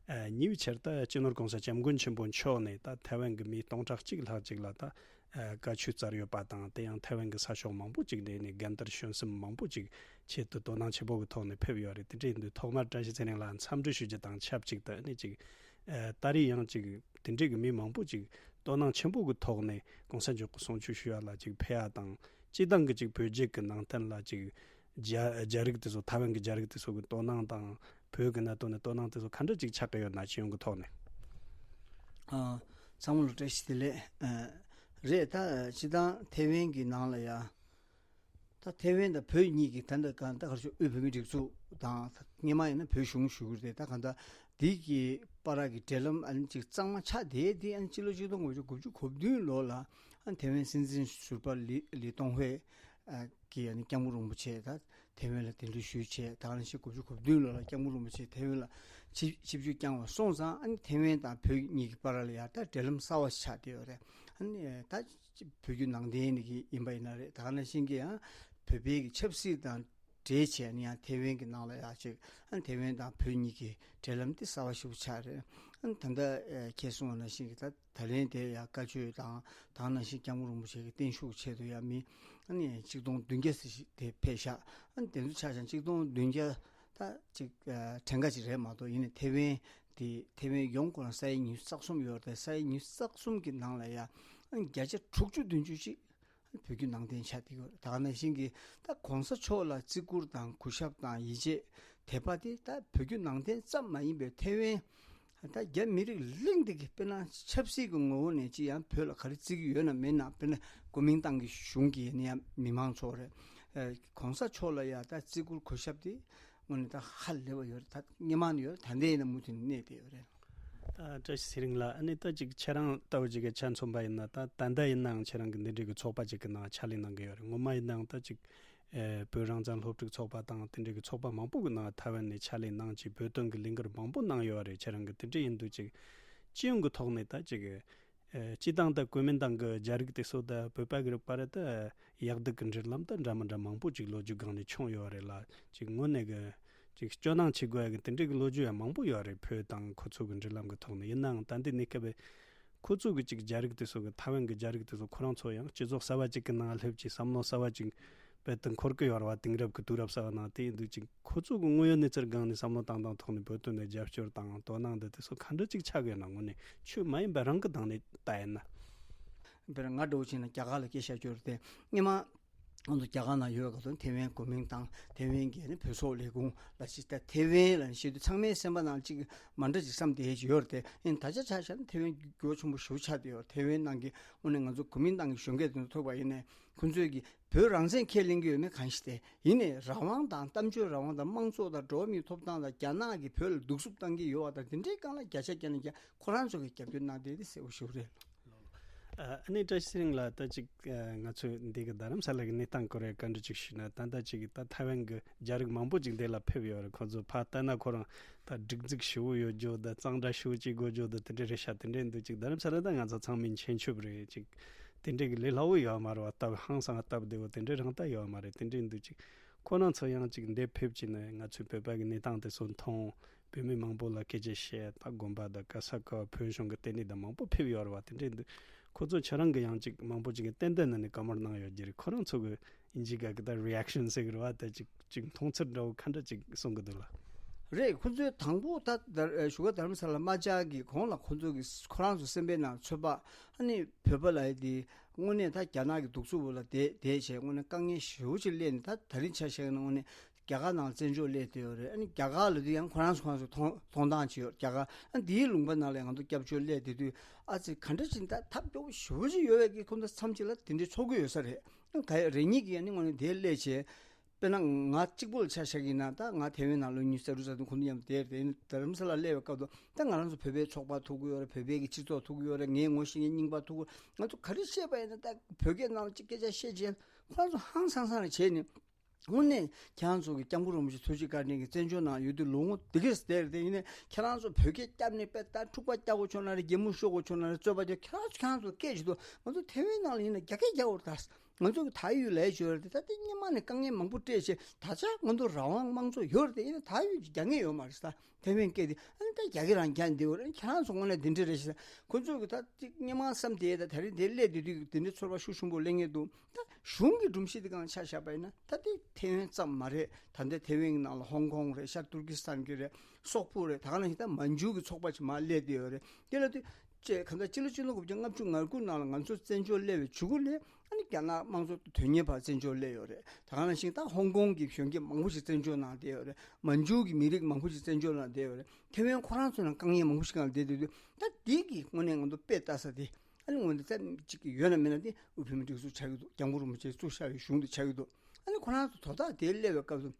ཨ། ཉེ་བའི་ཆར་ད་སྤྱི་ནོར་༸གོང་ས་༸སྐྱབས་མགོན་ཆེན་པོ་མཆོག་ནས་ད་ཐའེ་ཝན་གྱི་མི་སྟོང་ཕྲག་གཅིག་ལྷག་ཅིག་ལ་ད་ཨ་བཀའ་ཆོས་སྩལ་ཡོད་པ་དང་། དེ་ཡང་ཐའེ་ཝན་གྱི་ས་ཕྱོགས་མང་པོ་ཅིག་ནས་ནི་རྒན་དར་གཞོན་གསུམ་མང་པོ་ཅིག་ཆེད་དུ་དོ་སྣང་ཆེན་པོ་གི་ཐོག་ནས་ཕེབས་ཡོད་རེད། དེ་འདྲ་ཡིན་དུས་ཐོག་མར་བཀྲ་ཤིས་ཚེ་རིང་ལགས་འཚམས་འདྲི་ཞུ་རྒྱུ་དང་ཆབས་ཅིག་ཏུ་ནི་ཅིག་ཨ་ད་རེས་ཡང་ཅིག་དེ་འདྲའི་གི་མི་མང་པོ་ཅིག་དོ་སྣང་ཆེན་པོ་གི་ཐོག་ནས་གོང་ས་མཆོག་གི་གསུང་ཆོས་ཞུ་ཡ་ལ་ཅིག་ཕེབས་ཡ་དང་། སྤྱི་བཏང་གི་ཅིག་བོད་བརྒྱུད་ཀྱི་ནང་བསྟན་ལ་ཅིག་རྒྱ་རྒྱ་རིགས་དེ་ཚོ། ཐའེ་ཝན་གྱི་རྒྱ་རིགས་དེ་ཚོ་གི་དོ་སྣང་དང་། བོད་ཀྱི་གནད་དོན་ནི་དོ་སྣང་དེ་ཚོ་ག་འདྲ་ཅིག་ཆགས་ཀྱི་ཡོད་ན། སྤྱི་ཡོངས་ཀྱི་ཐོག་ནས། ཨ། ཚང་མ་ལ་བཀྲ་ཤིས་བདེ་ལེགས། ཨ། རེད། ད་སྤྱི་བཏང་ཐའེ་ཝན་གྱི་ནང་ལ་ཡ། ད་ཐའེ་ཝན་དང་བོད་གཉིས་ཀྱི་ད་ལྟ་གང་ལྟར་ག་རེ་ཞུ། དབུས་བོད་མིའི་སྒྲིག་འཛུགས་དང་སྔོན་མ་ཡིན་ན་བོད་གཞུང་ཞུ་གི་རེད། ད་གང་ལྟར་འདི་གི་བར་གྱི་འབྲེལ་ལམ་ཨ་ནི་ཅིག་གཙང་མ་ཆགས་བསྡད་དེ། ཨ་ནི་སྤྱི་ལོ་ཆིག་སྟོང་དགུ་བརྒྱ་དགུ་བཅུ་གོ་བདུན་ལོ་ལ་ཨ་ནི་ཐའེ་ཝན་སྲིད་འཛིན་ཟུར་པ་ལི་ལི་ཏུང་ཧུའེ་ཨ་གིས་ཨ་ནི་སྐྱབས་མགོན་རིན་པོ་ཆེ་ད་ཐའེ་ཝན་ལ་གདན་འདྲེན་ཞུས་བྱས། ད་ག་ནང་བཞིན་དགུ་བཅུ་གོ་བདུན་ལོ་ལ་སྐྱབས་མགོན་རིན་པོ་ཆེ་ཐའེ་ཝན་ལ་ཆིབས་ཆིབས་བསྒྱུར་བསྐྱངས་པ་སོང་ཙང་། ཨ་ནི་ཐའེ་ཝན་དང་བོད་གཉིས་ཀྱི་བར་ལ་ཡ་ད་འབྲེལ་ལམ་གསར་བ་ཞིག་ཆགས་བསྡད་ཡོད་རེད། ཨ་ནི་ད་བོད་བརྒྱུད་ནང་བསྟན་ནི་གི་ཡིན་པ་ཡིན་ན་རེད། ད་ག་ནང་བཞིན་གྱི་ཡང་བོད་པའི་གི་ཆབ་སྲིད་དང་འབྲེལ་བྱས་ནས་ཡང་ཐའེ་ཝན་གྱི་ནང་ལ་ཡ་ཅིག་ཨ་ནི་ཐའེ་ཝན་དང་བོད་གཉིས་ཀྱི་འབྲེལ་ལམ་དེ་གསར་བ་ཞིག་ཆགས་རེད། ཨ་ནི་ད་ལྟ་ཨ་ཁྱེད་གསུངས་པ་ནང་བཞིན་གྱི་ད་ད་ལན་དེ་ཡང་བཀའ་ཆོས་དང་། ད་ག་ནང་བཞིན་སྐྱབས་མགོན་རིན་པོ་ཆེ་གི་བརྟན་བཞུགས་ཆེད་དུ་ཡང་མི་ཨ་ནི་ཆིག་སྟོང་བདུན་བརྒྱ་ཙམ་ཞིག་དེ་ཕེབས་ཤག། ཨ་ནི་དེ་ཚོ་ཆ་བཞག་ན་ཆིག་སྟོང་བདུན་བརྒྱ་ ད་ཅིག་ཨ་གྲངས་ཀ་ཅིག་རེད་མ་གཏོགས། ཡིན་ནའི་ཐེ་ཝན་དེ་ཐེ་ཝན་ཡོངས་ཁོ་རང་ས་ཡ་ཉི་ཤུ་རྩ་གསུམ་ཡོད་རེད། ས་ཡ་ཉི་ཤུ་རྩ་གསུམ་གྱི་ནང་ལ་ཡ་བརྒྱ་ཆ་དྲུག་ཅུ་བདུན་ཅུ་ཅིག་བོད་བརྒྱུད་ནང་བསྟན་ཆགས་བསྡད་ཡོད་རེད། ད་ག་ནང་བཞིན་གྱི་ད་གོང་ས་མཆོག་ལ་བརྩི་བཀུར་དང་གུས་ཞབས་དང་ཡིད་ཆེས་དད་པ་དེ་ད་བོད་བརྒྱུད་ནང་བསྟན་ཙམ་མ་ཡིན་པའི་ཐེ་ཝན་ད་རྒྱ་མི་རིགས་གླིང་འདི་གི་དཔེར་ན་ཆབ་སྲིད་ཀྱི་ངོ་བོ་ནས་ཅི་ཡང་བོད་ལ་ག་རེ་བརྩི་གི་ཡོད་ན་མེད་ན། དཔེར་ན་གོ་མིན་ཏང་གི་གཞུང་གི་ནི་ཡང་མི་མང་ཚོ་རེད། ཨ་གོང་ས་མཆོག་ལ་ཡང་ད་བརྩི་བཀུར་གུས་ཞབས་དེ་དངོས་གནས་ད་ཧ་ལས་པ་ཡོད་རེད། ད་སྔོན་མ་ནས་ཡོད་རེད། ད་ལྟ་ཡིན་ན་མུ་མཐུད་ནས་གནས་བསྡད་ཡོད་རེད། ད་བཀྲ་ཤིས་ཚེ་རིང་ལགས། ཨ་ནི་ད་ཅིག་ཁྱེད་རང་ལྟ་བུ་ཅིག་གི་ཆ་མཚོན་པ་ཡིན་ན། ད་ད་ལྟ་ཡིན་ནའང་ཁྱེད་རང་གི་འདི་འདྲའི་གི་ཚོགས་པ་ཅིག་གི་ནང་ཕྱག་ལས་གནང་གི་ཡོད་རེད། སྔོན་མ་ཡིན་ནའང་ད་ཅིག་ཨེ་བོད་རང་བཙན་སློབ་ཕྲུག་ཚོགས་པ་དང་དེ་འདྲའི་གི་ཚོགས་པ་མང་པོ་གི་ནང་ཐའེ་ཝན་ནས་ཕྱག་ལས་གནང་ཅིག་བོད་དོན་གི་ལས་འགུལ་མང་པོ་གནང་ཡོད་རེད། ཁྱེད་རང་གི་དེ་འདྲ་ཡིན་དུས་ཅིག་སྤྱི་ཡོངས་ཀྱི་ཐོག་ནས་ད་ཅིག་ཨེ་སྤྱི་བཏང་ད་གོ་མིན་ཏང་གི་རྒྱ་རིགས་དེ་ཚོ་ད་བོད་པ་གི་རིགས་པ་རེད། ད་ཡག་སྡུག་གི་འབྲེལ་ལམ་ད་འདྲ་མི་འདྲ་མང་པོ་ཅིག་ལོ་རྒྱུས་སྒང་ནས་བྱུང་ཡོད་རེད་ལ། ཅིག་དངོས་གནས་གི་ཅིག་སྐྱོ་སྣང་བྱེད་དགོས་ཡ་གི་དེ་འདྲའི་གི་ལོ་རྒྱུས་ཡང་མང་པོ་ཡོད་རེད། བོད་དང་ཁོ་ཚོ་གི་འབྲེལ་ལམ་གི་ཐོག་ནས། ཡིན་ནའང་ད་ལྟའི་གནས་སྐབས་ཁོ་ཚོ་གི་ཅིག་རྒྱ་རིགས་དེ་ཚོ་གི་ཐའེ་ཝན་གི་རྒྱ་རིགས་དེ་ཚོ་ཁོ་རང་ཚོ་ཡང་སྤྱི་ཚོགས་གསར་བ་ཅིག་གི་ནང་སླེབས་ཀྱི་བསམ་བློ་གསར་བ་ཅིག་རྦད་དེ་འཁོར་གི་ཡོད་རེད་བ། དེང་རབས་ཀྱི་དུས་རབས་གསར་བ་ནང་དེ་ཡིན་དུས་ཅིག་ཁོ་ཚོ་གི་དངོས་ཡོད་གནས་ཚུལ་སྒང་ནས་བསམ་བློ་བཏང་སྟངས་ཐོག་ནས་བོད་དོན་ལ་རྒྱབ་སྐྱོར་དང་དོ་སྣང་འདི་དེ་ཚོ་ག་འདྲ་ཅིག་ཆགས་ཡོད་ན། དངོས་གནས་ཆོས་མ་ཡིན་པ་རང་གི་སྟེང་ནས་ལྟ་ཡིན་ན། དཔེར་ང་འདྲ་བོ་བྱས་ན་རྒྱ་གར་ལ་སྐད་ཆ་བཤད་རྒྱུ་རེད་དེ། སྔོན་མ་ང་ཚོ་རྒྱ་གར་ནང་ཡོད་སྐབས་དུ་ཐེ་ཝན་གོ་མིན་ཏང་ཐེ་ཝན་གྱི་ནི་བོད་སོག་ལས་ཁུངས་ལ་ཅིག་ད་ཐེ་ཝན་ལ་ཞེས་དུས་ཚང་མའི་སེམས་པ་ནང་ཅིག་མ་འདྲ་ཅིག་བསམ་བསྡད་ཡས་ཅིག་ཡོད་རེད་དེ། ཡིན་ད་ཆ་ཆ་བཞག་ན་ཐེ་ཝན་འགྱུར་བ་ཆེན་པོ་ཞེ་པོ་ཆགས་བསྡད་ཡོད་རེད། ཐེ་ཝན་ནང་གི་དངོས་གནས་ང་ཚོ་གོ་མིན་ཏང་གི་གཞོན་སྐྱེས་དེ་ཚོ་ཐུག་པ་ཡིན་ནའི་ཁོ་ཚོས་ཀྱི་བོད་རང་བཙན་ཁས་ལེན་གྱི་ཡོད་མེད་གང་ཤེས་ཏེ། ཡིན་ནའི་རང་དབང་དང་གཏམ་བརྗོད་རང་དབང་དང་དམངས་གཙོ་དང་འགྲོ་བ་མིའི་ཐོབ་ཐང་དང་རྒྱ་ནག་གིས་བོད་ལ་གདུག་རྩུབ་བཏང་གི་ཡོད་པ་དང་དེ་འདྲའི་སྒང་ལ་བརྒྱ་ཆ་བརྒྱ་ནས་བརྒྱ་ཁོ་རང་ཚོ་གིས་རྒྱབ་སྐྱོར་གནང་བསྡད་དེ་གསལ་པོ་ཞིག་རེད། ཨ་ནི་བཀྲ་ཤིས་ཚེ་རིང་ལགས། ད་ཅིག་ཨ་ང་ཚོས་འདི་གི་རྡ་རམ་ས་ལ་གི་གནས་སྟངས་སྐོར་རེ་བཀའ་འདྲི་ཅིག་ཞུས་ན། ད་ལྟ་ཅིག་ད་ཐའེ་ཝན་གི་རྒྱ་རིགས་མང་པོ་ཅིག་འདི་ལ་ཕེབས་ཡོད་རེད། ཁོ་ཚོ་ཕར་ལྟ་ན་ཁོ་རང་ད་སྒྲིག་འཛུགས་ཞེ་པོ་ཡོད་རྒྱུ་ད་གཙང་སྦྲ་ཞེ་པོ་ཅིག་དགོས་རྒྱུ་ད་དེ་འདྲ་རེད་ཤག་དེ་འདྲ་འདུག་ཅིག་རྡ་རམ་ས་ལ་ད་ང་ཚོ་ཚང་མས་མཁྱེན་ཆོད་རེད། ཅིག་དེ་འདྲ་གི་ལས་སླ་པོ་ཡོད་མ་རེད་བ། སྟབས་ཧང་སང་སྟབས་བདེ་བོ་དེ་འདྲ་རང་ད་ཡོད་མ་རེད། དེ་འདྲ་འདུག་ཅིག་ཁོ་རང་ཚོ་ཡང་ཅིག་འདིར་ཕེབས་ཀྱི་ནས་ང་ཚོའི་བོད་པ་གི་གནས་སྟངས་དེ་ཚོ་མཐོང་། བོད་མི་མང་པོ་ལ་སྐད་ཆ་བཤད། ད་དགོན་པ་དང་ག་ས་ག་བ་བོད་གཞུང་གི་ལྟེ་གནས་དང་མང་པོ་ཕེབས་ཡོད་རེད་བ། དེ་འདྲ་འདུག་ཁོ་ཚོ་ཁྱེད་རང་གི་ཡང་ཅིག་མང་པོ་ཅིག་གིས་ཏན་ཏན་ནས་བཀའ་མོལ་གནང་ཡོད་ཀྱི་རེད། ཁོ་རང་ཚོ་གི་ཨིན་ཇི་སྐད་གི་ད་རི་ཨེག་ཤན་ཟེར་གི་རེད་བ། ད་ཅིག་ཅིག་མཐོང་ཚུལ་འདྲ་བོ་ག་འདྲ་ཅིག་གསུང་གི་འདུག་ལ། རེད། ཁོ་ཚོས་དང་པོ་ད་ད་བཞུགས་སྒར་རྡ་རམ་ས་ལ་མ་བཅར་གི་གོང་ལ་ཁོ་ཚོ་གི་ཁོ་རང་ཚོ་སེམས་པའི་ནང་ཚོད་དཔག་ཨ་ནི་བོད་པ་ལབ་ཡས་དེ་དངོས་གནས་ད་རྒྱ་ནག་གི་གདུག་རྩུབ་ལ་དེད་དེད་བྱས་དངོས་གནས་དཀའ་ངལ་ཞེ་པོ་ཅིག་སླེབས་ནས། ད་ད་རིང་ཆ་བཞག་ན་དངོས་གནས་རྒྱ་གར་ནང་བཙན་བྱོལ་སླེབས་བསྡད་ཡོད་རེད། ཨ་ནི་རྒྱ་གར་ལ་དུས་ཡང་ཁོ་རང་ཚོ་ཁོ་རང་ཚོ་མཐོང་མཐོང་སྟངས་བྱེད་ཡོད། རྒྱ་གར་ཨ་འདིའི་ལུང་པ་ནང་ལ་ང་ཚོ་སྐྱབས་བཅོལ་སླེབས་བསྡད་དུས་ཨ་ཙི་ག་འདྲ་ཅིག་ད་ཐབས་སྐྱོ་པོ་ཞེ་པོ་ཅིག་ཡོད་པའི་གི་ཁོ་ཚོ་མཚམས་ཅིག་ལ་དེ་འདྲའི་ཚོར་གི་ཡོད་ས་རེད། ཨ་ག་ཡ་རེ་གཉིས་ཀྱི་ཨ་ནི་དངོས་གནས་དེ་སླེབས་བྱས། དཔེར་ན་ང་གཅིག་པུ་ལ་ཆ་བཞག་གི་ཡིན་ན། ད་ང་ཐེ་ཝན་ནང་ལོ་ཉི་ཤུ་རྩ་དྲུག་རྩ་བདུན་ཁོང་ཚོ་མཉམ་དུ་བསྡད་རེད། རྡ་རམ་ས་ལ་སླེབས་པའི་སྐབས་དུ་ད་ང་རང་ཚོ་བོད་པའི་ཚོགས་པ་ཐུག་གི་ཡོད་རེད། བོད་པའི་གི་སྤྱི་ཚོགས་ཐུག་གི་ཡོད་རེད། ངའི་ངོ་ཤེས་མཁན་རྙིང་པ་ཐུག་གི། ང་ཚོ་ག་རེ་བཤད་པ་ཡིན་ན་ད་བོད་སྐད་ནང་ལ་ཅིག་སྐད་ཆ་བཤད་བྱས་ཁོ་རང་ཚོ་ཧང་སང་སང་རེ་བྱས་ནས། དངོས་གནས་ཁྱེད་རང་ཚོ་གི་སྐྱབས་མགོན་རིན་པོ་ཆེ་ཐུགས་རྗེ་བཀའ་དྲིན་གྱིས་བཙན་བྱོལ་ནང་ཡོད་དུས་ལོ་ངོ་འདི་གས་བསྡད་རེད་དེ། ཡིན་ནའི་ཁྱེད་རང་ཚོ་བོད་སྐད་བསྐྱབས་ནས་དཔེ་ལྟར་འཁྲུག་པ་རྒྱག་དགོས་བྱུང་ན་རེད། རྒྱལ་མོ་ཤོར་དགོས་བྱུང་ན་རེད། རྩོད་པ་རྒྱག་ཁྱེད་རང་ཚོ་ཁྱེད་རང་ཚོ་སྐད་ཅིག་ཏུ་ང་ཚོ་ཐེ་ཝན་ནང་ལ་ཡིན་ན་རྒྱ་སྐད་རྒྱག་དགོས་རེད། ད་ང་ཚོ་གི་ད་ཡུལ་ལས་བྱོས་རེད་དེ། ད་ལྟ་སྔོན་མ་ནས་དཀའ་ངལ་མང་པོ་སྤྲད་བྱས། ད་ཆ་ང་ཚོ་རང་དབང་དམངས་གཙོ་ཡོད་རེད་དེ། ཡིན་ན་ད་ཡུལ་གྱི་རྒྱ་ངེས་ཡོད་མ་རེད་ད། ཐེ་ཝན་སྐད་དེ་ཨ་ནི་ད་རྒྱ་སྐད་རང་རྒྱག་འདི་བོ་རེད། ཁྱེད་རང་ཚོ་དངོས་གནས་འདི་འདྲ་རེད་ཤག་ཁོ་ཚོ་གི་ད་ཅིག་སྔོན་མ་བསམ་དེ་ད་ད་རིང་དེ་སླེབས་བསྡད་དུས་འདི་འདྲའི་ཚོར་བ་ཤུགས་ཆེན་པོ་སླེབས་ངེས་འདུག་ད་གཞུང་གི་སྒྲོམ་གཞི་དེ་སྒང་ཆ་བཞག་པ་ཡིན་ན་ད་དེ་ཐེ་ཝན་ཙམ་མ་རེད། ད་ལྟ་ཐེ་ཝན་གྱི་ནང་ལ་ཧོང་ཀོང་རེད། ཤར་ཏུར་ཀི་སི་ཐན་གྱི་རེད། སོག་པོ་རེད། ད་ག་ནང་བཞིན་ད་མན་ཇུ་གི་ཚོགས་པ་ཅིག་མར་སླེབས་བསྡད་ཡོད་རེད། དེ་ལ་དུས་ཅེས་གང་ལྟར་སྤྱི་ལོ་གཅིག་སྟོང་དགུ་བརྒྱ་ལྔ་བཅུ་ང་དགུ་ནང་ལ་ང་ཚོ་བཙན་བྱོལ་སླེབས་པའི་མཇུག་གུ་ལས་ཨ་ནི་རྒྱ་ནག་དམངས་གཙོ་དོན་གཉེར་བ་བཙན་བྱོལ་སླེབས་ཡོད་རེད། ད་ག་ནང་བཞིན་ད་ཧོང་ཀོང་གི་གཞོན་སྐྱེས་མང་པོ་ཞིག་བཙན་བྱོལ་ནང་བསྡད་ཡོད་རེད། མན་ཇུ་གི་མི་རིགས་མང་པོ་ཞིག་བཙན་བྱོལ་ནང་བསྡད་ཡོད་རེད། ཐེ་ཝན་ཁོ་རང་ཚོ་ནང་དཀའ་ངལ་མང་པོ་ཞིག་སྒང་ལ་བསྡད་བསྡད་དུས་ད་འདི་གི་དངོས་གནས་ང་ཚོ་དཔེ་ལྟ་ས་དེ་ཨ་ནི་དངོས་གནས་ད་ཅིག་ཡོད་ན་མེད་ན་དེ་དབུས་བོད་མིའི་སྒྲིག་འཛུགས་ཆགས་ཀྱི་འདུག་སྐྱབས་མགོན་རིན་པོ་ཆེས་བཙུགས་བཞག་པའི་གཞུང་དེ་ཆགས་ཀྱི་འདུག་ཨ་ནི་ཁོ་རང་ཚོ་དོ་བདག་དེ་སླེབས་པའི་སྐབས་སུ།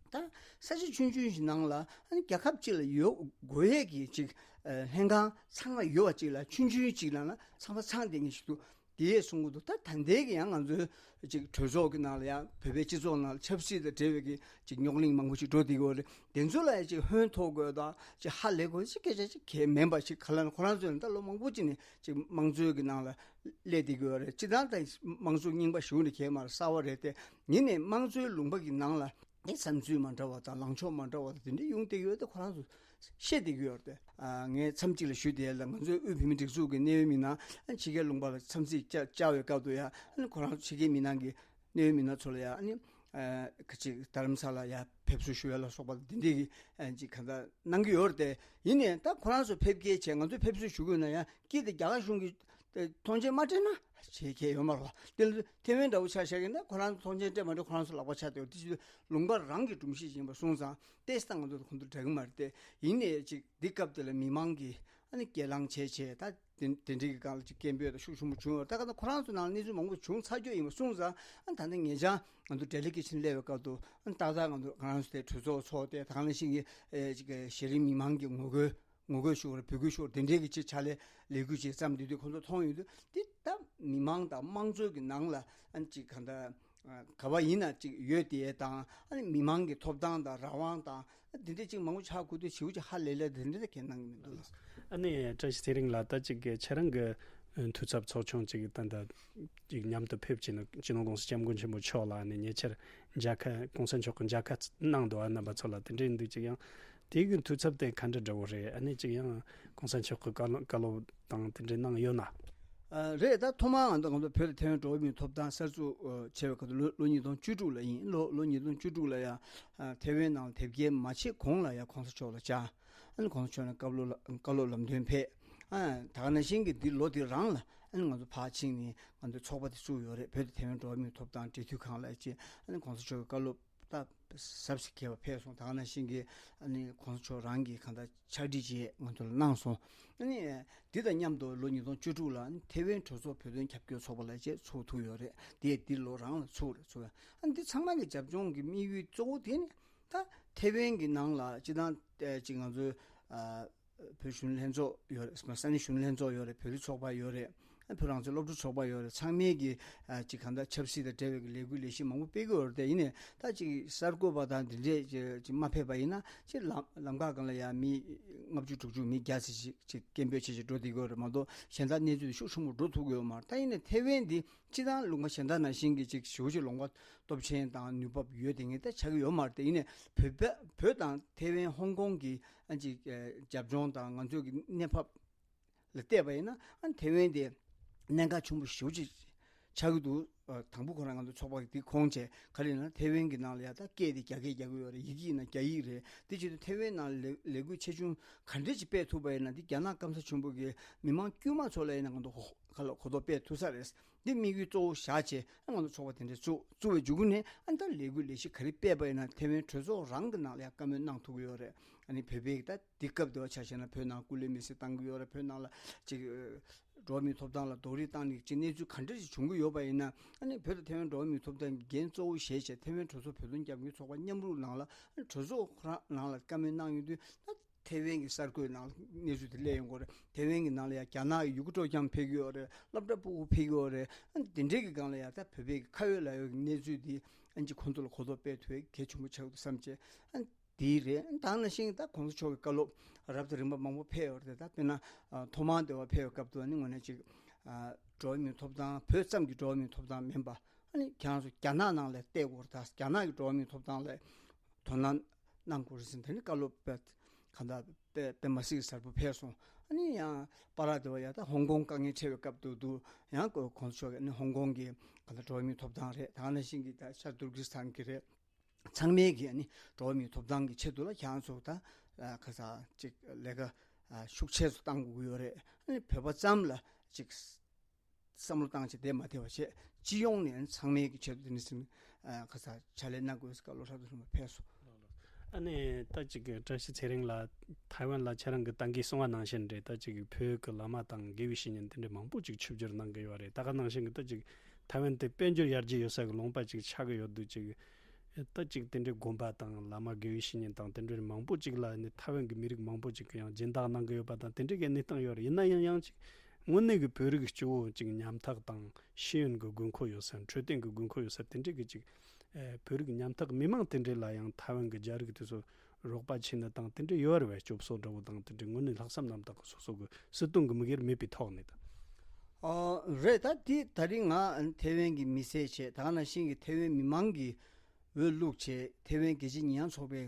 ད་ས་ཆ་ཆུང་ཆུང་ཞིག་ནང་ལ་ཨ་ནི་རྒྱལ་ཁབ་གཅིག་ལ་ཡོད་དགོས་ཡས་ཀྱི་ཅིག་ཨ་ལྷན་ཁང་ཚང་མ་ཡོད་པ་ཅིག་ལ་ཆུང་ཆུང་ཅིག་ལ་ན་ཚང་མ་ཚང་བསྡད་མཁན་ཞིག་འདུག་དེ་ཡས་གསུང་གི་འདུག་ད་ད་ལྟའི་གི་ཡང་ང་ཚོའི་ཅིག་གྲོས་ཚོགས་ཀྱི་ནང་ལ་ཡང་བོད་པའི་སྤྱི་ཚོགས་ནང་ལ་ཆབ་སྲིད་དང་འབྲེལ་བའི་གི་ཅིག་རྙོག་གླེང་མང་པོ་ཞིག་འགྲོ་བསྡད་ཀྱི་ཡོད་རེད། དེ་ཚོ་ལ་ཡང་ཅིག་ཧོན་ཐོར་དགོས་དང་ཅིག་ཧ་ལས་དགོས་ཅིག་སྐད་ཆ་ཅིག་གང་ཡང་མིན་པ་ཞིག་ག་ལ་ན་ཁོ་རང་ཚོས་ད་ལོ་མང་པོ་ཅིག་ནས་ཅིག་དམངས་གཙོའི་གི་ནང་ལ་སླེབས་བསྡད་ཀྱི་ཡོད་རེད། སྤྱིར་བཏང་ད་དམངས་གཙོ་རྙིང་པ་ཞེ་པོ་ནས་གང་ཡང་མ་རེད། གསར་པ་རེད་དེ། ཡིན་ནའི་དམངས་གཙོའི་ལུང་པ་གི་ནང་ལ་དེ་བསམ་ཚུལ་མ་འདྲ་བ་དང་ལངས་ཕྱོགས་མ་འདྲ་བ་དང་དེ་འདྲ་ཡོང་བསྡད་ཀྱི་ཡོད་དེ་ཁོ་རང་ཚོ་བཤད་བསྡད་ཀྱི་ཡོད་རེད་དེ། ཨ་ངས་མཚམས་གཅིག་ལ་ཞུས་དེ་ལ་ང་ཚོའི་དབུས་བོད་མིའི་སྒྲིག་འཛུགས་ཀྱི་གནད་ཡོད་མི་སྣ་ཕྱི་རྒྱལ་ལུང་པ་ལ་འཚམས་གཟིགས་བཅར་བཅར་བའི་སྐབས་དུ་ཡང་ཁོ་རང་ཚོ་ཕྱི་རྒྱལ་མི་སྣ་གི་གནད་ཡོད་མི་སྣ་ཚོ་ལ་ཡང་ཨ་ནི་ ཨ་ཁ་ཅིག་དྷ་རམ་ས་ལ་ཡ་ཕེབས་བསུ་ཞུ་ཡ་ལ་སོགས་པ་འདི་འདྲའི་གི་ཨ་ཅིག་ག་འདྲ་གནང་གི་ཡོད་རེད་དེ། ཡིན་ནའི་ད་ཁོ་རང་ཚོ་ཕེབས་སྐྱེལ་བྱས་ང་ཚོས་ཕེབས་བསུ་ཞུ་དགོས་ན་ཡང་དཀྱིལ་དེ་རྒྱ་གར་གཞུང་གི་ཨ་ཐོངས་མཆན་མ་སྤྲད་ན་བྱེད་མཁན་ཡོད་མ་རེད་པ། དེ་ལ་ཐེ་ཝན་འདྲ་བོ་ཆ་བཞག་གི་ན་ཁོ་རང་ཚོ་ཐོངས་མཆན་སྤྲད་མ་སྤྲད་ཁོ་རང་ཚོ་ལག་པ་ཆགས་བསྡད་ཡོད། དེ་བྱེད་དུས་ལུང་པ་རང་གི་སྒྲོམ་གཞི་ཡིན་པ་སོང་ཙང་ཏོག་ཙམ་ད་ང་ཚོ་དང་ཁོང་ཚོ་འདྲ་གི་མ་རེད་དེ། ཡིན་ནའི་ཅིག་འདི་སྐབས་དེ་ལ་མི་མང་གིས་ཨ་ནི་སྐྱེལ་ལངས་བྱས་བྱས་ད་དེ་དེ་འདྲའི་གི་སྒང་ལ་ཅིག་སྐད་འབོད་དང་ཤུགས་ཆེན་པོ་བྱུང་ཡོད། ད་ག་ད་ཁོ་རང་ཚོ་ནང་ལ་གནས་ཚུལ་མང་པོ་བྱུང་ཚར་རྒྱུ་ཡིན་པ་སོང་ཙང་ཨ་ད་ནི་ངེད་ཅག་ང་ཚོ་འབྲེལ་ཡོད་ཀྱི་ཕྱིན་སླེབས་པའི་སྐབས་དུ་ཨ་ནི་ཏག་ཏག་ང་ཚོ་ང་རང་ཚོ་དེ་གྲོས་ཚོགས་ཚོགས་ཏེ་ད་ག་ནང་བཞིན་གྱི་ཨེ་ཅིག་གཞི་རིམ་མི་མང་གི་ངོ་རྒོལ་ངོ་རྒོལ་ཤོག་རེད། འབོད་སྐུལ་ཤོག་རེད། དེ་འདྲའི་གི་ཅིག་ཕྱག་ལས་ལས་འགུལ་ཅིག་བརྩམས་དུས་དུས་ཁོང་ཚོ་མཐོང་ཡོང་དུས་དེ་ད་མི་མང་དང་དམངས་གཙོ་གི་ནང་ལ་ཨ་ནི་ཅིག་ག་འདྲ་ག་བ་ཡིན་ན་ཅིག་ཡོད་དེ་དང་ཨ་ནི་མི་མང་གི་ཐོབ་ཐང་དང་རང་དབང་དང་དེ་འདྲ་ཅིག་མང་པོ་ཆགས་དགོས་དུས་ཞེ་པོ་ཅིག་ཧ་ལས་ལས་དེ་འདྲ་གས་གནང་གི་མི་འདུག་ལགས། ཨ་ནི་བཀྲ་ཤིས་ཚེ་རིང་ལགས་ད་ཅིག་གི་ཁྱེད་རང་གི་འཐུས་ཚབ་ཚོགས་ཆུང་ཅིག་ད་ལྟ་ཅིག་མཉམ་དུ་ཕེབས་ཀྱིན་སྤྱི་ནོར་༸གོང་ས་༸སྐྱབས་མགོན་ཆེན་པོ་མཆོག་ལ་ཨ་ནི་ཉེ་ཆར་མཇལ་ཁ་༸གོང་ས་མཆོག་གི་མཇལ་ཁ་གནང་འདུག་ཨ་རྣམ་པ་ཚོ་ལ་དེ་འདྲ་ཡིན་དུས་ཅིག་ཡང་དེ་གི་འཐུས་ཚབ་དེ་ག་འདྲ་འདྲ་བོ་རེད། ཨ་ནི་ཅིག་ཡང་༸གོང་ས་མཆོག་གི་བཀའ་སློབ་བཀའ་སློབ་དང་དེ་འདྲ་གནང་ཡོད་ན། ཨ་རེད། ད་ཐོག་མར་ང་ཚོ་ང་ཚོ་བོད་དང་ཐའེ་ཝན་འགྲོ་བ་མིའི་ཐོབ་ཐང་གསར་འཛུགས་ཨ་བྱས་པའི་སྐབས་དུ་ལོ་ལོ་ཉིས་སྟོང་བཅུ་དྲུག་ལ་ཡིན། ལོ་ལོ་ཉིས་སྟོང་བཅུ་དྲུག་ལ་ཡང་ཨ་ཐའེ་ཝན་ནང་ལ་དེབ་སྐྱེལ་མ་བྱེད་གོང་ལ་ཡང་༸གོང་ས་མཆོག་ལ་བཅར། ཨ་ནི་༸གོང་ས་མཆོག་ནས་བཀའ་སློབ་ལ་བཀའ་སློབ་ལམ་སྟོན་ཕེབས། ཨ་ད་ག་ནང་བཞིན་གྱི་འདི་ལོ་འདི་རང་ལ་ཨ་ནི་ང་ཚོ་ཕར་ཕྱིན་ནས་ང་ཚོ་ཚོགས་པ་དེ་བཙུགས་ཡོད་རེད། བོད་དང་ཐའེ་ཝན་འགྲོ་བ་མིའི་ཐོབ་ཐང་འབྲེལ་མཐུད་ཁང་ལ་ཅེས་ཨ་ནི་༸གོང་ས་མཆོག་གི་བཀའ་སློབ་ད་ཟབ་ཞིག་གྱེས་པ་ཕེབས་སོང་། ད་ག་ནང་བཞིན་གྱི་ཨ་ནི་༸གོང་ས་མཆོག་རང་གིས་གང་ལྟར་ཕྱག་བྲིས་བྱས་ང་ཚོ་ལ་གནང་སོང་། ཨ་ནི་འདི་དང་མཉམ་དུ་ལོ་ཉིས་སྟོང་བཅུ་དྲུག་ལ་ཨ་ནི་ཐའེ་ཝན་གྲོས་ཚོགས་བོད་དོན་ཁྱབ་སྐྱོར་ཚོགས་པ་ལ་ཅེས་ཚུགས་ཐུབ་ཡོད་རེད། དེ་འདི་ལོ་རང་ལ་ཚུགས་རེད། ཚུགས་ཡ་ཨ་ནི་འདི་ཚང་མ་གི་རྒྱབ་ལྗོངས་ཀྱི་དམིགས་ཡུལ་གཙོ་བོ་དེ་ནི་ད་ཐའེ་ཝན་གྱི་ནང་ལ་སྤྱི་བཏང་ཨེ་ཅིག་ང་ཚོའི་ཨ་བོད་གཞོན་ནུ་ལྷན་ཚོགས་ཡོད་རེད། ས་གནས་གཞོན་ནུ་ལྷན་ཚོགས་ཡོད་རེད། བོད་རིགས་ཚོགས་པ་ཡོད་རེད། ཨ་བོད་རང་བཙན་སློབ་ཕྲུག་ཚོགས་པ་ཡོད་རེད། ཚང་མས་ཀྱི་ཨ་ཅིག་གང་ལྟར་ཆབ་སྲིད་དང་འབྲེལ་བའི་ལས་འགུལ་ལས་གཞི་མང་པོ་སྤེལ་གྱི་ཡོད་རེད་དེ། ཡིན་ནའི་ད་ཅིག་གསར་འགོད་པ་དང་འདི་འདྲས་ཅིག་ཅིག་མ་ཕེབས་པ་ཡིན་ན་ཅིག་ལམ་ལམ་ཁ་སྒང་ལ་ཡང་མི་ལྔ་བཅུ་དྲུག་ཅུ་མི་བརྒྱ་ཙམ་ཞིག་ཅིག་སྐད་འབོད་བྱེད་བྱེད་འགྲོ་བསྡད་ཀྱི་ཡོད་རེད་མ་གཏོགས་གཞན་དག་གནས་ཚུལ་དེ་ཤུགས་ཆེན་པོ་འགྲོ་ཐུབ་ཀྱི་ཡོད་མ་རེད། ད་ཡིན་ནའི་ཐའེ་ཝན་འདི་སྤྱི་བཏང་ལུང་པ་གཞན་དག་ནང་བཞིན་གྱི་ཅིག་ཞེ་པོ་ཅིག་ལུང་པ་སྟོབས་ཆེན་དང་ནུས་སྟོབས་ཡོད་དེ་ངས་ད་ཆགས་ཀྱི་ཡོད་མ་རེད་དེ། ཡིན་ནའི་བོད་པ་བོད་དང་ཐའེ་ཝན་ཧོང་ཀོང་གི་ཨ་ཅིག་ཨ་རྒྱབ་ལྗོངས་དང་ང་ཚོའི་གི་གནས་བབ་ལ་བལྟས་པ་ཡིན་ན་ཨ་ཐའེ་ཝན་དེ་གནད་འགག་ཆེན་པོ་ཞེ་པོ་ཅིག་ཆགས་ཀྱི་འདུག་ཨ་དང་པོ་ཁོ་རང་ང་ཚོ་ཚོགས་པ་གི་དེ་ཁོང་བྱས་ག་རེ་ཡིན་ན་ཐའེ་ཝན་གྱི་ནང་ལ་ཡ་ད་སྐད་དེ་རྒྱ་སྐད་རྒྱག་གི་ཡོད་རེད། ཡི་གེ་ཡིན་ན་རྒྱ་ཡིག་རེད། དེ་བྱེད་དུས་ཐའེ་ཝན་ནང་ལ་ལས་ལས་འགུལ་ཆེ་ཆུང་ག་འདྲས་ཅིག་སྤེལ་ཐུབ་པ་ཡིན་ན་དེ་རྒྱ་ནག་སྐམ་ས་ཆེན་པོ་གི་མི་མང་དཀྱུས་མ་ཚོ་ལ་ཡིན་ན་ང་ཚོ་ཧོ་ཁ་ལ་གོ་རྟོགས་སྤེལ་ཐུབ་ས་རེད། འདི་དམིགས་ཡུལ་གཙོ་བོ་བཞག་བྱས་ཨ་ང་ཚོ་ཚོགས་པ་དེ་འདྲས་བཙུགས་བཙུགས་པའི་མཇུག་གུ་ནས་ཨ་ད་ལས་འགུལ་ལས་གཞི་ག་རེ་སྤེལ་བ་ཡིན་ན་ཐའེ་ཝན་གྲོས་ཚོགས་རང་གི་ནང་ལ་ཡང་བཀའ་མོལ་གནང་ཐུབ་ཀྱི་ཡོད་རེད། ཨ་ནི་བོད་པའི་ད་འདི་སྐབས་དེ་བ་ཆ་བཞག་ན་བོད་ནང་སྐུ་ལས་མེ་སྲེག་བཏང་གི་ཡོད་རེད། བོད་ནང་ལ་ཅིག་འགྲོ་བ་མིའི་ཐོབ་ཐང་ལ་རྡོག་རིལ་བཏང་ནས་ཅིག་གནས་ཚུལ་ག་འདྲ་ཞིག་བྱུང་གི་ཡོད་པ་ཡིན་ན་ཨ་ནི་བོད་དང་ཐའེ་ཝན་འགྲོ་བ་མིའི་ཐོབ་ཐང་གི་འགན་གཙོ་བོ་བཞེས་བྱས་ཐའེ་ཝན་གྲོས་ཚོགས་བོད་དོན་རྒྱབ་སྐྱོར་ཚོགས་པ་མཉམ་རུབ་ནང་ལ་ཨ་ནི་གྲོས་ཚོགས་ཁོ་རང་ནང་ལ་བཀའ་མོལ་གནང་ཡོང་དུས་ད་ཐའེ་ཝན་གྱི་གསར་འགོད་ནང་གནས་ཚུལ་དེ་སླེབས་ཡོང་གི་རེད། ཐའེ་ཝན་གྱི་ནང་ལ་ཡང་རྒྱ་ནག་གི་ཡི་གེ་སྤྲོ་འཆམ་ཕེབས་ཀྱི་ཡོད་རེད། སློབ་གྲྭ་ཕྲུ་གུ་ཕེབས་ཀྱི་ཡོད་རེད། ཨ་ནི་དེ་འདྲའི་གི་སྒང་ལ་ཡང་ད་བོད་པའི་གི་ཁ་ཡོད་ལག་ཡོད་ཀྱི་གནས་ཚུལ་དེ་ཨ་ནི་ཅིག་ཁོང་ཚོ་ལ་གོ་རྟོགས་སྤེལ་ཐུབ་ཡ་གལ་ཆེན་པོ་ཆགས་ཀྱི་འདུག་བསམ་བྱས། ཨ་ནི་དེ་རེད། ཨ་ནི་ད་ག་ནང་བཞིན་ད་གོང་ས་མཆོག་གི་བཀའ་སློབ་རབ་དང་རིམ་པ་མང་པོ་ཕེབས་ཡོད་རེད། ད་དཔེར་ན་ཨ་ཐོག་མར་འདི་བ་ཕེབས་པའི་སྐབས་དུ་ཨ་ནི་དངོས་གནས་ཅིག་ཨ་འགྲོ་བ་མིའི་ཐོབ་ཐང་བོད་ཙམ་གྱི་འགྲོ་བ་མིའི་ཐོབ་ཐང་མིན་པ་ཨ་ནི་ཁྱེད་རང་ཚོ་རྒྱ་ནག་ནང་ལ་བལྟས་དགོས་རེད། ད་རྒྱ་ནག་གི་འགྲོ་བ་མིའི་ཐོབ་ཐང་ལ་དོ་སྣང་གནང་དགོས་རེད་ཟེར་དེ་ནི་བཀའ་སློབ་དཔེ་གང་ལྟར་དཔེ་དཔེ་མ་སྲིད་གསལ་པོ་ཕེབས་སོང་། ཨ་ནི་ཡང་པ་ར་དེ་བ་ཡ་ད་ཧོང་ཀོང་དཀའ་ངལ་འཕྲད་པའི་སྐབས་དུ་དུ་ཡང་གོ་གོང་ས་མཆོག་གིས་ཨ་ནི་ཧོང་ཀོང་གི་གང་ལྟར་འགྲོ་བ་མིའི་ཐོབ་ཐང་རེད། ད་ག་ནང་བཞིན་གྱི་ད་ཤར་ཏུར་ཀི་སི་ཐན་གྱི་རེད། ཚང་མས་ཀྱི་ཨ་ནི་འགྲོ་བ་མིའི་ཐོབ་ཐང་གི་ཆེད་དུ་ལ་ཁྱེད་རང་ཚོ་ད་ཁ་ས་ཅིག་ལས་ཀ་ཤུགས་ཆེ་ཚོ་བཏང་དགོས་ཀྱི་ཡོད་རེད། ཨ་ནི་བོད་པ་ཙམ་ལ་ཅིག་བསམ་བློ་བཏང་བྱས་བསྡད་མ་བསྡད་པ་བྱས་སྤྱི་ཡོངས་ནས་ཚང་མས་ཀྱི་ཆེད་དུ་དེ་འདྲ་ཟིན་ཁ་ས་ཕྱག་ལས་གནང་དགོས་ཀྱི་བཀའ་སློབ་ཧྲ་ཏུ་ཧྲ་མ་ཕེབས་སོང་། ཨ་ནི་ད་ཅིག་བཀྲ་ཤིས་ཚེ་རིང་ལགས་ཐའེ་ཝན་ལ་ཁྱེད་རང་གི་ད་གིན་གསུང་བ་ནང་བཞིན་རེད། ད་ཅིག་བོད་ཀྱི་བླ་མ་དང་དགེ་བའི་བཤེས་གཉེན་དེ་འདྲ་མང་པོ་ཅིག་ཆིབས་བསྒྱུར་གནང་གི་ཡོད་རེད། ད་ག་ནང་བཞིན་གྱི་ད་ཅིག་ཐའེ་ཝན་དེ་དཔལ་འབྱོར་ཡར་རྒྱས་ཡོད་ས་གི་ལུང་པ་ཅིག་ཆགས་ཀྱི་ཡོད་དུས་ཅིག་ད་ཅིག་དེ་འདྲའི་དགོན་པ་དང་བླ་མ་དགེ་བའི་བཤེས་གཉེན་དང་དེ་འདྲའི་མང་པོ་ཅིག་ལ་ནི་ཐའེ་ཝན་གྱི་མི་རིགས་མང་པོ་ཅིག་གིས་ཡང་སྦྱིན་བདག་གནང་གི་ཡོད་པ་དང་དེ་འདྲའི་གི་གནས་སྟངས་ཡོད་རེད། ཡིན་ན་ཡང་ཡང་ཅིག་དངོས་གནས་ཀྱི་བོད་རིགས་གཙོ་བོ་ཅིག་ཉམ་ཐག་དང་ཤེས་ཡོན་གྱི་དགོས་མཁོ་ཡོད་ས་འཕྲོད་བསྟེན་གྱི་དགོས་མཁོ་ཡོད་ས་དེ་འདྲའི་གི་ཅིག་ཨེ་བོད་རིགས་ཉམ་ཐག་མི་མང་དེ་འདྲའི་ལ་ཡང་ཐའེ་ཝན་གྱི་རྒྱ་རིགས་དེ་ཚོ་རོགས་པ་བྱས་ནས་དང་དེ་འདྲ་ཡོད་རེད་བས། སྐྱོབ་གསོ་འདྲ་བོ་དང་དེ་འདྲའི་དངོས་གནས་ལྷག་བསམ་རྣམ་དག་གི་སོ་སོ་གི་སྲིད་དོན་གྱི་དམིགས་ཡུལ་མེད་པའི་ཐོག་ནས་དང་། ཨོ་རེད། ད་དེ་ད་རིང་ང་ཐེ་ཝན་གྱི་མི་སེར་བྱས་ད་ག་ནང་བཞིན་གྱི་ཐེ་ཝན་མི་མང་གི་འོས་བླུགས་བྱས་ཐེ་ཝན་རྒྱལ་སྤྱིའི་ཉེས་ཡངས་ཚོགས་པའི་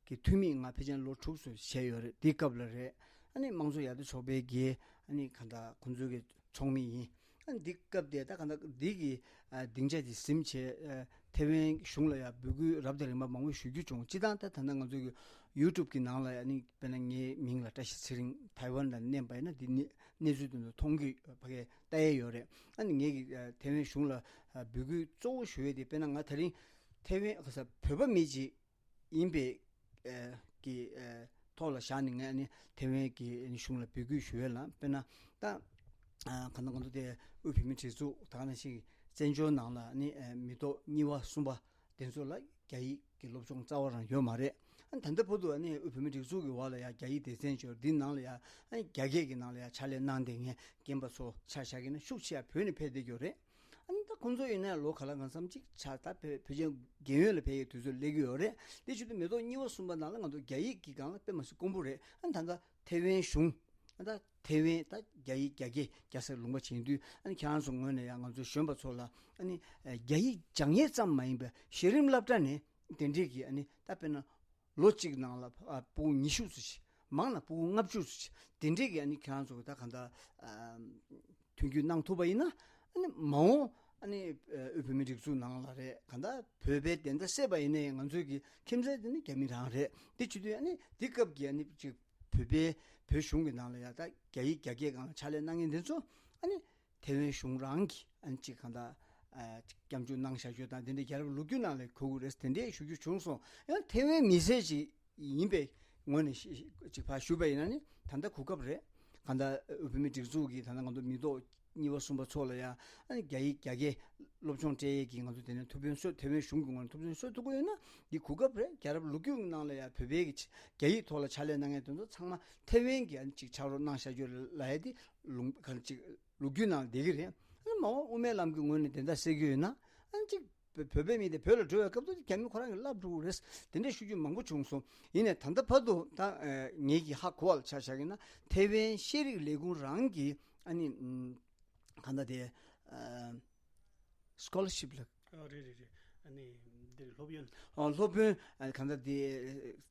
གི་འཐུས་མི་ང་ཕལ་ཆེར་ལོ་དྲུག་ཙམ་བྱས་ཡོད་རེད། དེའི་སྐབས་ལ་རེད། ཨ་ནི་དམངས་གཙོ་ཡར་ཐོན་ཚོགས་པའི་གི་ཨ་ནི་ག་ད་ཁོང་ཚོའི་གི་ཚོགས་མི་ཡིན། འདི་སྐབས་དེ་ད་གང་ལྟར་འདི་གི་ཨ་སྡིངས་ཆ་དེ་ཟིན་བྱས། ཨ་ཐེ་ཝན་གཞུང་ལ་ཡང་འབོད་སྐུལ་རབ་དང་རིམ་པ་མང་པོ་ཞུ་རྒྱུ་བྱུང་། སྤྱིར་བཏང་ད་ད་ལྟ་ང་ཚོ་གི་ཡུ་ཊུབ་གི་ནང་ལ་ཡང་ནི་དཔེར་ན་ངའི་མིང་ལ་བཀྲ་ཤིས་ཚེ་རིང་ཐའེ་ཝན་ལ་མནན་པ་ཡིན་ན་འདི་གནས་གནས་ཚུལ་དེ་ཚོ་མཐོང་གི་ཕ་གིར་ལྟ་ཡས་ཡོད་རེད། ཨ་ནི་ངས་ཀྱི་ཨ་ཐེ་ཝན་གཞུང་ལ་ཨ་འབོད་སྐུལ་གཙོ་བོ་ཞུ་ཡས་དེ་དཔེར་ན་ང་ད་རིང་ཐེ་ཝན་ག་ས་བོད་པ་མི་གཅིག་ཡིན་པའི་ཨ་གི་ཨ་ཐོག་ལ་བཞག་ནས་ངས་ཨ་ནི་ཐེ་ཝན་གྱི་ཨ་ནི་གཞུང་ལ་འབོད་སྐུལ་ཞུ་ཡས་ལ། དཔེར་ན་ད་ཨ་གང་ལྟར་གང་ལྟར་དེ་དབུས་བོད་མིའི་སྒྲིག་འཛུགས་ད་ག་ནང་བཞིན་བཙན་བྱོལ་ནང་ལ་ཨ་ནི་ཨ་མི་ཐོག་གཉིས་པ་གསུམ་པ་དེ་ཚོ་ལ་རྒྱ་ཡིག་གི་སློབ་སྦྱོང་རྩ་བ་རང་ཡོད་མ་རེད། ཨ་ནི་ད་ལྟ་བར་དུ་ཨ་ནི་དབུས་བོད་མིའི་སྒྲིག་འཛུགས་ཀྱི་འོག་ལ་ཡང་རྒྱ་ཡིག་སྡེ་ཚན་ཅིག་ཡོད་རེད། འདི་ནང་ལ་ཡང་ཨ་ནི་རྒྱ་སྐད་ཀྱི་ནང་ལ་ཡང་ཕྱག་ལས་གནང་བསྡད་མཁན་རྒན་པ་ཚོ་ཆ་བཞག་གི་ན་ཤུགས་ཆེ་ཡང་བོད་ནས་ཕེབས་བསྡད་ཀྱི་ཡོད་རེད། ཨ་ནི་ད་ཁོང་ཚོ་ཡིན་ན་ལོ་ག་ལ་གང་འཚམ་ཅིག་ཆ་ད་བོད་བོད་ཆེན་རྒན་ཡོལ་ལ་ཕེབས་ཡས་དུས་ཚོད་སླེབས་ཀྱི་ཡོད་རེད། དེ་བྱེད་དུས་མི་ཐོག་གཉིས་པ་གསུམ་པ་ནང་ལ་ང་ཚོ་རྒྱ་ཡིག་གི་སྒང་ལ་དཔེ་མ་སྲིད་དཀོན་པོ་རེད། ཨ་ནི་ད་ལྟ་ཐེ་ཝན་གཞུང་ད་ཐེ་ཝན་ད་རྒྱ་ཡིག་རྒྱ་སྐད་རྒྱ་སེར་ལུང་པ་བྱེད་དུས་ཨ་ནི་ཁྱེད་རང་ཚོ་ངོས་ནས་ཡང་ང་ཚོ་གཞོན་པ་ཚོ་ལ་ཨ་ནི་རྒྱ་ཡིག་སྦྱང་ཡས་ཙམ་མ་ཡིན་པའི་གཞི་རིམ་སློབ་གྲྭ་ནས་དེ་འདྲས་ཀྱི་ཨ་ནི་ད་དཔེར་ན་ལོ་གཅིག་ནང་ལ་ཕྲུ་གུ་ཉི་ཤུ་ཙམ་ཞིག་མང་ལ་ཕྲུ་གུ་ལྔ་བཅུ་ཙམ་ཞིག་དེ་འདྲས་ཀྱི་ཨ་ནི་ཁྱེད་རང་ཚོ་གི་ད་གང་ལྟར་མཐུན་འགྱུར་གནང་ཐུབ་པ་ཡིན་ན་ཨ་ནི་མ་འོངས་ཨ་ནི་དབུས་བོད་མིའི་སྒྲིག་འཛུགས་ནང་ལ་རེད། གང་ལྟར་བོད་པའི་བདེན་མཐའ་གསལ་པ་ཡིན་ནའི་ང་ཚོའི་གི་ཁྱིམ་མཚེས་དེ་ནི་རྒྱ་མི་རང་རེད། དེ་བྱེད་དུས་ཨ་ནི་དེ་སྐབས་ཀྱི་ཨ་ནི་ཅིག་བོད་པའི་བོད་གཞུང་གི་ནང་ལ་ཡང་ད་རྒྱ་ཡིག་རྒྱ་སྐད་སྒང་ལ་ཕྱག་ལས་གནང་མཁན་དེ་ཚོ་ཨ་ནི་ཐེ་ཝན་གཞུང་རང་གི་ཨ་ནི་ཅིག་གང་ལྟར་ཨ་ཅིག་སྐྱབས་འཇུག་གནང་བཞག་རྒྱུ་དང་དེ་འདྲའི་རྒྱལ་རབས་ལོ་རྒྱུས་ནང་ལ་གོ་དགོས་རེད་དེ་འདྲའི་ཞུ་རྒྱུ་བྱུང་སོང་། ཡང་ཐེ་ཝན་མི་སེར་ཅིག་ཡིན་པའི་ངོས་ནས་ཤི་ཅིག་ཕར་ཞུས་པ་ཡིན་ན་ནི་ད་ལྟ་གོ་སྐབས་རེད། གང་ལྟར་དབུས་བོད་མིའི་སྒྲིག་འཛུགས་ཀྱིས་ད་ལྟ་ང་ཚོ་མི་ཐོག་གཉིས་པ་གསུམ་པ་ཚོ་ལ་ཡང་ཨ་ནི་རྒྱ་ཡིག་རྒྱ་སྐད་སློབ་སྦྱོང་སྤྲད་ཡས་ཀྱི་ང་ཚོ་དེ་ནས་ཐུགས་ཕན་གསོས། ཐེ་ཝན་གཞུང་གི་ངོས་ནས་ཐུགས་ཕན་གསོས་ཐུབ་ཀྱི་ཡོད་ན་འདི་གོ་སྐབས་རེད། རྒྱལ་རབས་ལོ་རྒྱུས་ཀྱི་ནང་ལ་ཡང་བོད་པའི་གི་རྒྱ་ཡིག་ཐོག་ལ་ཕྱག་ལས་གནང་མཁན་དེ་ཚོ་ཚང་མ་ཐེ་ཝན་གྱི་ཨ་ནི་ཅིག་ཕྱག་རོགས་གནང་བཞག་རྒྱུ་ལབ་ཡས་དེ་ལུང་གང་ཅིག་ལོ་རྒྱུས་ནང་བསྡད་ཀྱི་རེད། ཨ་ནི་མ་འོངས་དབུ་མའི་ལམ་གྱི་ངོས་ནས་དེ་འདྲ་གསལ་གྱི་ཡོད་ན་ཨ་ནི་ཅིག་བོད་པའི་མི་དེ་བོད་ལ་འགྲོ་བའི་སྐབས་དུ་རྒྱ་མི་ཁོ་རང་གིས་བསླབ་འགྲོ་གི་རེད། དེ་འདྲའི་ཤོད་རྒྱུ་མང་པོ་བྱུང་སོང་། ཡིན་ནའི་ད་ལྟ་བར་དུ་ད་ཨ་ངེད་ཀྱིས་ཧ་གོ་བ་ལ་ཆ་བཞག་ཡིན་ན་ཐེ་ཝན་ཤེས་རིག་ལས་ཁུངས་རང་གིས་ཨ་ནི་ཨམ་གང་ལྟར་དེ་ཨ་སི་ཀོ་ལར་ཤིབ་ལ། ཨ་རེད་རེད་རེད། ཨ་ནི་འདིར་སློབ་ཡོན། ཨ་སློབ་དཔོན་ཨ་གང་ལྟར་དེ་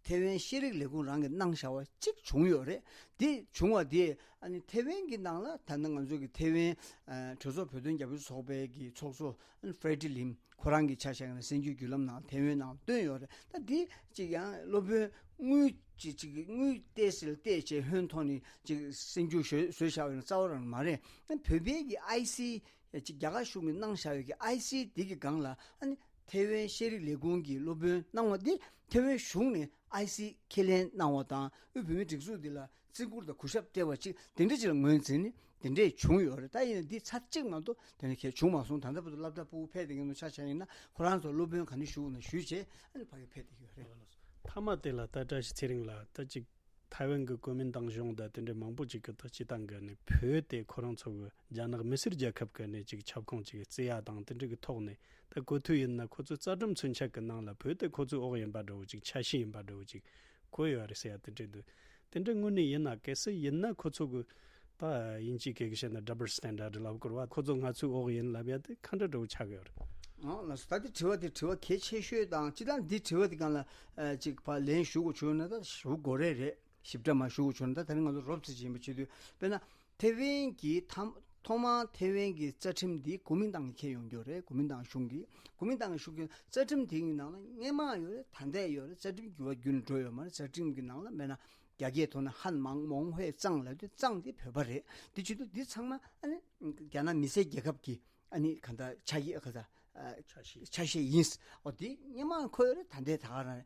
ཐེ་ཝན་ཤེས་རིག་ལས་ཁུངས་རང་གིས་གནང་བཞག་པ་གཅིག་བྱུང་ཡོད་རེད། དེ་བྱུང་བ་དེ་ཨ་ནི་ཐེ་ཝན་གྱི་ནང་ལ་ད་ནི་ང་ཚོ་གི་ཐེ་ཝན་ཨ་གྲོས་ཚོགས་བོད་དོན་རྒྱབ་སྐྱོར་ཚོགས་པའི་གི་ཚོགས་གཙོ་ཨ་ནི་ཧྥེ་ཌི་ལིམ་ཁོ་རང་གི་ཆ་བཞག་ན་གསར་འགྱུར་བརྒྱུད་ལམ་ནང་ཐེ་ཝན་ནང་བཏོན་ཡོད་རེད། ད་འདི་གཅིག་ཡང་སློབ་དཔོན་དངུལ་གཅིག་གཅིག་གི་དངུལ་ཏོག་ཙམ་ཏོག་ཙམ་ཧོན་ཐོག་ནས་གཅིག་གསར་འགྱུར་བཟོས་བཟོས་བཞག་ཡོད་ན་རྩ་བ་རང་མ་རེད། ཨ་ནི་བོད་པའི་གི་ཨའི་སི་གཅིག་རྒྱ་གར་གཞུང་གིས་གནང་བཞག་ཡོད་ཀྱི་ཨའི་སི་འདི་གི་སྒང་ལ་ཨ་ནི་ཐེ་ཝན་ཤེས་རིག་ལས་ཁུངས་ཀྱི་སློབ་དཔོན་གནང་བ་འདི་ཐེ་ཝན་གཞུང་ནས་ཨའི་སི་ཁས་ལེན་གནང་བ་དང་དབུས་བོད་མིའི་སྒྲིག་འཛུགས་འདི་ལ་བརྩི་བཀུར་དང་གུས་ཞབས་སྤྲད་པ་ཅིག་དེ་འདྲ་ཅིག་ལ་ངོས་འཛིན་ནས་དེ་འདྲས་བྱུང་ཡོད་རེད། ད་ཡིན་ན་འདི་ཚར་གཅིག་མ་གཏོགས་དེ་ནས་གལ་བྱུང་མ་སོང་། ད་ལྟ་བར་དུ་སློབ་གྲྭ་ཕྲུ་གུ་ཕེབས་བསྡད་མཁན་ཚོ་ཆ་བཞག་ཡིན་ན་ཁོ་རང་ཚོ་སློབ་དཔོན་ག་ནས་ཞུགས་ན་ཞུས་བྱས་ཨ་ནི་ཕ་གི་ཕེབས་བསྡད་ཡོད་རེད། མཐའ་མ་དེ་ལ་ད་བཀྲ་ཤིས་ཚེ་རིང་ལགས་ད་ཅིག་ཐའེ་ཝན་གྱི་གོ་མིན་ཏང་གཞུང་དང་དེ་འདྲའི་མང་པོ་ཅིག་གི་ད་སྤྱི་བཏང་གི་ནས་བོད་དེ་ཁོ་རང་ཚོ་གི་རྒྱ་ནག་མི་སེར་རྒྱལ་ཁབ་ཀྱི་ནས་ཅིག་ཁྱབ་ཁོངས་ཅིག་བརྩི་ཡ་དང་དེ་འདྲ་གི་ཐོག་ནས་ད་གོ་ཐོས་ཡིན་ན་ཁོ་ཚོའི་རྩ་ཁྲིམས་མཚོན་ཆ་གི་ནང་ལ་བོད་དེ་ཁོ་ཚོའི་འོག་ཡིན་པ་འདྲ་བོ་ཅིག་ཆ་ཤས་ཡིན་པ་འདྲ་བོ་ཅིག་བཀོད་ཡོད་རེད་ཟེར་ཡ་དེ་འདྲ་འདུག་དེ་འདྲ་དངོས་གནས་ཡིན་ན་གལ་སྲིད་ཡིན་ན་ཁོ་ཚོ་གི་ད་དབྱིན་ཇིའི་སྐད་ཀྱི་བཤད་ན་double standard ལབ་དགོས་རེད་བ། ཁོ་ཚོ་ང་ཚོའི་འོག་ཡིན་ལབ་ཡ་དེ་ག་འདྲ་འདྲ་བོ་ཆགས་ཀྱི་ཡོད་རེད། ཨང་ལགས་སོ། ད་དེ་དྲི་བ་དེ་དྲི་བ་གལ་ཆེ་ཤོས་དང་སྤྱིར་བཏང་འདི་དྲི་བ་དེ་སྒང་ལ་ཨ་ཅིག་ཕར་ལན་ཞུ་དགོས་བྱུང་ན་ད་ཞུ་དགོས་རེད་རེད། ཞིབ་ཕྲ་མ་ཞུ་དགོས་བྱུང་ན་ད་དེ་རིང་ང་ཚོ་རོབ་ཙམ་ཅིག་ཡིན་པ་བྱེད་དུས་དཔེར་ན་ཐེ་ཝན་གྱི་ཐམ་ཐོག་མར་ཐེ་ཝན་གྱི་རྩ་ཁྲིམས་འདི་གོ་མིན་ཏང་གིས་འཁྱེར་ཡོང་རྒྱུ་རེད། གོ་མིན་ཏང་གཞུང་གིས་གོ་མིན་ཏང་གཞུང་གི་རྩ་ཁྲིམས་དེ་གི་ནང་ལ་སྔོན་མ་ཡོད་རེད། ད་ལྟ་ཡོད་རེད། རྩ་ཁྲིམས་འགྱུར་བ་བརྒྱུད་ནས་འགྲོ་ཡོད་མ་རེད། རྩ་ཁྲིམས་ཀྱི་ནང་ལ་མེད་ན་རྒྱ་སྐད་ཐོག་ནས་ཧན་མང་མོང་ཧོས་ཙང་ལབ་དུས་ཙང་དེ་བོད་པ་རེད། དེ་བྱེད་དུས་འདི་ཚང་མ་ཨ་ནི་རྒྱ་ནག་མི་སེར་རྒྱལ་ཁབ་ཀྱི་ཨ་ནི་གང་ལྟར་ཆ་ཤས་གང་ལྟར་ཨ་ཆ་ཤས་ཆ་ཤས་ཡིན། འོ་དེ་སྔོན་མ་འཁོད་ཡོད་རེད། ད་ལྟའི་ད་ག་རང་རེད།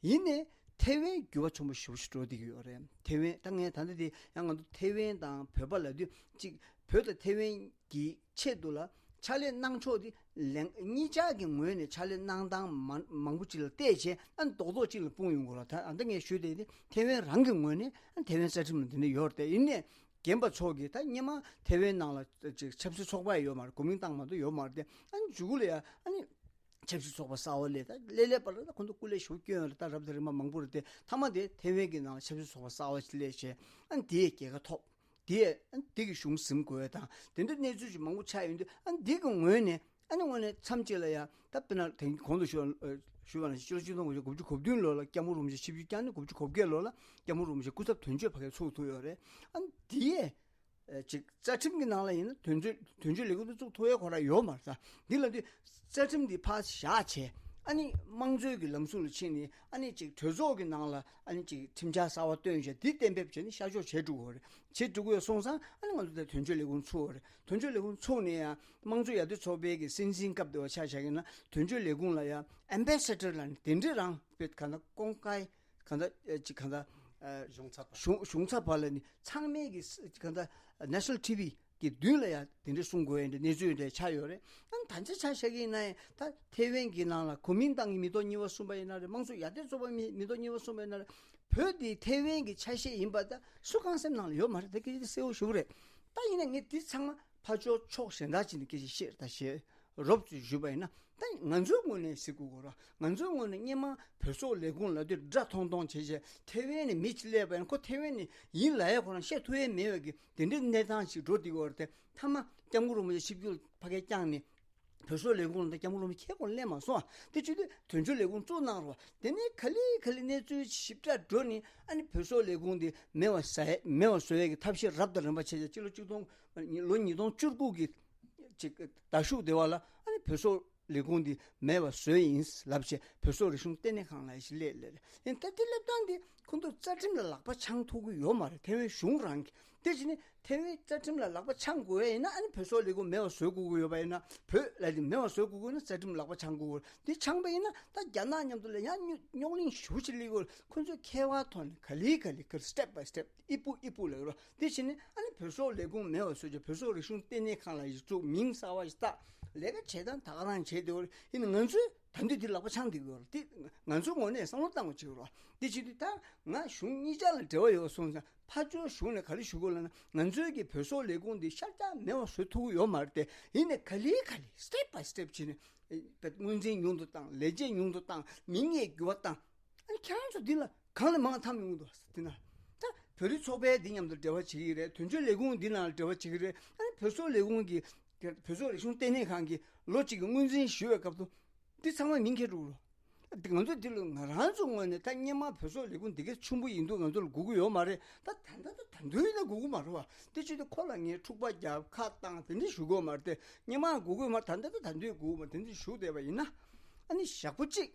ཡིན་ནའི་ཐེ་ཝན་འགྱུར་བ་ཆེན་པོ་ཞེ་པོ་ཞིག་འགྲོ་བསྡད་ཀྱི་ཡོད་རེད། ཐེ་ཝན་ད་ངས་ད་ལྟ་དེ་ཡང་ང་ཚོ་ཐེ་ཝན་དང་བོད་པ་ལབ་དུས་གཅིག་བོད་དང་ཐེ་ཝན་གྱི་ཆེད་དུ་ལ་ཕྱག་ལས་གནང་ཕྱོགས་དེ་ལན་གཉིས་ཆ་གི་ངོས་ནས་ཕྱག་ལས་གནང་སྟངས་མང་མང་པོ་ཅིག་ལ་བལྟས་བྱས་ཨ་ནི་རྡོག་རྡོག་ཅིག་ལ་སྤུངས་ཡོང་དགོས་ལ། ད་ཨ་ད་ངས་ཞུས་དེ་ནི་ཐེ་ཝན་རང་གི་ངོས་ནས་ཨ་ཐེ་ཝན་རྩ་ཁྲིམས་ལ་འདི་འདྲ་ཡོད་རེད། ཡིན་ནའི་རྒན་པ་ཚོ་གིས་ད་སྔོན་མ་ཐེ་ཝན་ནང་ལ་ཅིག་ཆབ་སྲིད་ཚོགས་པ་ཡོད་མ་རེད། གོ་མིན་ཏང་མ་གཏོགས་ཡོད་མ་རེད་དེ། ཨ་ནི་མཇུག་ལ་ཡ་ཨ་ནི་ཆབ་སྲིད་ཚོགས་པ་གསར་བ་སླེབས། ད་སླེབས་སླེབས་པ་ལ་ད་ཁོང་ཚོ་སྐུ་ལས་ཞེ་པོ་བསྐྱོན་ཡོད་རེད། ད་རབ་དང་རིམ་པ་མང་པོ་རེད་དེ། མཐའ་མ་དེ་ཐེ་ཝན་གྱི་ནང་ལ་ཆབ་སྲིད་ཚོགས་པ་གསར་བ་ཞིག་སླེབས་བྱས་ཨ་ནི་དེའི་རྒྱལ་ཁ་ཐོབ། དེ་ཨ་ནི་དེ་གི་གཞུང་ཟིན་དགོས་དང་དེ་འདྲ་གནས་ཚུལ་ཞིག་མང་པོ་ཆགས་ཡོང་དུས་ཨ་ནི་དེ་གི་ངོས་ནས་ཨ་ནི་དངོས་གནས་མཚམས་གཅིག་ལ་ཡ་ད་དཔེར་ན་དེང་གོང་དུ་ཞུ་ཞུ་བ་ནང་བཞིན་ཕྱི་ལོ་ཆིག་སྟོང་དགུ་བརྒྱ་དགུ་བཅུ་གོ་བདུན་ལོ་ལ་སྐྱབས་མགོན་རིན་པོ་ཆེ་ཆིབས་བསྒྱུར་བསྐྱངས་ནས་དགུ་བཅུ་གོ་བརྒྱད་ལོ་ལ་སྐྱབས་མགོན་རིན་པོ་ཆེ་སྐུ་ཚབ་དོན་གཅོད་ཕ་གིར་ཚུགས་ཐུབ་ཡོད་རེད། ཨ་ནི་དེ་ ཨ་ཅིག་རྩ་ཁྲིམས་ཀྱི་ནང་ལ་ཡིན་ན་དོན་གཅོད་དོན་གཅོད་ལས་ཁུངས་དེ་བཙུགས་ཐུབ་ཡས་ཁོ་རང་ཡོད་མ་རེད་ད། འདི་ལབ་དུས་རྩ་ཁྲིམས་འདི་ཕར་བཞག་བྱས། ཨ་ནི་དམངས་གཙོའི་གི་ལམ་ཟུར་ལ་ཕྱིན་ནས། ཨ་ནི་ཅིག་གྲོས་ཚོགས་ཀྱི་ནང་ལ་ཨ་ནི་ཅིག་ཁྲིམས་འཆར་གསར་པ་བཏོན་བྱས། འདི་གཏན་འབེབས་བྱས་ནས་ཤར་ཕྱོགས་བྱེད་འགྲོ་གི་ཡོད་རེད། བྱེད་འགྲོ་གི་ཡོད་སོང་ཙང་། ཨ་ནི་ང་ཚོ་ད་དོན་གཅོད་ལས་ཁུངས་ཚུགས་པ་རེད། དོན་གཅོད་ལས་ཁུངས་ཚུགས་ནས་ཡང་དམངས་གཙོ་ཡར་ཐོན་ཚོགས་པའི་གི་སྲིད་འཛིན་སྐབས་དེ་བ་ཆ་བཞག་ཡིན་ན། དོན་གཅོད་ལས་ཁུངས་ལ་ཡང་ཨེམ་བྷེ་སེ་ཌར་ལབ་ནས་དེ་འདྲའི་རང་དཔེ་གང་ལྟར་ཀོང་ཀའི་གང་ལྟར་ཨ་ཅིག་གང་ལྟར་ཨ་གཞུང་ཚབ་པ། གཞུང་གཞུང་ཚབ་པ་ལབ་ནས་ཚང་མས་གི་ས་གང་ལྟར་ནེ་ཤ་ནལ་ཊི་ཝི་གི་མདུན་ལ་ཡང་དེ་འདྲ་གསུང་དགོས་ཡ་འདྲ་གནས་ཚུལ་འདྲ་ཆགས་ཡོད་རེད། ཨ་ནི་ད་ཆ་ཆ་བཞག་གི་ཡིན་ན་ཡང་ད་ཐེ་ཝན་གྱི་ནང་ལ་གོ་མིན་ཏང་གི་མི་ཐོག་གཉིས་པ་གསུམ་པ་ཡིན་ན་རེད། དམངས་གཙོ་ཡར་ཐོན་ཚོགས་པ་མི་མི་ཐོག་གཉིས་པ་གསུམ་པ་ཡིན་ན་རེད། བོད་འདི་ཐེ་ཝན་གྱི་ཆ་ཤས་ཡིན་པ་ད་སུ་གང་སེམས་ནང་ལ་ཡོད་མ་རེད། ད་སྐད་ཆ་དེ་གསལ་པོ་ཞུ་གི་རེད། ད་ཡིན་ན་ངས་འདི་ཚང་མ་ཕར་ཕྱོགས་ཕྱོགས་གཞན་དག་ཅིག་ནས་སྐད་ཆ་བཤད་ད་བཤད། རོབ་ཙམ་ཞུས་པ་ཡིན་ན། ད་ང་ཚོའི་ངོས་ནས་ཟེར་དགོས་ཀྱི་རེད། ང་ཚོའི་ངོས་ནས་སྔོན་མ་བོད་སོག་ལས་ཁུངས་ལབ་དུས་སྒྲ་ཐོང་ཐོང་བྱས་བྱས། ཐེ་ཝན་ནས་མི་ཅིག་སླེབས་པ་ཡིན་ན་ཁོ་ཐེ་ཝན་ནས་ཡིན་ལབ་ཡ་ཁོ་རང་བཤད་ཐུབ་ཡ་མེད་པའི་གི་དེ་འདྲའི་གནས་སྟངས་ཤིག་འགྲོ་བསྡད་ཀྱི་ཡོད་རེད་དེ། མཐའ་མ་སྐྱབས་མགོན་རིན་པོ་ཆེ་ཆིབས་བསྒྱུར་ཕ་གིར་བསྐྱངས་ནས་བོད་སོག་ལས་ཁུངས་ལ་ད་སྐྱབས་མགོན་རིན་པོ་ཆེ་ཁྱེད་ཁོ་སླེབས་མ་སོང་ཨ། དེ་བྱེད་དུས་དོན་གཅོད་ལས་ཁུངས་བཙུགས་གནང་རོགས། དེ་ནས་ག་ལེ་ག་ལེ་གནས་ཚུལ་ཞིབ་ཕྲ་འགྲོ་ནས། ཨ་ནི་བོད་སོག་ལས་ཁུངས་འདི་མེད་པ་བཟོ་ཡ་མེད་པ་བཟོ་ཡ་གི་ཐབས་ཤེས་རབ་དང་རིམ་པ་བྱས་བྱས། སྤྱི་ལོ་ཆིག་སྟོང་ལོ་ཉིས་སྟོང་བཅུ་དགུ་གི་ཅིག་ཟླ་གཞུག་དེ་བ་ལ་ཨ་ནི་བོད་སོག་ལས་ཁུངས་འདི་མེད་པ་བཟོས་ཡིན་ལབ་བྱས། བོད་སོག་རིག་གཞུང་ལྟེ་གནས་ཁང་ལ་ཡ་ཞིག་སླེབས་སླེབས་རེད། ཡིན་ད་དེ་སླེབས་སྟངས་འདི་ཁོ་ཚོ་རྩ་ཁྲིམས་ལ་ལག་པ་འཆང་ཐུབ་ཀྱི་ཡོད་མ་རེད། ཐེ་ཝན་གཞུང་རང་གིས། དེ་བྱས་ནས་ཐེ་ཝན་རྩ་ཁྲིམས་ལ་ལག་པ་འཆང་དགོས་ཡ་ཡིན་ན། ཨ་ནི་བོད་སོག་ལས་ཁུངས་མེད་པ་བཟོ་དགོས་ཀྱི་ཡོད་པ་ཡིན་ན། བོད་ལ་དེ་མེད་པ་བཟོ་དགོས་ཀྱི་ཡོད་ན་རྩ་ཁྲིམས་ལ་ལག་པ་འཆང་དགོས་ཀྱི་ཡོད་རེད། དེ་འཆང་པ་ཡིན་ན་ད་རྒྱ་ནག་མཉམ་དུ་ལ་ཡང་རྙོག་རྙོག་གླེང་ཞེ་པོ་ཅིག་སླེབས་ཀྱི་ཡོད་རེད། ཁོ་ཚོས་མཁས་པ་ཐོག་ནས་ག་ལེ་ག་ལེ་ག་step by step ཨི་པུ་ཨི་པུ་ལ་ཡོད་རེད། དེ་བྱས་ནས་ཨ་ནི་བོད་སོག་ལས་ཁུངས་མེད་པ་བཟོས་བྱས། བོད་སོག་རིག་གཞུང་ལྟེ་གནས་ཁང་ལ་ཡ་བཙུགས། མིང་གསར་པ་ཞིག་བཏགས། ལས་ཀ་བྱེད་སྟངས་ད་ག་རང་བྱས་བསྡད་ཡོད་རེད། ཡིན་ན་ང་ཚོས་ད་དུང་འདི་ལག་པ་འཆང་བསྡད་ཀྱི་ཡོད་རེད། འདི་ང་ཚོའི་ངོས་ནས་བསམ་བློ་བཏང་དགོས་ཀྱི་ཡོད་རེད། འདི་བྱེད་དུས་ད་ང་གཞུང་གཉིས་ཆ་ལ་འབྲེལ་བ་ཡོད་སོང་ཙང་། ཕར་ཕྱོགས་གཞུང་ནས་ག་རེ་ཞུ་དགོས་ལབ་ན། ང་ཚོའི་གི་བོད་སོག་ལས་ཁུངས་འདི་ཤར་རྒྱག་མེད་པ་བཟོ་ཐུབ་ཀྱི་ཡོད་མ་རེད་དེ། ཡིན་ནའི་ག་ལེ་ག་ལེ་step by step བྱས་ནས་དངུལ་འཛིན་ཉུང་དུ་བཏང་། ལས་བྱེད་ཉུང་དུ་བཏང་། མིང་ངས་འགྱུར་བ་བཏང་། ཨ་ནི་ཁྱེད་རང་ཚོ་འདི་ལ་གང་ལ་མང་འཐམ་ཡོང་འདུག་ཟེར། དེ་ན་ད་བོད་རིགས་ཚོགས་པའི་འདི་མཉམ་དུ་འབྲེལ་བ་བྱེད་ཀྱི་རེད། དོན་གཅོད་ལས་ཁུངས་འདི་ནང་ལ་འབྲེལ་བ་བྱེད་ཀྱི་རེད། ཨ་ནི་བོད་སོག་ལས་ཁུངས་ཀྱི་བོད་སོག་རིག་གཞུང་ལྟེ་གནས་ཁང་གི་ལོ་གཅིག་གི་དངུལ་འཛིན་ཞུ་བའི་སྐབས་སུ་འདི་ཚང་མ་མིང་འཁྱེར་འགྲོ་གི་རེད། འདི་ང་ཚོ་འདི་ལ་ང་རང་ཚོ་ངོས་ནས་ད་སྔོན་མ་བོད་སོག་ལས་ཁུངས་འདི་ག་ཆེན་པོ་ཡིན་དུས་ང་ཚོ་ལ་དགོས་ཀྱི་ཡོད་མ་རེད། ད་ད་ལྟ་ད་ད་དུང་ཡིན་ན་དགོས་ཀྱི་མ་རེད་བ། དེ་བྱེད་དུས་ཁོ་ལ་ངས་འཁྲུག་པ་རྒྱབ། ཁ་བཏང་། དེ་འདྲ་ཞུ་དགོས་མ་རེད་དེ། སྔོན་མ་དགོས་ཀྱི་མ་རེད། ད་ལྟ་ད་ད་དུང་དགོས་ཀྱི་མ་རེད། དེ་འདྲ་ཞུ་བསྡད་པ་ཡིན་ན། ཨ་ནི་ཞག་པོ་གཅིག་ད་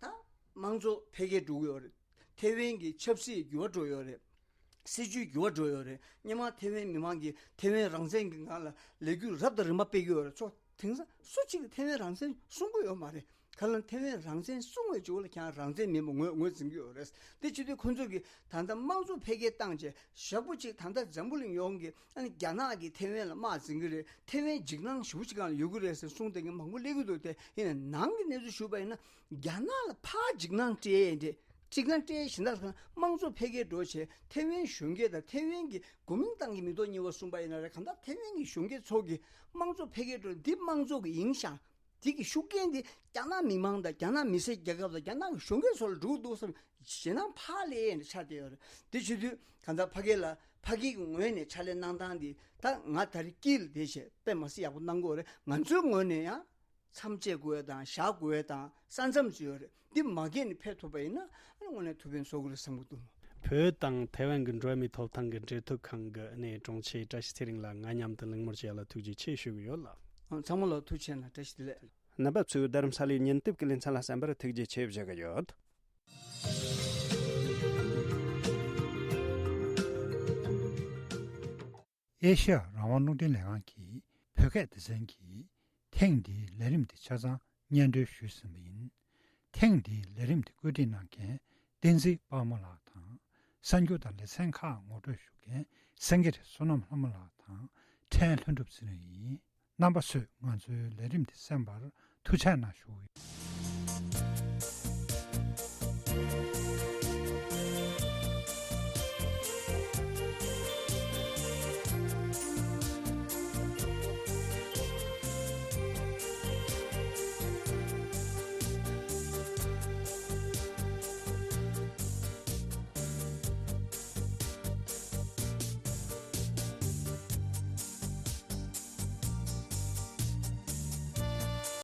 དམངས་གཙོ་འཕེལ་རྒྱས་འགྲོ་གི་ཡོད་རེད། ཐེ་ཝན་གྱི་ཆབ་སྲིད་འགྱུར་བ་འགྲོ་ཡོད་རེད། སྲིད་ཇུས་འགྱུར་བ་འགྲོ་ཡོད་རེད། སྔོན་མ་ཐེ་ཝན་མི་མང་གིས་ཐེ་ཝན་རང་བཙན་གྱི་ངང་ལ་ལས་འགུལ་རབ་དང་རིམ་པ་སྤེལ་གྱི་ཡོད་རེད། ཚོ་དེང་སང་སུ་གཅིག་གིས་ཐེ་ཝན་རང་བཙན་གསུང་གི་ཡོད་མ་རེད། ག་ལ་ཐེ་ཝན་རང་བཙན་གསུང་བའི་ཇུས་ལ་ཁྱེད་རང་བཙན་མིན་པ་ངོས་ངོས་འཛིན་གྱི་ཡོད་རེད། དེ་བྱེད་དུས་ཁོ་ཚོ་གིས་ད་ལྟ་དམངས་གཙོ་འཕེལ་རྒྱས་བཏང་བྱས། ཞག་པོ་གཅིག་ད་ལྟ་འཛམ་བུ་གླིང་ཡོངས་ཀྱིས་ཨ་ནི་རྒྱ་ནག་གིས་ཐེ་ཝན་ལ་དམག་འཛིང་གི་རེད། ཐེ་ཝན་འཇིགས་སྣང་ཞེ་པོ་ཅིག་སྒང་ལ་ཡོད་ཀྱི་རེད་ཟེར་གསུངས་བསྡད་མཁན་མང་པོ་སླེབས་ཀྱི་འདུག་སྟེ། ཡིན་ནའི་ནང་གི་གནས་ཚུལ་ཞུས་པ་ཡིན་ན། རྒྱ་ནག་ལ་ཕར་འཇིགས་སྣང་སྤྲད་ཡས་འདྲ། འཇིགས་སྣང་སྤྲད་ཡས་གཞན་དག་ཟེར་ན། དམངས་གཙོ་འཕེལ་རྒྱས་འགྲོ་བྱས། ཐེ་ཝན་གཞོན་སྐྱེས་དང་ཐེ་ཝན་གྱི་གོ་མིན་ཏང་གི་མི་ཐོག་གཉིས་པ་གསུམ་པ་ཡིན་ན་རེད། གང་ལྟར་ཐེ་ཝན་གྱི་གཞོན་སྐྱེས་ཚོ་གིས་དམངས་གཙོ་འཕེལ་རྒྱས་འགྲོ། འདི་དམངས་གཙོ་གི་ཡིན་ཤག་འདི་གི་ཤུགས་རྐྱེན་འདི་རྒྱ་ནག་མི་མང་དང་། རྒྱ་ནག་མི་སེར་རྒྱལ་ཁབ་དང་། རྒྱ་ནག་གི་གཞོན་སྐྱེས་ཚོ་ལ་འགྲོ་གི་འདུག་བསམ་ཞེད་སྣང་ཕར་སླེབས་ཡས་འདྲ་ཆགས་བསྡད་ཡོད་རེད། དེ་བྱེད་དུས་གང་ལྟར་ཕ་གི་ལ་ཕ་གི་གི་ངོས་ནས་ཕྱག་ལས་གནང་སྟངས་འདི་ད་ང་ད་རེས་དཀྱིལ་ལ་བསྡད་བྱས་དཔེ་མ་སྲིད་ཡག་པོ་གནང་གི་ཡོད་རེད། ང་ཚོའི་ངོས་ནས་ཡང་མཚམས་བཅད་དགོས་ཡ་དང་། བཞག་དགོས་ཡ་དང་། ས་མཚམས་ཅིག་ཡོད་རེད། འདི་མ་བརྒལ་ནས་ཕེབས་ཐུབ་པ་ཡིན་ན། ཨ་ནི་དངོས་གནས་ཐུགས་ཕན་གསོས་ཀྱི་རེད་བསམ་གྱི་འདུག། བོད་དང་ཐའེ་ཝན་གྱི་འགྲོ་བ་མིའི་ཐོབ་ཐང་གི་འབྲེལ་མཐུད་ཁང་གི་ཨ་ནི་དྲུང་ཆེ་བཀྲ་ཤིས་ཚེ་རིང་ལགས་ང་མཉམ་དུ་གླེང་མོལ་བྱས་ལ་ཐུགས་རྗེ་ཆེ་ཞུ་གི་ཡོད་ལགས། ཨ། ཚང་མ་ལ་ཐུགས་རྗེ་ཆེ་གནང་། བཀྲ་ཤིས་བདེ་ལེགས། རྣམ་པ་ཚོས་རྡ་རམ་ས་ལའི་ཉིན་དེབ་ཀྱི་ལེ་ཚན་ལ་གསན་པར་ཐུགས་རྗེ་ཆེ་ཞུ་གི་ཡོད། ཨེ་ཤེ་ཡ་རང་དབང་རླུང་འཕྲིན་ལས་ཁང་གིས་བོད་སྐད་སྡེ་ཚན་གྱི་ཐེངས་འདིའི་ལས་རིམ་དེ་ཆ་ཚང་སྙན་སྒྲོན་ཞུས་ཟིན་པ་ཡིན། ཐེངས་འདིའི་ལས་རིམ་དེ་བཀོད་སྒྲིག་གནང་མཁན་བསྟན་འཛིན་དཔལ་མོ་ལགས་དང་། གསར་འགྱུར་དང་ལེ་ཚན་ཁག་ངོ་སྤྲོད་ཞུ་མཁན་སེང་གེ་རི་བསོད་ནམས་ལྷ་མོ་ལགས་དང་། ཕྲན་ལྷུན་གྲུབ་ཚེ་རིང་ཡིན། རྣམ་པ་ཚོས་ང་ཚོའི་ལས་རིམ་དེ་གསན་པར་ཐུགས་རྗེ་གནང་ཞུ།